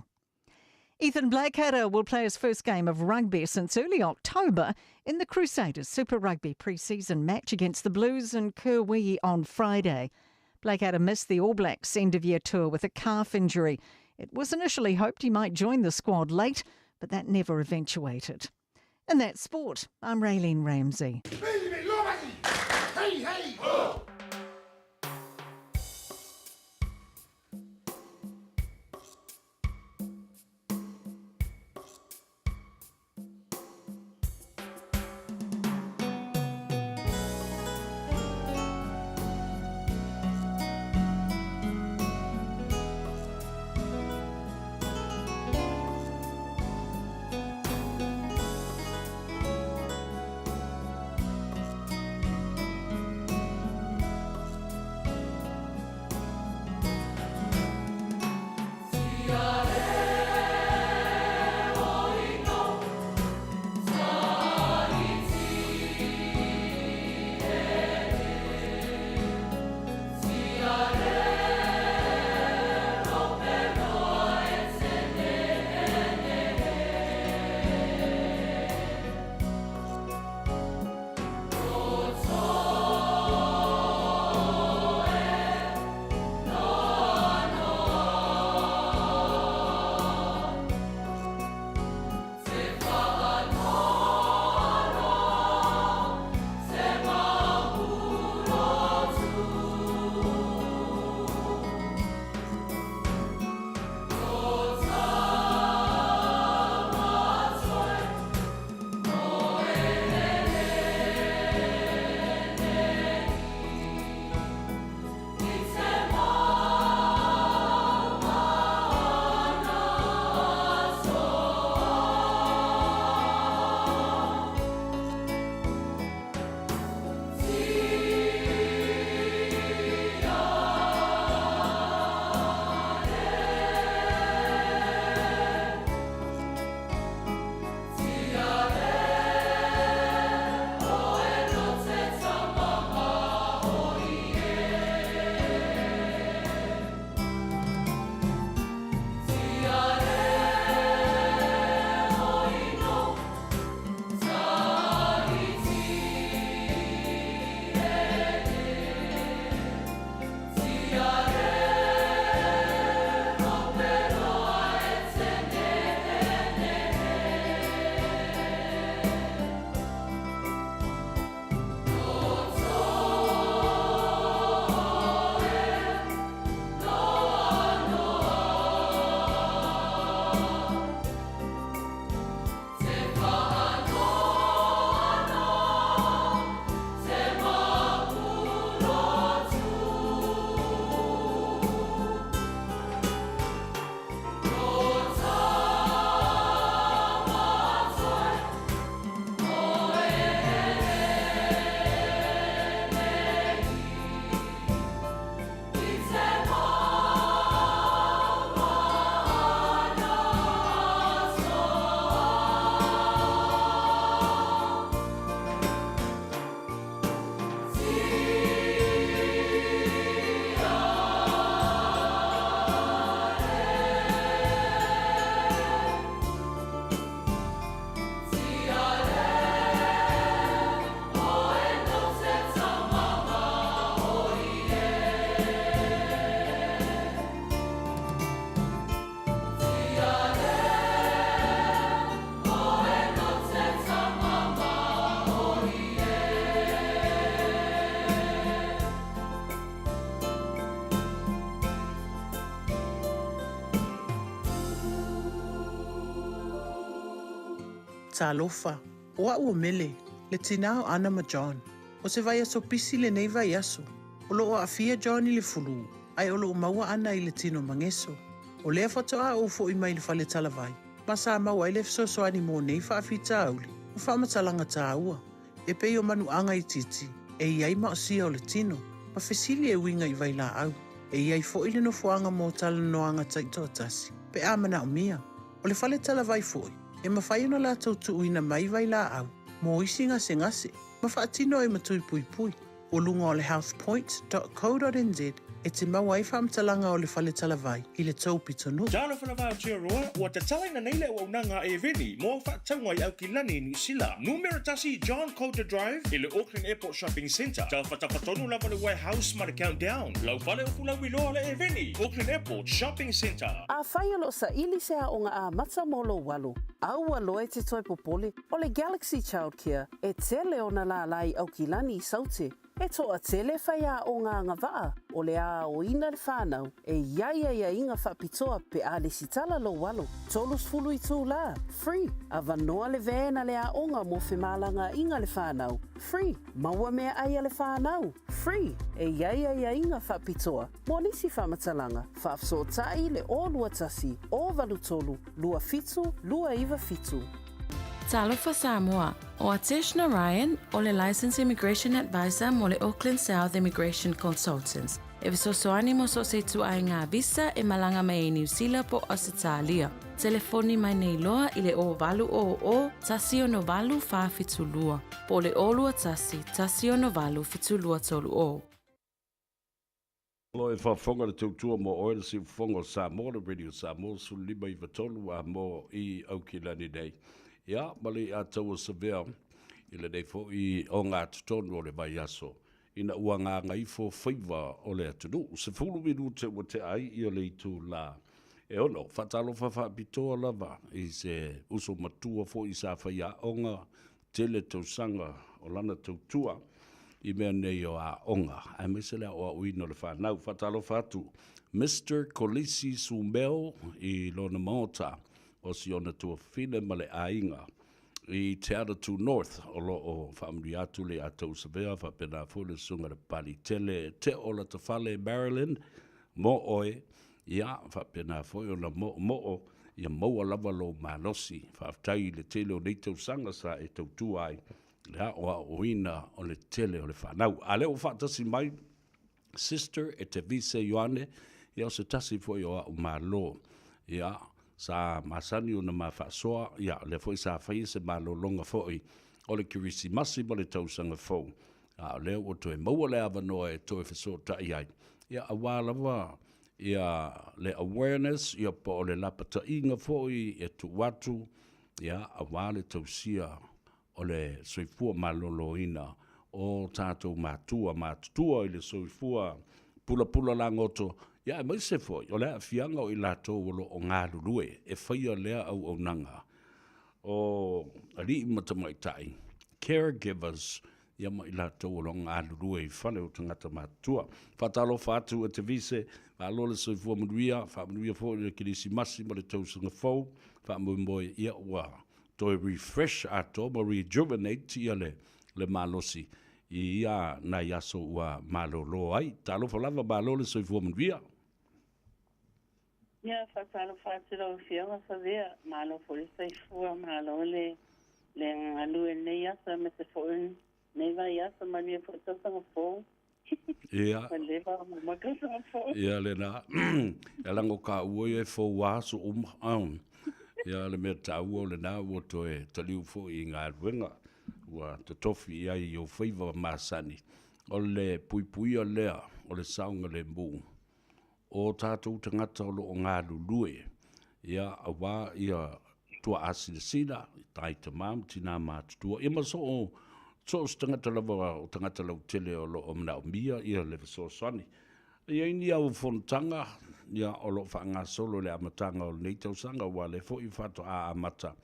Ethan Blackadder will play his first game of rugby since early October in the Crusaders Super Rugby pre-season match against the Blues in Kirwee on Friday. Blackadder missed the All Blacks end of year tour with a calf injury. It was initially hoped he might join the squad late, but that never eventuated. And that's sport. I'm Raylene Ramsey. Hey, hey! Oh! Talofa, o a'u o Mele, le tinā o Ana ma John. O se vaiaso pisi lenei vaiaso. O loo aafia John i le fulū, ae o loo maua ana i le tino mageso. O lea faatoa ou fo'i mai le fale talavai, ma sa maua ai le fesoasoani mo nei faafitauli ma faamatalaga tāua, e pei o manuaga itiiti e i ai maosia o le tino, ma fesili e uiga i vailaau. E i ai fo'i le nofoaga mo talanoaga taitoatasi, pe a manaomia. O le fale talavai fo'i, e mafai ona latou tuuina mai vailaau mo isi gasegase ma faatino ai ma tui puipui. O luga o le healthpoint.co.nz e te maua ai faamatalaga o le fale talavai i le tou pitonuu. Talofa lava Aotearoa, ua tatalaina nei le auaunaga a Eveni mo au faatauga i Aukilani i Niu Sila. Numera tasi John Coulter Drive i le Auckland Airport Shopping Centre. Tafatafa tonu lava le Warehouse ma le Countdown. Lau fale o Fulauiloa le Eveni, Auckland Airport Shopping Centre. Afai o lo o saili se aoga amata mo lou alo, aua loa e te toe popole, o le Galaxy Childcare e tele ona lālā i Aukilani i Saute. E toatele faiaoga agavaa o le aoina le whanau e i ai aiaiga faapitoa pe a lesitala lou alo. 30 itulā, free, avanoa le van a le aoga mo femalagaaiga le whanau, free, maua meaai a le whanau, free, e i ai aiaiga faapitoa mo nisi faamatalaga, faafesootai le 021 083 27 297. Talofa Samoa, o Atesh Narayan o le Licensed Immigration Advisor mo le Auckland South Immigration Consultants e fesoasoani mo so o se ituaiga visa e malaga mai ai Niu Sila po o Ausetalia. Telefoni mai nei loa i le 0800 168 472 po o le 021 168 7230. Lo e faafofoga le tautua mo oe le siufofoga o Samoa, le Radio Samoa 15 93 a mo i Aukilani nei. Ia, ma le Ataua Savea i lenei foi ogatotonu o le vaiaso ina ua gagaifo faiva o le atunuu. 10 minute ua tea ai ia le itulā e ono. Faatalofa faapitoa lava i se uso matua foi sa faiaoga tele tausaga o lana tautua i mea nei o aoga, aemaise le aoaoina o le fanau. Faatalofa atu Mister Kolisi Sumeo i lona maota o si ona tuafafine ma le aiga i Te Atatū North o lo o faamanuia atu le Atou Savea faapena foi le Susuga i le Papalitele Teo Latafale Marilyn mo oe Ia, faapena foi ona moomoo ia maua lava lou malosi. Faafetai i le tele o nei tausaga sa e tautua ai le aoaoina o le tele o le fanau. A lea ua faatasi mai Sister Etevise Ioane, ia o se tasi foi o a'u malo. Ia, sa masani ona ma faasoa, ia, lea foi sa faia se malologa foi o le Kerisimasi ma le tausaga fou. A o lea ua toe maua le avanoa e toe fesootai ai, ia, aua lava ia le awareness, ia po o le lapataiga foi e tuu atu, ia, aua le tausia o le soifua maloloina o tatou matua matutua i le soifua pulapula lagoto, ia aemaise foi o le aafiaga o i latou o lo o galulue e faia lea auaunaga o alii ma tamaitai, caregivers, ia ma i latou o lo o galulue i fale o tagata matutua. Faatalofa atu e te vise, malo le soifua manuia, faamanuia foi le Kerisimasi ma le tausaga fou, faamoemoe ia ua toe refresh atoa ma rejuvenate ia le, le malosi i ia nai aso ua malolo ai. Talofa lava, malo le soifua manuia. Ia, faatalofa atu i lau Afioga Savea, malo foi le soifua, malo le le galue i lenei aso aemaise foi lenei vaiaso, manuia foi le tausaga fou. Ia. Ua leva ona uma le tausaga fou. Ia lena. Ia leaga o taua ia e fou lava aso uma. Ia le mea taua o lena ua toe taliu foi i galuega ua totofi i ai i ou faiva masani. O le puipuia lea o le saogalemu o tatou tagata o lo o galulue, ia, aua ia tuaa silasila, tai tama ma tinā matutua, ia ma so o se tagata lava o tagata lautele o lo o manaomia ia le fesoasoani. E i ai ni au fonotaga, ia, o lo o faagasolo i le amataga o lenei tausaga, aua o lea foi faatoa amata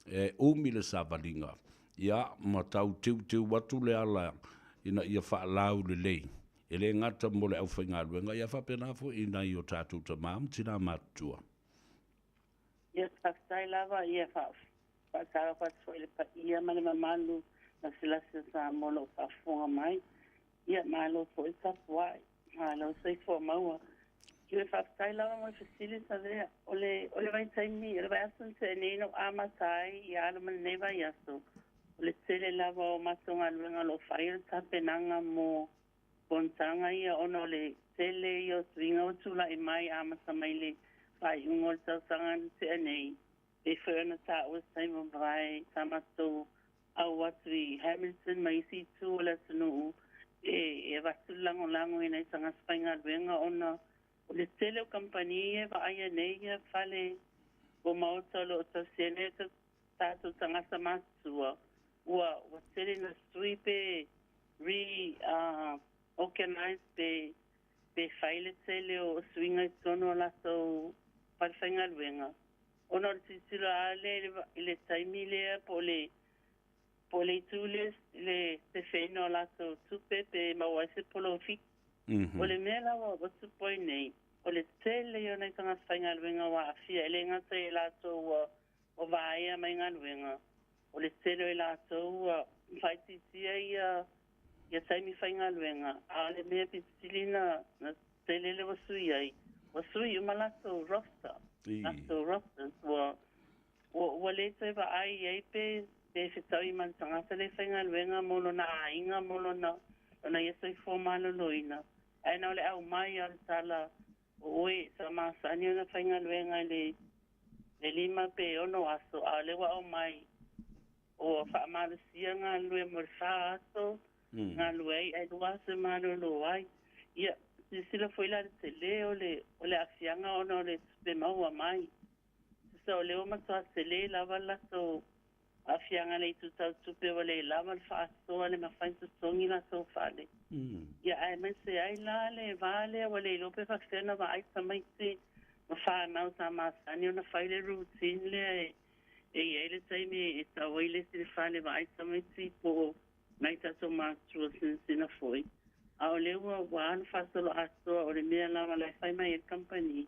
e umi le savaliga, ia, ma tau teuteu atu le ala ina ia faalaulelei E le gata mo le aufaigaluega, ia faapena foi i nai o tatou tama ma tina matutua. Ia faafetai lava, ia Faatalofa atu foi i le paia ma le mamalu lasilasi o Samoa o lo o faafofoga mai. Ia, malo foi le tapuai, malo le soifua maua. Ia, faafetai lava mo le fesili Savea. O le, o le vaitaimi, o le vaiaso na tea nei na ou amata ai ia alo ma lenei vaiaso, o le tele lava o matou galuega o lo o fai o le tapenaga mo fonotaga ia ona o le tele ia o suiga ua tulai mai amata mai le faaiuga o le tausaga na tea nei. Pei foi ona taua se taimi ua mavae sa matou au atu i Hamilton ma isi itu o le atunuu e e avatu le lagolago i nai tagata faigaluega ona o le tele o kamupani ia e vaaia nei ia fale o maota o lo o tausia nei o tatou tagata matutua ua ua tele ina sui pe re uh, organize pe pe fai le tele o suiga i totonu o latou fale faigaluega ona o le tilotilo lava lea i le taimi lea po o le po o le itu lea i le sefeina o latou tupe pe maua ai se polofiti. O le mea la ua tupu ai nei, o le tele ia o nai tagata faigaluega ua aafia, e le gata i latou ua ua vaea mai galuega, o le tele o i latou ua faaitiitia ia ia taimi faigaluega, a o le mea pito sili na na tele lea ua sui ai, ua sui uma latou roster, latou rosters ua ua ua le toe vaai i ai pe pe fetaui ma le tagata lea e faigaluega mo lona aiga mo lona lona ia soifua maloloina, ae na o le aumai lava o le tala o oe sa masani ona faigaluega i le le lima pe ono aso, a o lea ua aumai ua faamalosia galulue mo le fa aso, galulue ai ae lua aso e malolo ai. Ia, silasila foi la i le tele o le o le aafiaga ona o le tupe maua mai. Tusa o lea ua matua tele lava le latou aafiaga i le itu tau tupe ua le lava le faasoa le mafai ona totogi latou fale. Ia aemaise ai la le va lea ua le iloa pe faapefea ona vaai tamaiti ma fanau sa masani ona fai le routine lea e e i ai le taimi e tau ai le isi i le fale vaai tamaiti po o nai tatou matua sinasina foi. A o lea ua ua alu faasoloatoa o le mea lava la e fai mai ai le kamupani,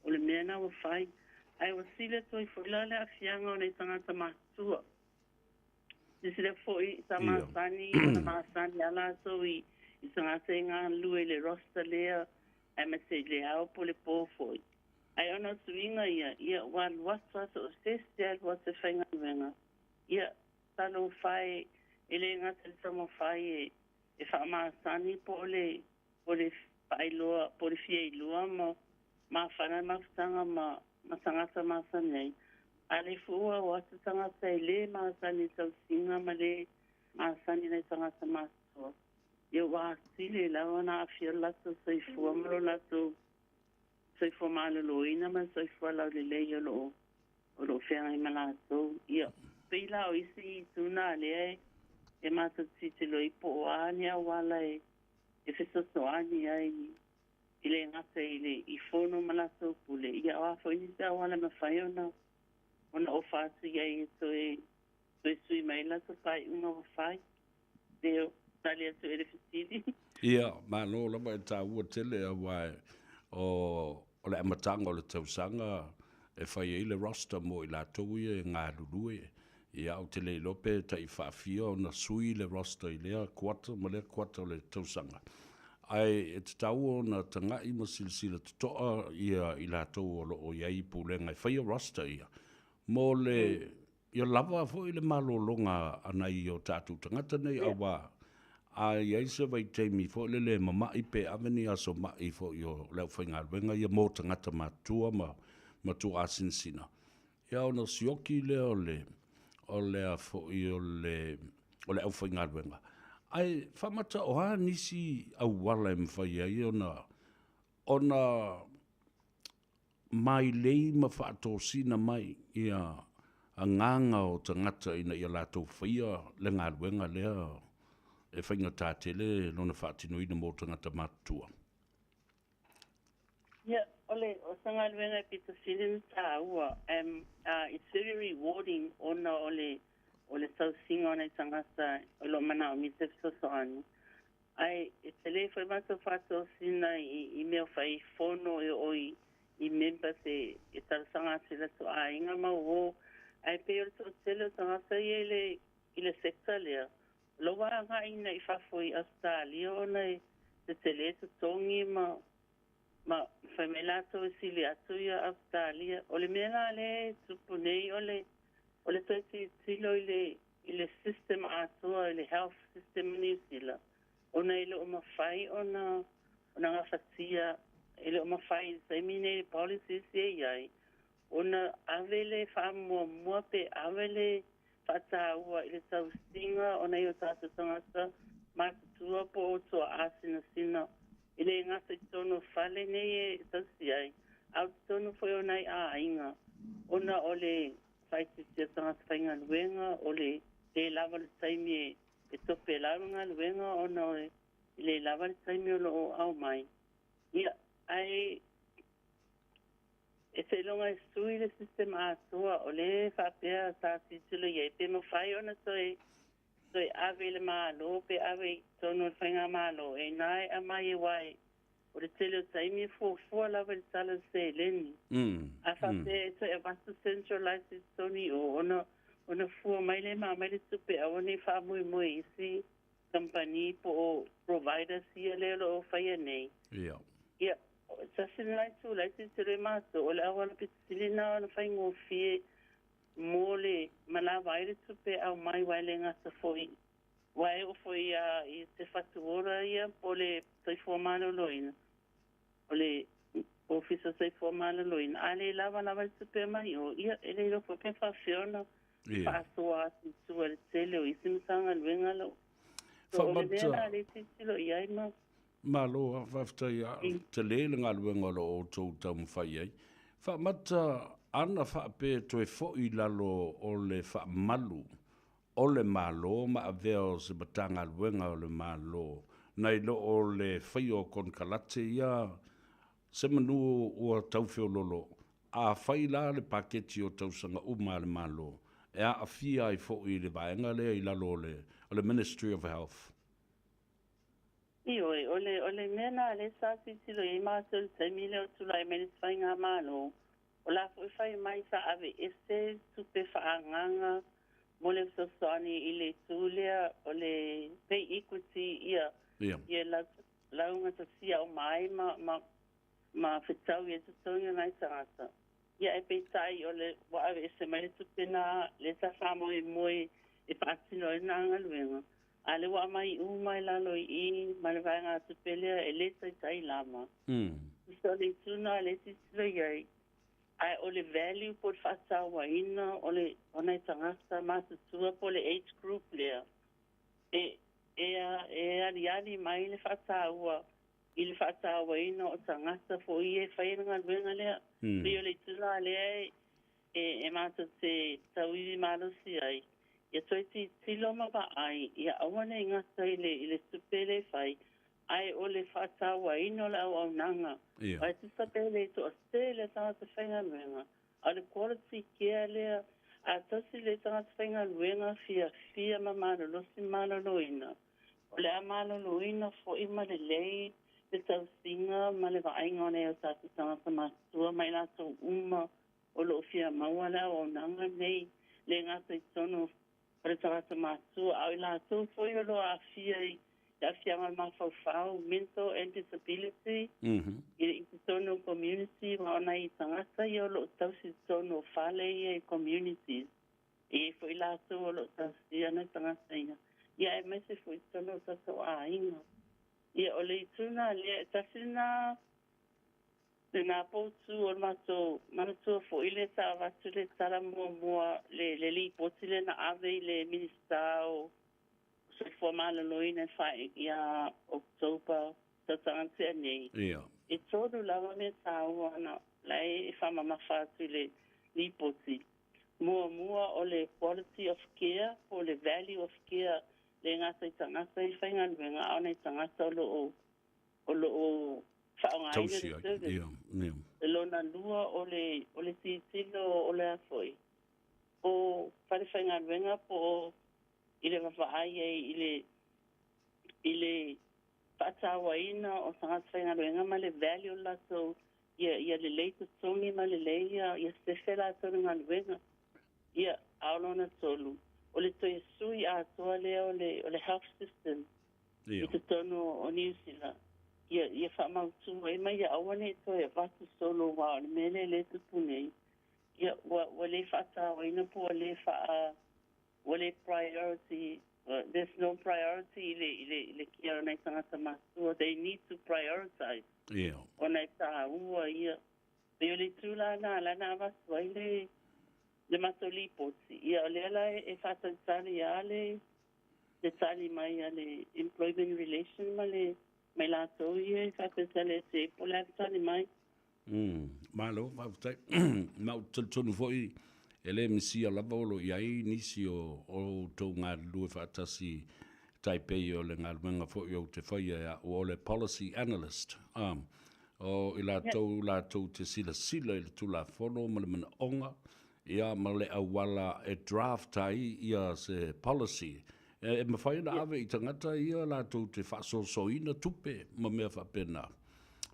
o le mea lena ua fai. Ae ua sili atu ai foi la le aafiaga o nai tagata matutua. Silasila foi sa masani ona masani lava latou i i tagata e galulue i le roster lea aemaise i le ao po o le po foi. Ae ona o suiga ia, ia ua alu atu lava so o se isi alu atu e faigaluega, ia, talofa e, e le gata i le taumafai e, e faamasani po o le, po o le faailoa, po o le fia iloa ma mafana le mafutaga ma, ma tagata masani ai, a o le fua o atu tagata e le masani i tausiga ma le masani i nai tagata matutua, ia ua atili lava ona aafia lo latou soifua ma lo latou soifua maloloina ma le soifua laulelei o lo o o lo o feagai ma latou. Ia, pei la o isi itu na lea e e matou tilotilo ai po o a ni auala e e fesoasoani ai e le gata i le i fono ma latou pule, ia o a foi nisi auala e mafai ona ona ofa atu i ai e toe toe sui mai ai latou faaiuga ua fai. Leo, tali atu i le fesili. Ia, malo lava e taua tele aua o, o le amataga o le tausaga e fai ai le roster mo i latou ia e galulue. Ia, ou te le iloa pe tai faafia ona sui le roster i lea kuata ma lea kuata o le tausaga. Ae e tatau ona tagai ma silasila totoa ia i latou o lo o i ai i pulega e faia roster ia mo le Ia lava foi le malologa a nai o tatou tagata nei, auā a i ai se vaitaimi foi lele e mama'i pe ave ni aso ma'i foi o le aufaigaluega ia mo tagata matutua ma matuaʻā sinasina, ia ona sioki lea o le o le a foi o le o le aufaigaluega. Ae faamata o a nisi auala e mafai ai ona ona mailei ma faatosina mai ia agaga o tagata ina ia latou faia le galuega lea e faigata tele lona faatinoina mo tagata matutua. Ia, o le, o se galuega e pito sili ona taua, and uh, it's very rewarding ona o le, o le tausiga o nai tagata o lo o manaomia se fesoasoani. Ae e tele foi matou faatosina i i mea o fai fono e oo i i members e e talosaga atu i latou aiga ma uo. Ae pei o le toatele o tagata ia i le i le sector lea, o la ua agai ina i fafo i Ausetalia ona e tetele totogi ma ma fai mai latou e sili atu ia Ausetalia. O le mea la lea e tupu nei o le o le toe tilotilo i le i le system atoa i le health system o Niu Sila ona e le o mafai ona ona gafatia, e le o mafai i le taimi nei i le policies ia e i ai ona ave le faamuamua pe ave le faataua i le tausiga o nai o tatou tagata matutua po o tuaa sinasina e le gata i totonu o fale nei e tausi ai, a o totonu foi o nai aiga ona o le faaitiitia tagata faigaluega, o le le lava o le taimi e topelau le galuega ona e le lava le taimi o lo o aumai. Ia, ae e seiloga e sui le system atoa, o lea e faapea sa tilotilo i ai, pe mafai ona toe toe ave i le Malo pe ave i totonu o le Faigamalo, e ina e aumai aua o le tele o taimi e fuafua lava i le tala o le seleni. A faapea e toe avatu centralize i totonu i o, ona ona fua mai lea ma aumai le tupe aua ne i faamoemoe i isi kamupani po o providers ia lea o lo o faia nei. Ia. Ia, tasi lena itu la e tilotilo ai matou, o le auala pito sili lena ona faigofie mo le ma lava ai le tupe e aumai aua e le gata foi, aua e oo foi lava i te fatu ola ia po o le soifua maloloina, o le Ofisa o Soifua Maloloina, a le lava lava le tupe e aumai i o, ia e le iloa foi pe faapefea ona faasoa atu i tua i le tele o isi Matagaluega o lo o le mea la lea e tilotilo i ai ma Malo lava, faafetai a tele le galuega o lo o outou taumafai ai. Faamata ana faapea e toe foi i lalo o le faamalu o le Malo ma avea o se Matagaluega o le Malo nai lo o le faia o konekarate ia se manu ua tau feololo, a fai la le paketi o tausaga uma a le Malo e aafia ai foi le vaega lea i lalo o le Ministry of Health. Ioe, o le, o le mea lena lea sa tilotilo i ai matou i le taimi lea o tulai mai le Faigamalo, o la foi fai mai sa aveese tupe faaagaaga mo le fesoasoani i le itu lea o le pay equity ia, ia laugatasia uma ai ma, ma, ma fetau i ai totogi o nai tagata. Ia ae peitai o le ua aveese mai le tupe na lea sa faamoemoe e faatino ai lena galuega, a lea ua aumai uma i lalo i i ma le vaegatupe lea e le taitai lava. So o le itu na lea e tilotilo i ai, ae o le value po o le faatauaina o le o nai tagata matutua po o le age group lea, e e e aliali mai le faataua i le faatauaina o tagata foi ia e faia le galuega lea. Pei o le itula lea e matou te tauivi malosi ai, ia toe tilotilo ma vaai, ia aua ne i gata i le i le tupe lea e fai, ae o le faatauaina o le auaunaga. Aua e tusa pe le toatele o tagata faigaluega, a o le quality care lea, a tasi le tagata faigaluega fiafia ma malolosi ma maloloina, O le a maloloina foi ma lelei le tausiga ma le vaaiga o nai o tatou tagata matutua ma i latou uma o lo o fia maua le auaunaga nei, le gata i totonu o le tagata matutua, a o i latou foi o lo o aafia i le aafiaga o le mafaufau, mental and disability, i totonu o community, ma o nai tagata ia o lo o tausi i totonu o fale ia i communities. E i ai foi latou o lo o tausia nai tagata ia, ia aemaise foi i totonu o tatou aiga. Ia, o le itu lena lea, e tasi lena, lena poutu o le matou manatua foi lea sa avatu le tala muamua, le, le lipoti lea na ave i le Minisita o Soifua Maloloina i le faaiuga ia October tausaga na tea nei. Ia. E tolu lava mea taua na, la e faamamafa atu i le lipoti. Muamua o le quality of care po o le value of care le gata i tagata i faigaluega a o nai tagata o lo o o lo o faaaogaina le service. Le lona lua o le o le tilotilo o le a foi o fale faigaluega po o i le vaavaai ai i le i le faatauaina o tagata faigaluega ma le value o le latou ia ia lelei totogi ma lelei ia ia sefe latou i le galuega. Ia, a o lona tolu, o le toe sui atoa lea o le, o le health system i totonu o Niu Sila, ia, ia faamautu ai ma ia aua ne i toe avatu solo aua o le mea lea lea e tupu nei, ia, ua, ua le faatauaina po ua le faa, ua le priority, there's no priority i le, i le, i le kia o nai tagata matutua, they need to prioritize. Ona e tāua ia. Pei o le itu la na ala na avatu ai le, le matou lipoti, ia o lea la e faatalitali a le, le tali mai a le Employment Relation ma le, ma i latou ia e faatalitali atu i ai po o le a le tali mai. Malo, faafetai. Ma ou te talitonu foi, e le misia lava o lo o i ai nisi o outou galulue faatasi tai pei o le galuega foi ou te faia e au o le Policy Analyst. O i latou latou te silasila i le Tulafono ma le manaoga ia ma le auala e draft ai ia se policy e mafai ona ave i tagata ia latou te faasoasoaina tupe ma mea faapena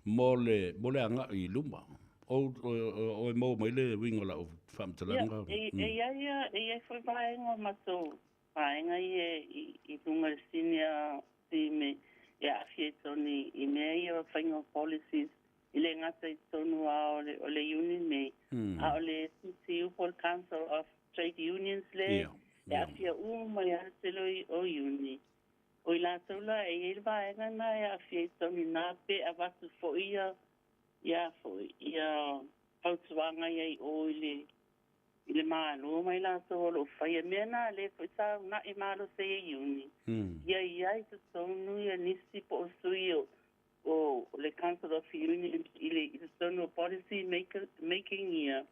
mo le mo le agai i luma. O o e maua mai le uiga o lau faamatalaga? Ia, e i ai e i ai foi vaega o matou vaega ia i luga i le senior team e aafia i totonu i mea ia o faiga o policies e le gata i totonu lava o le o le union nei, a o le CTU po o le Council of Trade Unions lea e aafia uma ai lava le tele o iuni. O i latou la e i ai le vaega lena e aafia i totonu i ina pe avatu foi ia ia foi ia fautuaga ia i o i le i le Malo ma i latou o lo o faia mea na lea foi sa una'i malosi ai e Iuni, ia i ai totonu ia nisi po o sui o o le Council of Unions i le i totonu o policy maker, making ia,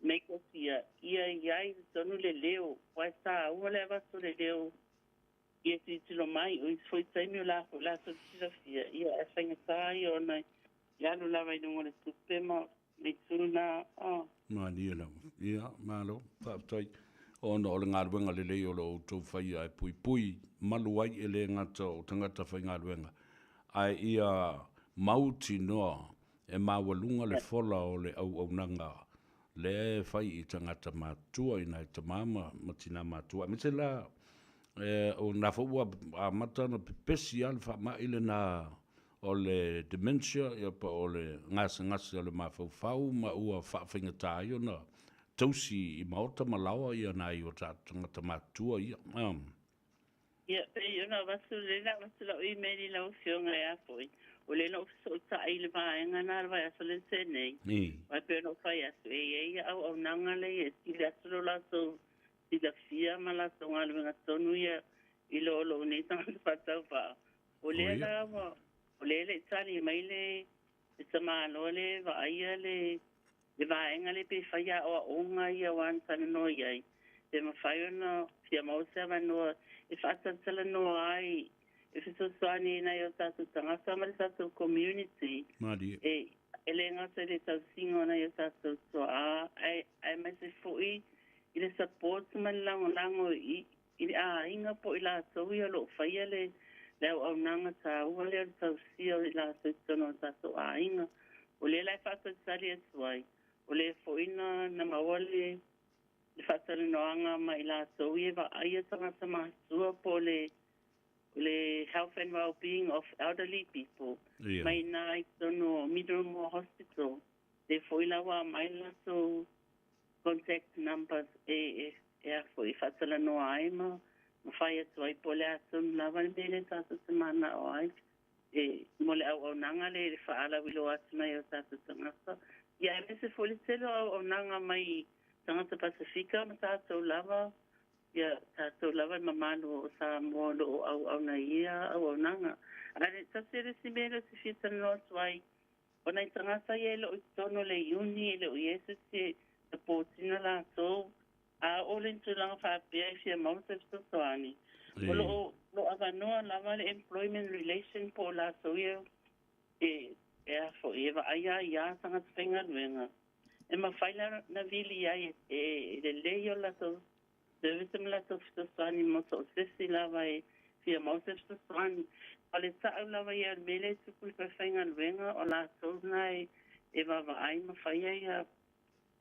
makers ia, ia i ai totonu le leo, aua e tāua le avatu o le leo ia tilotilo mai, o isi foi taimi o la foi latou te silafia, ia ae faigata ia ona e alu lava i luga o le tupe ma le itu lena. Oh. Malie lava. Ia, malo, faafetai. Ona o le galuega lelei o lo outou faia e puipui malu ai e le gata o tagata faigaluega, ae ia mautinoa e maualuga le fola o le auaunaga lea e fai i tagata matutua i nai tama ma tina matua. Aemaise la, o na foi ua amata ona pepesi lava le faamai lena o le dementia ia po o le gasegase o le mafaufau ma ua faafaigata ai ona tausi i maota ma laoa ia nai o tatou tagata matutua ia. Ia, pei ona avatu, lea na avatu lau email i lau Afioga e a foi, o lea na ou fesootai i le vaega lena i le vaiaso lea na tea nei, aua e pei ona ou fai atu, e i ai ia auaunaga lea e sili atu lo latou silafia ma latou galuega tonu ia i lo lou nei tagata faatauvaa. O lea la ua, o lea e le i tali mai le, le tamaloa lea e vaaia le, le vaega lea pe fai aoaoga ia aua na talanoa i ai, pe mafai ona fia maua se avanoa e faatalatalanoa ai, e fesoasoani i nai o tatou tagata ma le tatou community. Malie. E, e le gata i le tausiga o nai o tatou tuaa, ae, aemaise foi i le support ma le lagolago i, i le aiga po o i latou ia o lo o faia le le auaunaga taua lea o le tausia o i latou i totonu o tatou aiga. O lea la e faatalitali atu ai, o lea foi na na maua le le faatalanoaga ma i latou ia e vaaia tagata matutua po o le o le Health and Wellbeing of Elderly People mai i ina i totonu o Middlemore Hospital. Lea foi la ua aumai le latou contact numbers e e a foi e faatalanoa ai ma ma fai atu ai po o le a tonu lava le mea lea tatou te mana'o ai e mo le auaunaga lea i le faalauiloa atu mai o tatou tagata ia aemaise foi le tele o auaunaga mai tagata Pasefika ma tatou lava ia tatou lava le mamalu o Samoa o lo o auauna i ia auaunaga. Ae tasi le isi mea lea ou te fia talanoa atu ai O nai tagata ia e le o i totonu o le iuni, e le o i ai se isi e support-ina latou, a oo lea i tulaga faapea e fia maua se fesoasoani, o lo o lo o avanoa lava le Employment Relation po o latou ia e e a foi, e vaaia ai lava tagata faigaluega, e mafai la ona vili ai e lelei o latou Service ma latou fesoasoani mo so o se isi lava e fia maua se fesoasoani. O le ta'u lava ia o le mea lea e tupu i le falefaigaluega, o latou na e vaavaai ma faia ia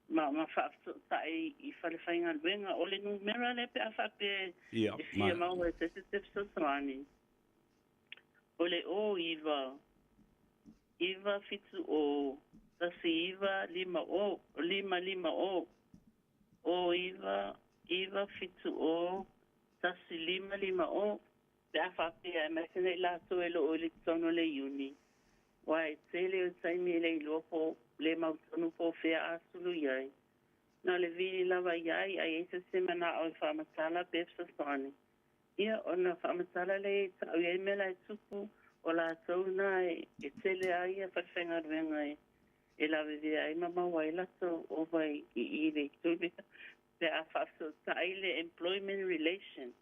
Ma, ma faafesootai i fale faigaluega. O le numera lea pe a faapea e fia maua e se isi se fesoasoani, o le 09 970 1950, 550, 09 970 1550, pe a faapea aemaise nei latou e loo i le totonu o le Iuni. Aua e tele o taimi e le iloa po o le mautonu po o fea a sulu i ai. Na o le vili lava i ai, a i ai se isi manao e faamatala pe fesoasoani, ia ona faamatala lea e tau i ai mea la e tupu, o latou na e tele ai ia falefaigaluega e lavevea ai ma maua ai latou ova i i le itu lea pe a faafesootai le Employment Relation.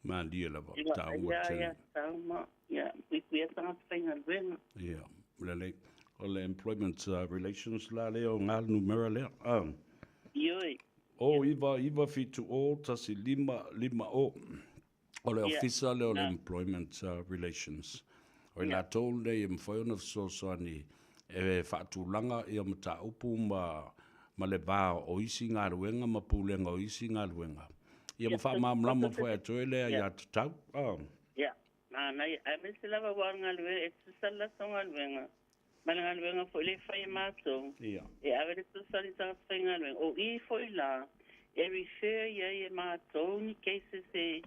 Malie lava, taua tele. Ia tau ma, ia, puipuia tagata faigaluega. Ia, lelei. O le Employment Relations la lea o ngā numera lea. Ah. Ioe. O 9 9 7 o 1 5 5 o. O le ofisa lea o le Employment Relations. O i latou nei e mafai ona fesoasoani e faatulaga ia mataupu ma ma le va o isi galuega ma pulega o isi galuega. Ia ma faamalamalama foi atu ai lea ia tatau. Ia, manaia. Aemaise lava aua o le galuega, e tutusa le latou galuega ma le galuega foi lea e fai e matou. E ave le tutusa i tagata faigaluega. O i foi la e refer i ai e matou ni cases e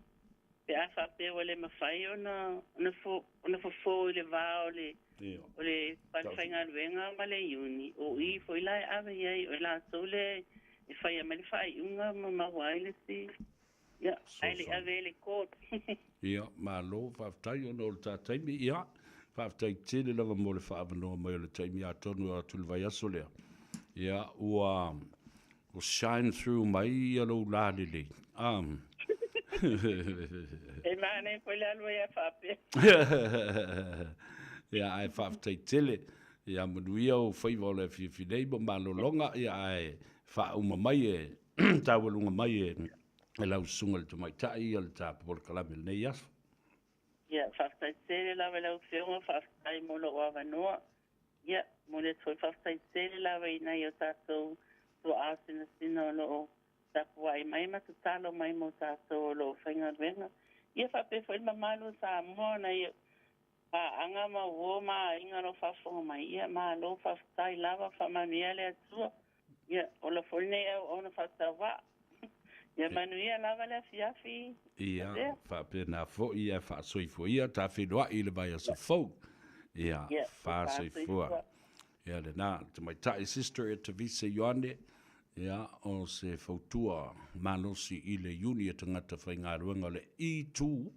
pe a faapea ua le mafai ona ona fofo i le va o le o le fale faigaluega ma le iuni, o i foi la e ave i ai, o i latou lea e faia mai le faaiuga ma maua ai le isi, ia, ae le i ave i le court. Ia, malo, faafetai ona o le ta taimi, ia, faafetai tele lava mo le faaavanoa mai o le taimi atonu e oo atu i le vaiaso lea. Ia, ua Ua shine through mai ia lou la lelei. E manaia foi le alu ai a faapea. Ia, ae faafetai tele. Ia manuia ou faiva o le afiafi nei ma malologa, ia ae faauma mai e taualuga mai e lau susuga i le tamaitai ia le ta polokalame i lenei aso. Ia, faafetai tele lava i lau Afioga, faafetai mo lou avanoa. Ia, momoli atu foi le faafetai tele lava i nai o tatou tuaa sinasina o lo o tapuai mai ma tatalo mai mo tatou o lo o faigaluega. Ia, faapea foi le mamalu o Samoa, nai paaga ma uo ma aiga o lo o faafofoga mai. Ia, malo faafetai lava, faamanuia le Atua. Ia, ola foi lenei auauna faatauvaa. Ia manuia lava le afiafi. Ia, faapena foi ia faasoifua ia, ta feiloai i le vaiaso fou. Ia, faasoifua. Ia lena, le tamaitai Sister Etavise Ioane, ia, o se fautua malosi i le Iuni a tagata faigaluega o le E2,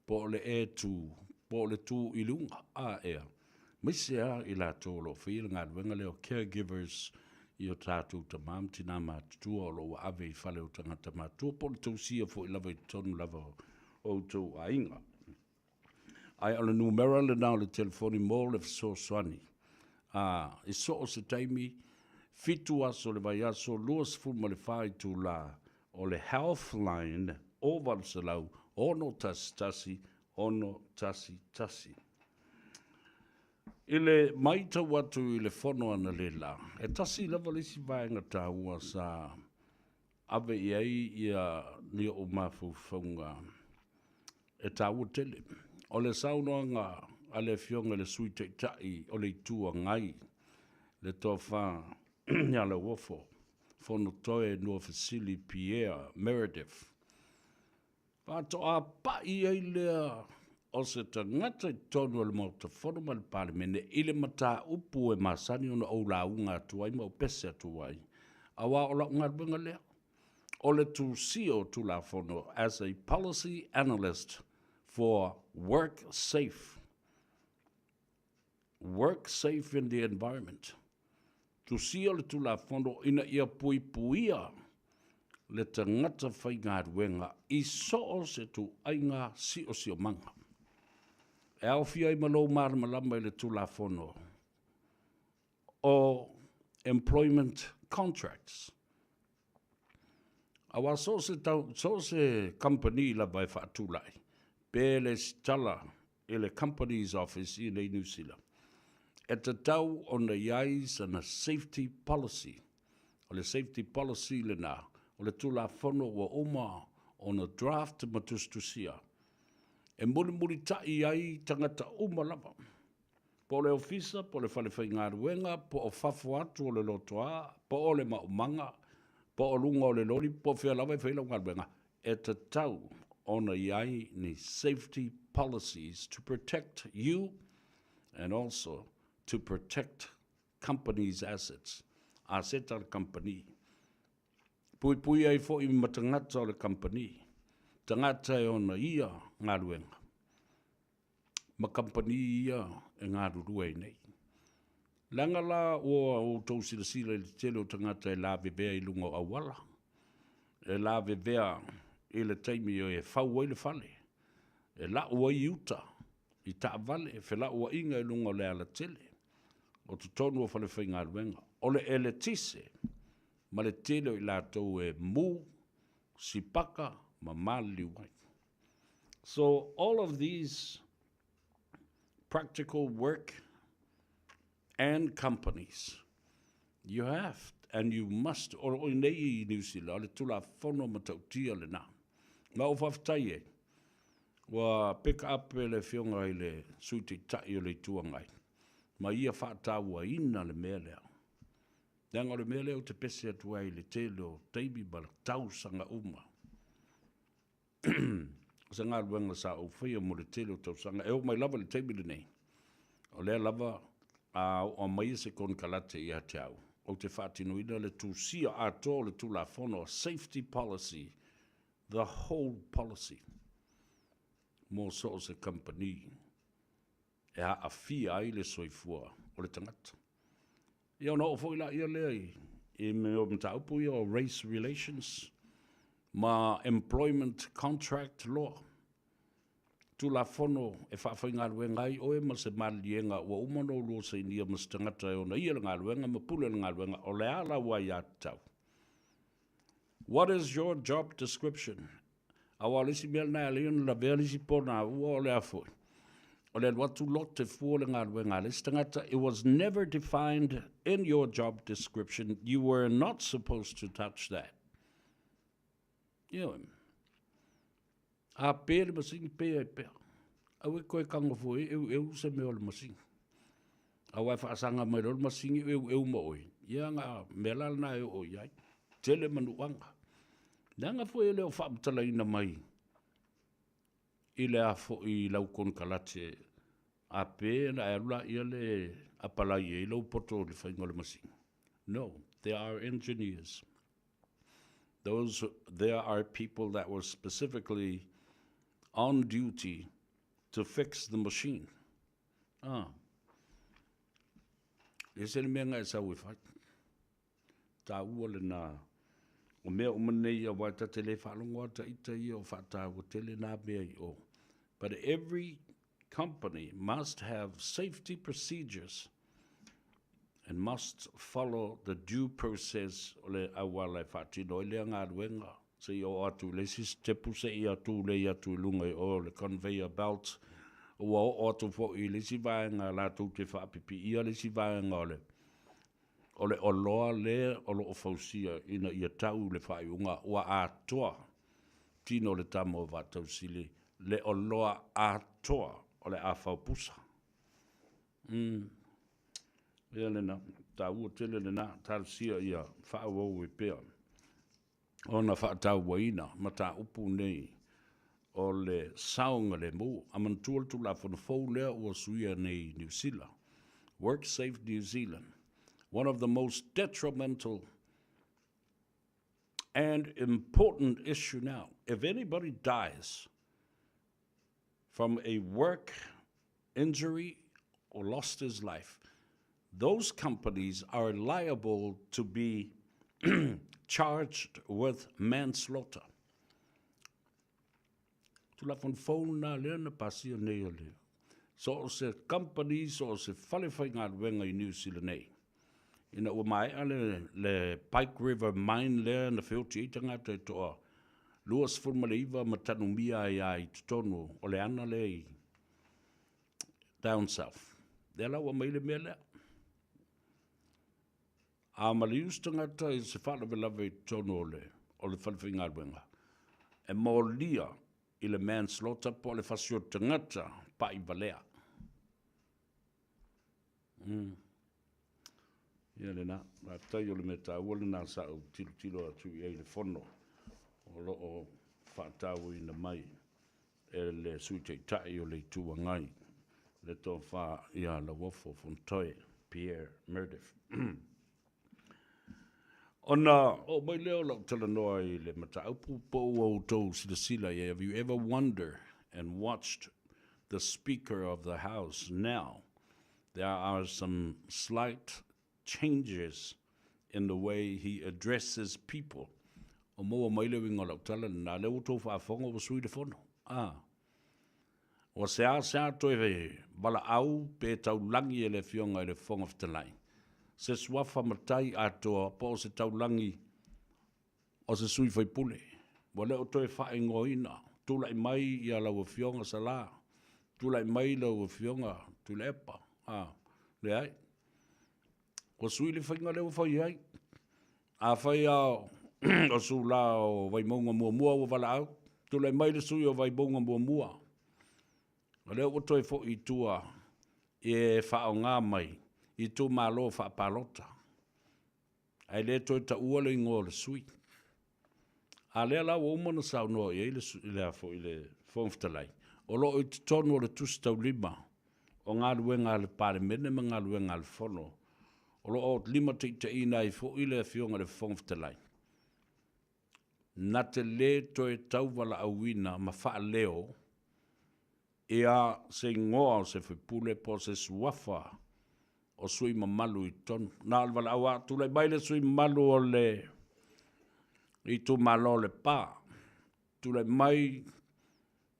po o le E2, po o le tu i luga, a ea. Aemaise lava i latou o lo o faia le galuega lea o caregivers i o tatou tama ma tina matutua o lo o ua ave i fale o tagata matutua po o le tausia foi lava i totonu lava o outou aiga. Ae o le numera lena o le telefoni mo le fesoasoani. A, i so o se taimi, fitu aso o le vaiaso, 24 itula, o le Healthline o 800 611 611. I le maitau atu i le fono analeila, e tasi lava le isi vaega taua sa ave i ai ia ni oʻu mafaufauga e taua tele. O le saunoaga a le Afioga i le Sui Taitai o le Itu Agai, le Tofa ia Lauofo Fonotoe Nuafesili Pierre Meredith, Faatoa pai ai lea o se tagata i totonu o le Maota Fono ma le Palemene i le mataupu e masani ona ou lauga atu ai ma ou pese atu ai, aua o lau galuega lea, o le tusia o Tulafono as a Policy Analyst for Work Safe. Work Safe in the Environment. Tusia le Tulafono ina ia puipuia le tagata faigaluega i so o se ituaiga siosiomaga. E aofia ai ma lou malamalama i le Tulafono o Employment Contracts. Aua so o se tau, so o se kamupani lava e faatulai, pe lesitala i le Companies Office i inei Niu Sila, e tatau ona i ai sana safety policy. O le safety policy lena, o le Tulafono ua uma ona draft ma tusitusia e mulimulita'i ai tagata uma lava, po o le ofisa, po o le fale faigaluega, po o fafo atu o le lotoa, po o le maumaga, po o luga o le loli, po o fea lava e fai lau galuega, e tatau ona i ai ni safety policies to protect you and also to protect company's assets, aseta a le kamupani. Puipui ai foi ma tagata o le kamupani, tagata e ona ia galuega, ma kamupani ia e galulue ai nei. Leaga la ua outou silasila i le tele o tagata e lavevea i luga o auala, e lavevea i le taimi e fau ai le fale, e lau ai uta i taavale, felauaiga i luga o le alatele, o totonu o falefaigaluega, o le eletise ma le tele o i latou e mu, sipaka ma maliliu ai. So all of these practical work and companies, you have and you must, o oi nei i Niu Sila, o le Tulafono matautia lena. Ma ou faafetai ai, ua pick up e le Afioga i le Sui Taitai o le Itu Agai, ma ia faatauaina le mea lea. Leaga o le mea lea ou te pese atu ai i le tele o taimi ma tausaga uma. O se galuega sa ou faia mo le tele o tausaga, e oo mai lava i le taimi lenei, o lea lava a oo mai se konekarate ia te au, ou te faatinoina le tusia atoa o le Tulafono, Safety Policy, the whole policy, mo so o se kamupani e aafia ai le soifua o le tagata. Ia ona oo foi laia lea i mea o mataupu ia o race relations ma employment contract law, Tulafono e faafaigaluega ai oe ma se maliliega ua uma ona oulua sainia ma se tagata e ona ia le galuega ma pule le galuega, o le a lau aiatatau? What is your job description? Aua o le isi mea lena e ala ai ona lavea le isi pona ua o le a foi. O le alu atu lote fua le galuega a le isi tagata, it was never defined in your job description, you were not supposed to touch that. Ioe. A pē le masini, pē ai pea. Aua e koe kago fua e eueu se mea o le masini. Aua e faasaga mai loa le masini o eueu ma oe, ia na mea la lena e oo i ai. Tele manuaga. Leaga foi e le o faamatalaina mai i le a foi i lau konekarate a pē ona e alu laia le apalai ai lou poto i le faiga o le masini. No, there are engineers. Those, there are people that were specifically on duty to fix the machine. Ah. E ese le mea na e sau e fai. Tāua lena, o mea uma nei aua e ta te le faalogo ata ita ia o faataua tele nā mea i o. But every company must have safety procedures and must follow the due process o le auala e faatino ai lea galuega seia oo atu i le isi sitepu seia tulei atu i luga i o le conveyor belt ua oo atu foi i le isi vaega latou te faapipiia le isi vaega o le o le oloa lea o lo o fausia ina ia tau i le faaiuga ua atoa tino o le tama o Vaatausili le oloa atoa o le a faupusa. Umm. Ia lena, taua tele lena, talosia ia faaauau ai pea ona faatauaina mataupu nei o le saogalemu. A manatua le Tulafono fou lea ua suia nei i Niu Sila, WorkSafe New Zealand, one of the most detrimental and important issue now. If anybody dies from a work injury or lost his life, those companies are liable to be charged with manslaughter. Tulafono fou lena lea na pasia nei o le so o se company, so o se fale faigaluega i Niu Sila nei. Ina ua maea le, le Pike River Mine lea na feoti ai tagata e toa 29 ma tanumia ai a i totonu o le ana lea i down south. Lea la ua mai le mea lea. A maliu se tagata i se faalavelave i totonu o le o le falefaigaluega, e molia i le manslaughter po o le fasioti tagata paʻi valea. Mm. Ia lena, faafetai o le mea taua lena sa ou tilotilo atu i ai i le fono o lo o faatauaina mai e le Sui Taitai o le Itu Agai, le Tofa ia Lauofo Fonotoe Pierre Meredith. Ona oo mai lea o lau talanoa i le mataupu po ua outou silasila i ai, have you ever wonder and watched the Speaker of the House now? There are some slight changes in the way he addresses people. O maua mai le uiga o lau tala lena, lea ua outou faafofoga ua sui le fono. A. Ua seasea toe valaau pe taulagi e le Afioga i le Fofoga Fetalai se suafa matai atoa po o se taulagi o se sui faipule. Ua le o toe faaigoaina, tulai mai ia lau Afioga Sala, tulai mai lau Afioga Tuilaepa. A, leai. Ua sui le faiga lea ua fai ai. Afai lava o Sula o Vaimauga muamua ua valaau, tulai mai le sui o Vaimauga muamua. O lea ua toe foi i tua e faaaoga mai itumalo faapalota. Ae le toe taua le igoa o le sui. A lea la ua uma ona saunoa i ai le, le, foi, le Fofoga Fetalai, o lo o i totonu o le Tusi Taulima o galuega a le Palemene ma galuega a le Fono, o lo o limataitaiina ai foi le Afioga i le Fofoga Fetalai, na te lē toe tauvalaauina ma faaleo ia se igoa o se faipule po o se suafa o sui mamalu i totonu. Na o le valaau lava, tulai mai le sui mamalu o le itumalo o Lepa, tulai mai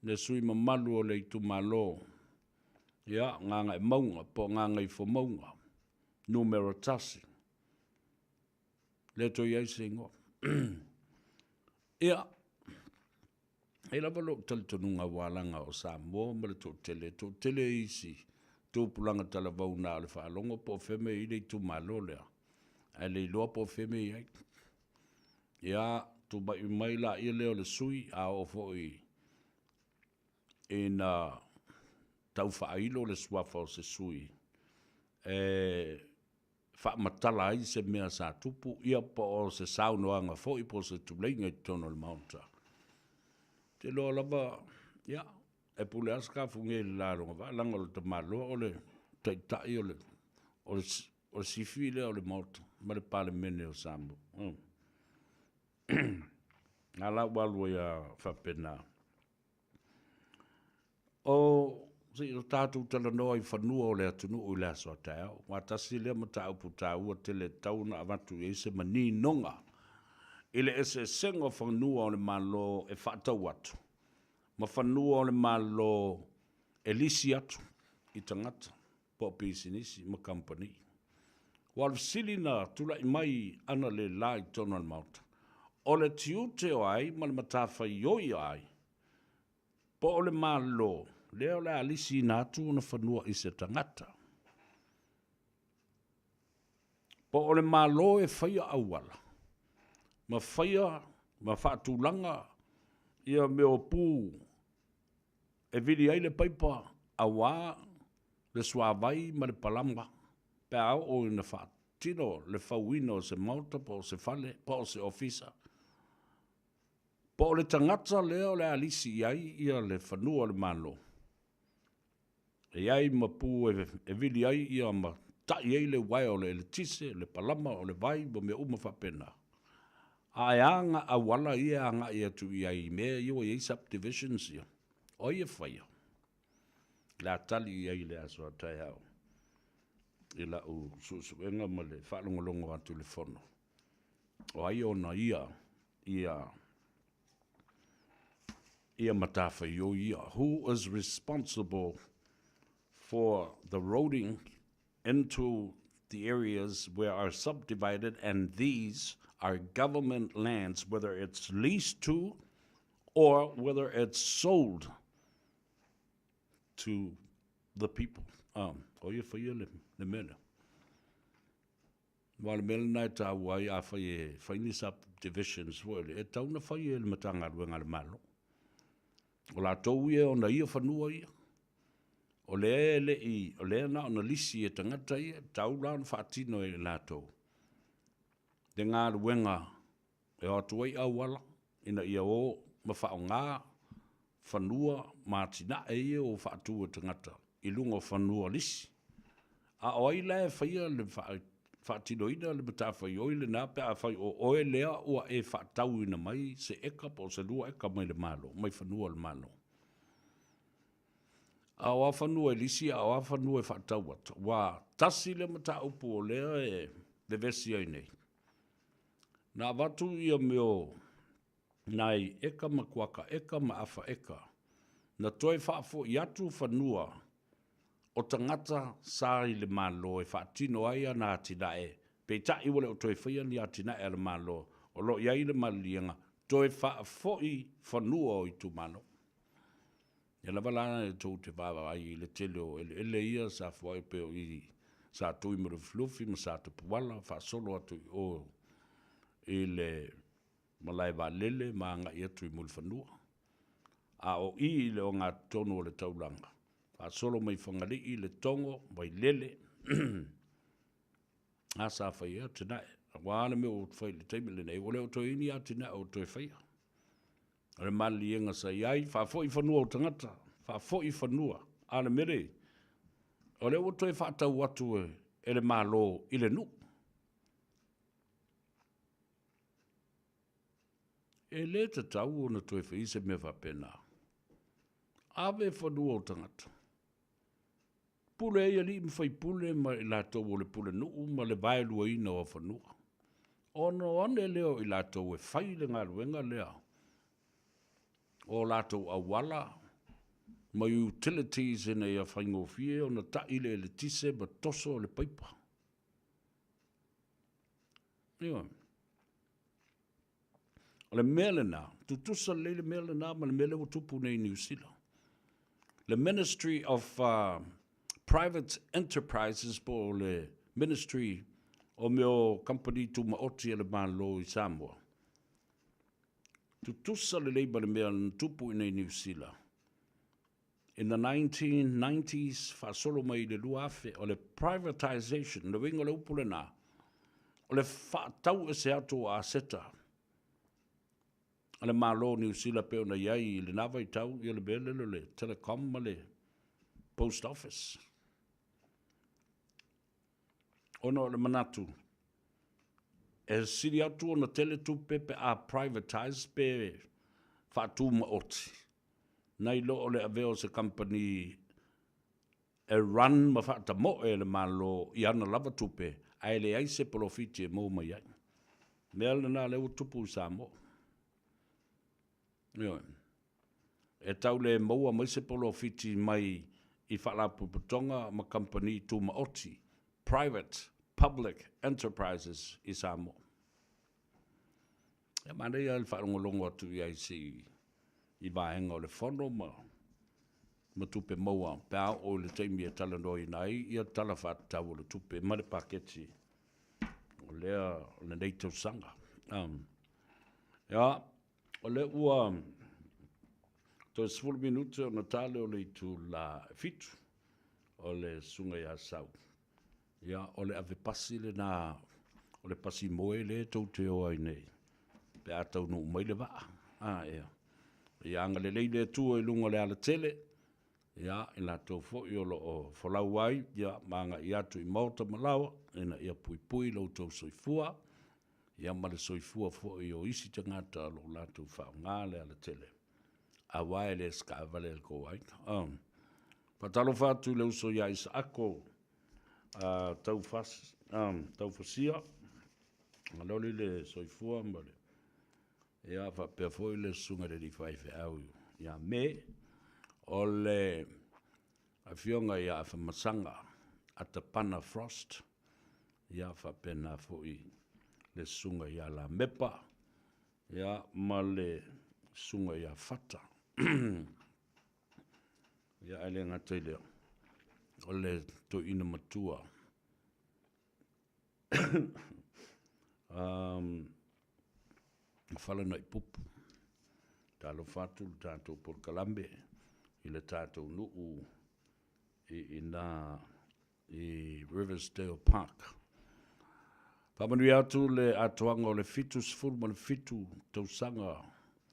le sui mamalu o le itumalo ia Gagaemauga po o Gagaifomauga numera 1. Le toe i ai se igoa. Ia, E i ai lava lou talitonuga ua alaga o Samoa ma le toatele, e toatele isi tupulaga talavou na o le faalogo po o fea mea e i ai le itumalo lea, ae le iloa po o fea mea e i ai. Ia, tumai mai laia lea o le sui, a oo foi ina tau faailo le suafa o se sui, e faamatala ai se mea sa tupu, ia po o se saunoaga foi po o se tuleiga i totonu o le Maota. Ou te iloa lava, ia, e pule lava Sakafugia i le la o lona vaa, leaga o le tamaloa o le taitai o le, o le, o le sifi lea o le Maota ma le Palemene o Samoa. A la ua alu ai lava faapena. O se i o tatou talanoa i fanua o le atunuu i le aso a taeao, aua tasi lea mataupu taua tele e tatau ona avatu i ai se maninoga i le eseesega o fanua o le Malo e faatau atu ma fanua o le Malo e lisi atu i tagata po o pisinisi ma kamupani. Aua o le fesili na tulai mai analeila i totonu o le Maota, o le tiute o ai ma le matafaioi a ai Po o le Malo lea o le a lisiina atu ona fanua i se tagata. Po o le Malo e faia auala ma faia ma faatulaga ia mea o pu e vili ai le paipa aua le suavai ma le palama pe a oo ina faatino le fauina o se maota po o se fale po o se ofisa. Po o le tagata lea o le a lisi i ai ia le fanua o le Malo, e i ai ma pu e vili ai ia ma ta'i ai le uaea o le eletise, le palama, o le vai ma mea uma faapena. A e a ngā auala ia e agai atu i ai i mea ia ua i ai subdivisions ia, o ai e faia? Le a tali i ai i le aso a taeao i la'u suesuega ma le faalogologo atu i le fono. O ai ona ia ia ia matafaioi ia? Who is responsible for the roading into the areas where are subdivided and these are government lands, whether it's leased to or whether it's sold to the people. Um, o ia whaia le, le mea lea. Aua o le mea lena e taua ai afai e fai ni subdivisions foi lea, e tatau ona fai e le Matagaluega a le Malo. O latou ia e ona ia fanua ia. O lea e le i, o lea na ona lisi e tagata ia, e tatau la ona faatino e latou le galuega e o atu ai auala ina ia o ma faaaoga fanua ma atinae ia ua faatu e tagata i luga o fanua lisi. A o ai la e faia le faatinoina le matafaioi lena pe afai o oe lea ua e faatauina mai se eka po o se 2 eka mai le Malo, mai fanua o le Malo? A o a fanua e lisi a o a fanua e faatau atu? Aua tasi lea mataupu o lea e vevesi ai nei. Na avatu ia mea o nai eka ma kuaka eka ma afa eka, na toe faafoi atu fanua o tagata sa i le Malo e faatino ai ana atinae, peitai ua le o toe faia ni atinae a le Malo, o lo o i ai le maliliega toe faafoi fanua o itumalo. Ia lava la e tou te vaavaai i le tele o eleele ia sa foai pei o i Satui ma Lufilufi ma Satapuala faasolo atu i o i le malae vaalele ma agai atu i Mulifanua. A o i i le ogatotonu o le taulaga, faasolo mai Fagalii, Letogo, Vailele, a sa fai ai atinae. Aua le mea ua fai i le taimi lenei, ua le o toe i ai ni atinae o toe faia. O le maliliega sa i ai, faafoi fanua o tagata, faafoi fanua. A o le mea lea, o lea ua toe faatau atu e le Malo i le nuu. E le tatau ona toe faia se mea faapena. Ave fanua o tagata. Pule ai alii ma faipule ma i latou o le pulenuu ma le vaeluaina o fanua. Ona o ane lea o i latou e fai le galuega lea o latou auala ma utilities ina ia faigofie ona tai le eletise ma toso le paipa. Ioe. O le mea lena, tutusa lelei le mea lena ma le mea lea ua tupu nei i Niu Sila. Le Ministry of uh, Private Enterprises po o le Ministry o mea o kamupani tumaoti a le Malo i Samoa. Tutusa lelei ma le mea na tupu i nei Niu Sila. In the 1990s, faasolo mai i le 2000, o le privatisation, le uiga o le upu lena, o le faatau ese atu o aseta a le Malo o Niu Sila pei ona i ai i lena vaitau, ia le mea lele o le Telecom ma le Post Office. Ona o le manatu, e sili atu ona tele tupe pe a privatise pe faatumaoti, nai lo o le avea o se kamupani e run ma faatamoe e le Malo i ana lava tupe ae leai se polofiti e maua mai ai. Mea lena lea ua tupu i Samoa. Ioe. E tau le maua mai se polofiti mai i faalapotopotoga ma kamupani tumaoti, private public enterprises, i Samoa. Ia manaia le faalogologo atu i ai se i vaega o le fono ma ma tupe maua pe a oo i le taimi e talanoaina ai ia Tala Faatatau o le Tupe ma le Paketi o lea o lenei tausaga. Um, ia, o lea ua toe 10 minute ona tale o le itula e 7 o le susuga ia Sau. Ia, o le ave pasi lena, o le pasi moe lea tou te o ai nei, pe a taunuu mai le vaa. A, ea. Ia agalelei le Atua i luga o le alatele, ia, i latou foi o lo o folau ai, ia, ma agai atu i maota ma laoa, ina ia puipui lo outou soifua, ia ma le soifua foi o isi tagata o lo o latou faaaoga le alatele. Aua e le se taavale a le tou aiga. Oh. Faatalofa atu i le uso ia Isaako uh, taufas, um, taufasia, loli le soifua ma le ia faapea foi le susuga i le alii faifeau ia Me, o le afioga ia Afamasaga Atapana Frost, ia faapena foi le susuga ia Lamepa, ia ma le susuga ia Fata. Ia, ae le gata i lea, o le toeaina matua Um, Falanaʻipupu. Talofa atu le tatou polokalame i le tatou nuu i ina i Riversdale Park. Faamanuia atu le atoaga o le 77 tausaga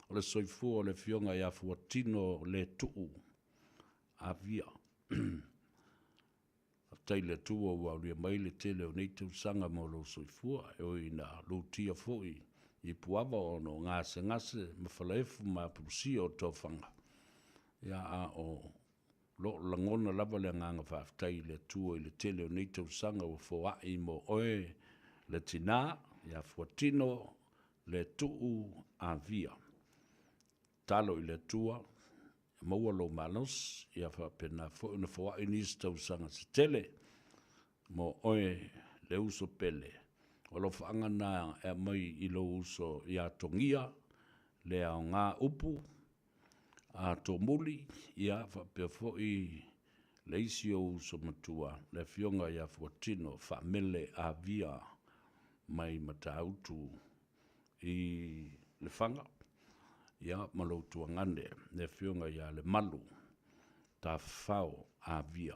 o le soifua o le Afioga ia Fuatino Letuu Avia. Faafetai i le Atua ua aulia mai le tele o nei tausaga mo lou soifua, e ui ina lutia foi i Puava ona o gasegase ma falaefu ma apulusia o tofaga, ia a o lo o lagona lava le agaga faafetai i le Atua i le tele o nei tausaga ua foai mo oe le tina ia Fuatino Letuu Avia. Tatalo i le Atua e maua lou malosi, ia faapena foi ona foai nisi tausaga se tele mo oe le uso pele. O alofaaga na e aumai i lou uso ia Togia le aoga upu a Tomuli, ia faapea foi le isi ou uso matua le Afioga ia Fuatino Faamele Avia mai Matautu i Lefaga, ia ma lou tuagane le Afioga ia Lemalu Tafafao Avia,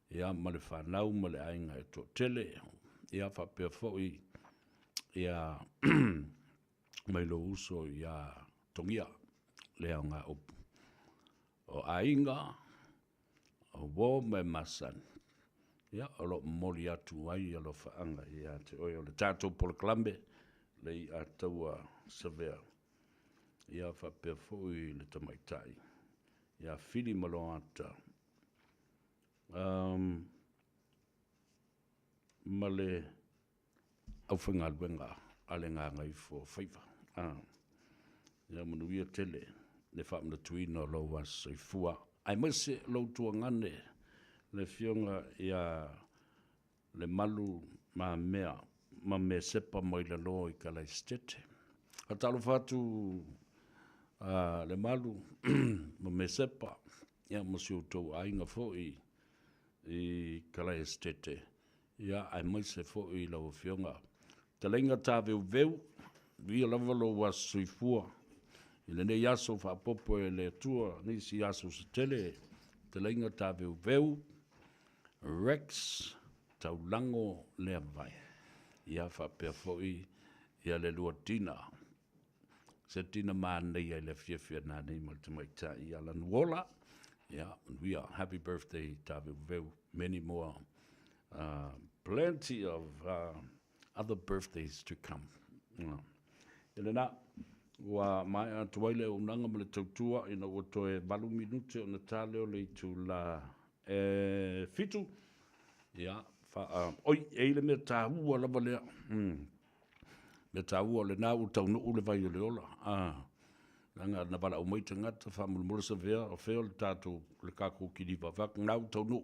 ia ma le fanau ma le aiga e toatele, ia faapea foi ia mai lou uso ia Togia le aoga upu. O aiga O uo ma e masani, ia, o lo o momoli atu ai alofaaga ia te oe. O le tatou polokalame, le i'a taua savea, ia faapea foi le tamaitai ia Fili Maloata, um, ma le aufaigaluega a le Gagaifo Faiva. Ah, ia manuia tele le faamanatuina o lou aso soifua, aemaise lou tuagane le Afioga ia Lemalu Mamea ma Mesepa mai lalo i Kalaisitete. Faatalofa atu a Lemalu ma Mesepa, ia ma si outou aiga foi i Kalaisitete. Ia, aemaise foi lau Afioga Taleiga Taveuveu, viia lava lou aso soifua i lenei aso faapopo e le Atua nisi aso se tele. Taleiga Taveuveu Rex Taulago Leavai. Ia, faapea foi ia le lua tina, se tina manaia i le afiafi a nanei ma le tamaitai ia Lanuola. Ia, manuia. Happy birthday Taveuveu. Many more uh, plenty of uh, other birthdays to come. Uh. I lena, ua maea atu ai le auaunaga ma le tautua ina ua toe valu minute ona ta lea o le itula e fitu. Ia, faa, oi, e i le mea tāua lava lea. Mm. Mea tāua o lena ua taunuu le vai o le ola. Ah. Leaga na valaau mai tagata faamolemole Savea o fea o le tatou le kakou kiliva fak na ua taunuu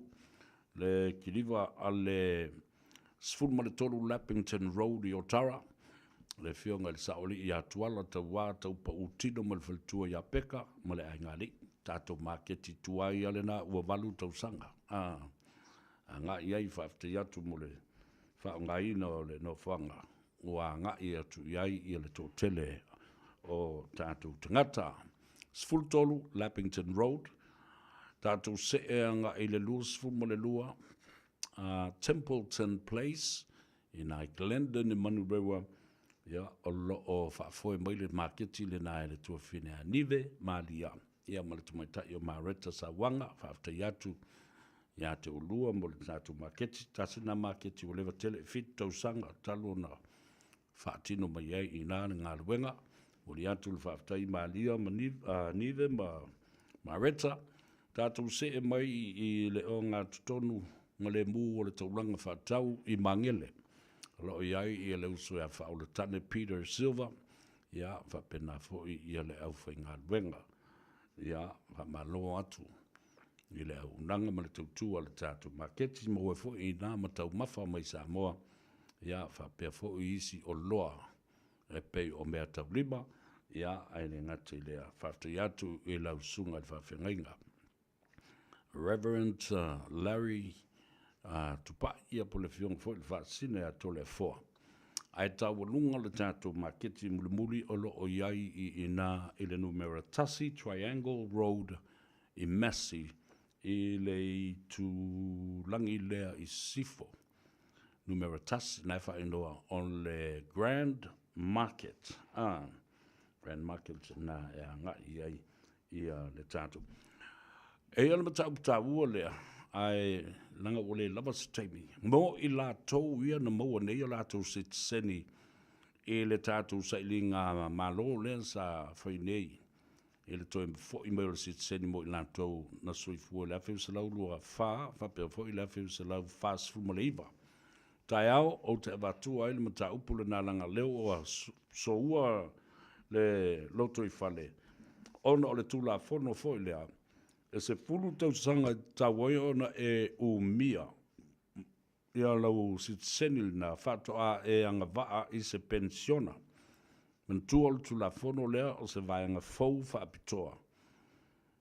le kiliva a le 13 Lappington Road i Otara le afioga i le Saoalii ia Tuala Tauā Taupautino ma le faletua ia Peka ma le Aiga Alii tatou maketi tuai a lena ua valu tausaga a agai ai faafetai atu mo le faaaogaina o le nofoaga ua agai atu i ai ia le toatele o tatou tagata. 13 Lappington Road, tatou see agai i le 22 Templeton Place i nai Glendon i Manurewa, ia, o lo o faafoe mai le maketi lena e le tuafafine a Nive Malia, ia ma le tamaitai o Mareta Sauaga. Faafetai atu ia te oulua mo le tatou maketi. Tasi lena maketi ua leva tele, e fitu tausaga talu ona faatino mai ai i ina le galuega. Momoli atu le faafetai i Malia ma Nive ma Mareta. Tatou see mai i le ogatotonu ma le mu o le taulaga faatau i Magele. O lo o i ai ia le uso ia Faaolatane Peter Silva, ia faapena foi ia le aufaigaluega. Ia faamalo atu i le auaunaga ma le tautua a le tatou maketi, maua foi i na ma taumafa mai Samoa, ia faapea foi isi oloa e pei o meataulima, ia ae le gata i lea. Faafetai atu i lau susuga i le faafeagaiga Reverend Larry Tupai, ia po o le Afioga foi i le Faasisina ia Toleafoa. Ae taualuga le tatou maketi mulimuli o lo o i ai i ina i le numera 1 Triangle Road i Massey i le itulagi lea i Sisifo. Numera 1, na e faailoa o le Grand Market. Ah, Grand Market na e agai i ai ia le tatou. E ia le mataupu taua lea, ae leaga ua le lava se taimi, mo i latou ia na maua nei o latou sitiseni i le tatou sailiga malo lea sa fai nei i le toe foi mai o le sitiseni mo i latou na soifua i le 1924 faapea foi i le 1949. Taeao ou te avatua ai le mataupu lena leaga lea ua soua le lotoifale ona o le Tulafono foi lea e 10 tausaga e tatau ai ona e umia ia lau sitiseni lena faatoa e agavaa i se penisiona. Manatua o le Tulafono lea o se vaega fou faapitoa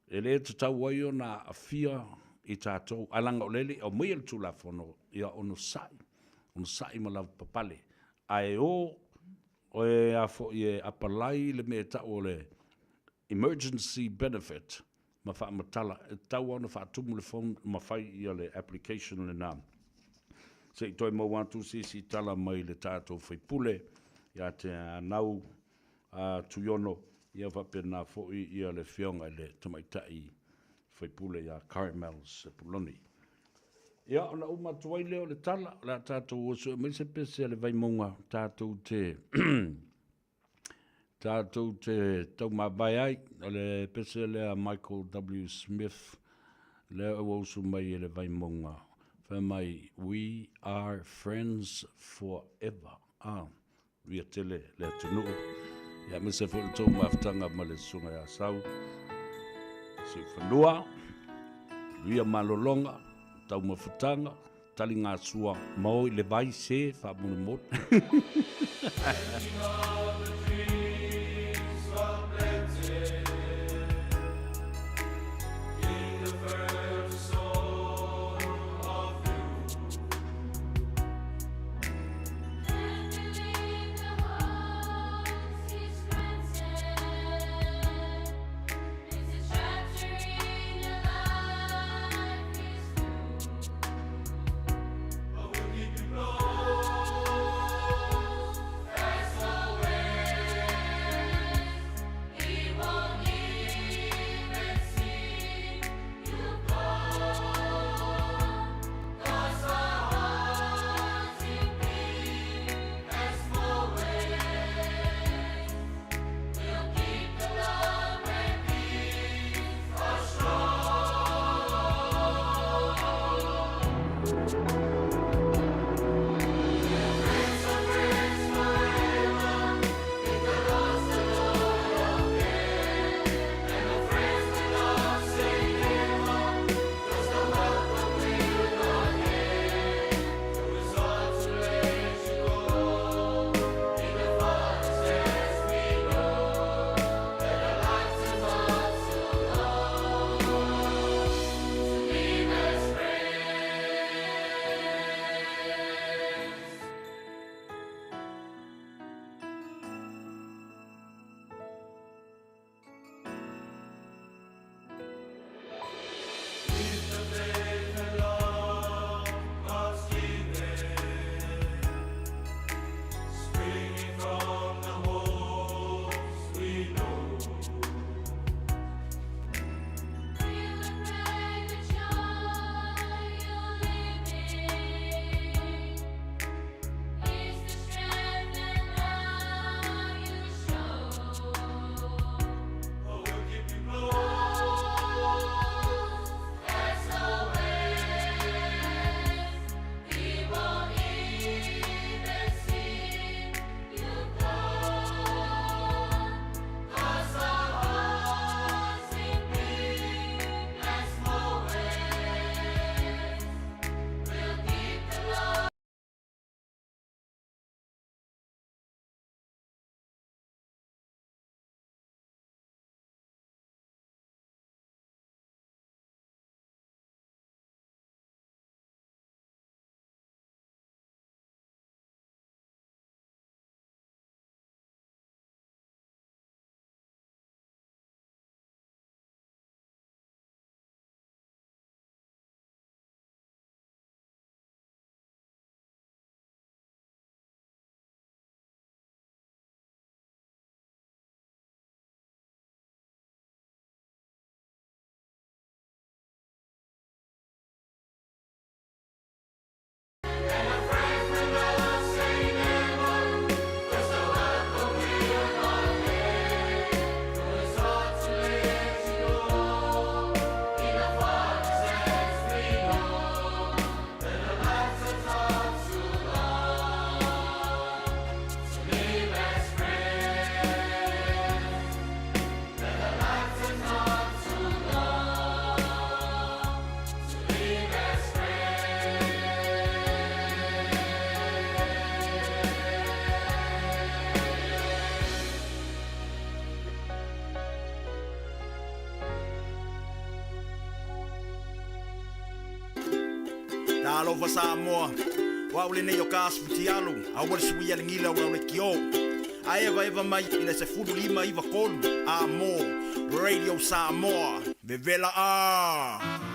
E le tatau ai ona aafia i tatou, ae leaga o lea e le i aumaia le Tulafono, ia onosai, onosai ma lavapapale, ae o e a foi e apalai le mea e tau o le emergency benefit ma faamatala, e tatau lava ona faatumu le form ma fai ia le application lena. Se i toe maua atu se isi tala mai le tatou sui usufono ia Teanau a Tuiono, ia faapena foi ia le Afioga i le Tamaitai Faipule ia Carmel Sepuloni. Ia, ona uma atu ai lea o le tala, o le a tatou o sue mai se pese a le Vaimauga tatou te tatou te taumavae ai. O le pese lea a Michael W. Smith, lea ua usu mai e le Vaimauga, fai mai, We are friends forever. Ah. Ia tele le atunuu, ia aemaise foi le tou mafutaga ma le Susuga ia Sau, Siufanua, Luia Malologa, Taumafutaga, Taligasua, ma o i le vai se faamolemole. Talofa Samoa, o au lenei o Kas Fitialu, aua le suia le gila o lau lekiō. A evaeva mai i le 15 9 3, A mō Radio Samoa, vevela ā!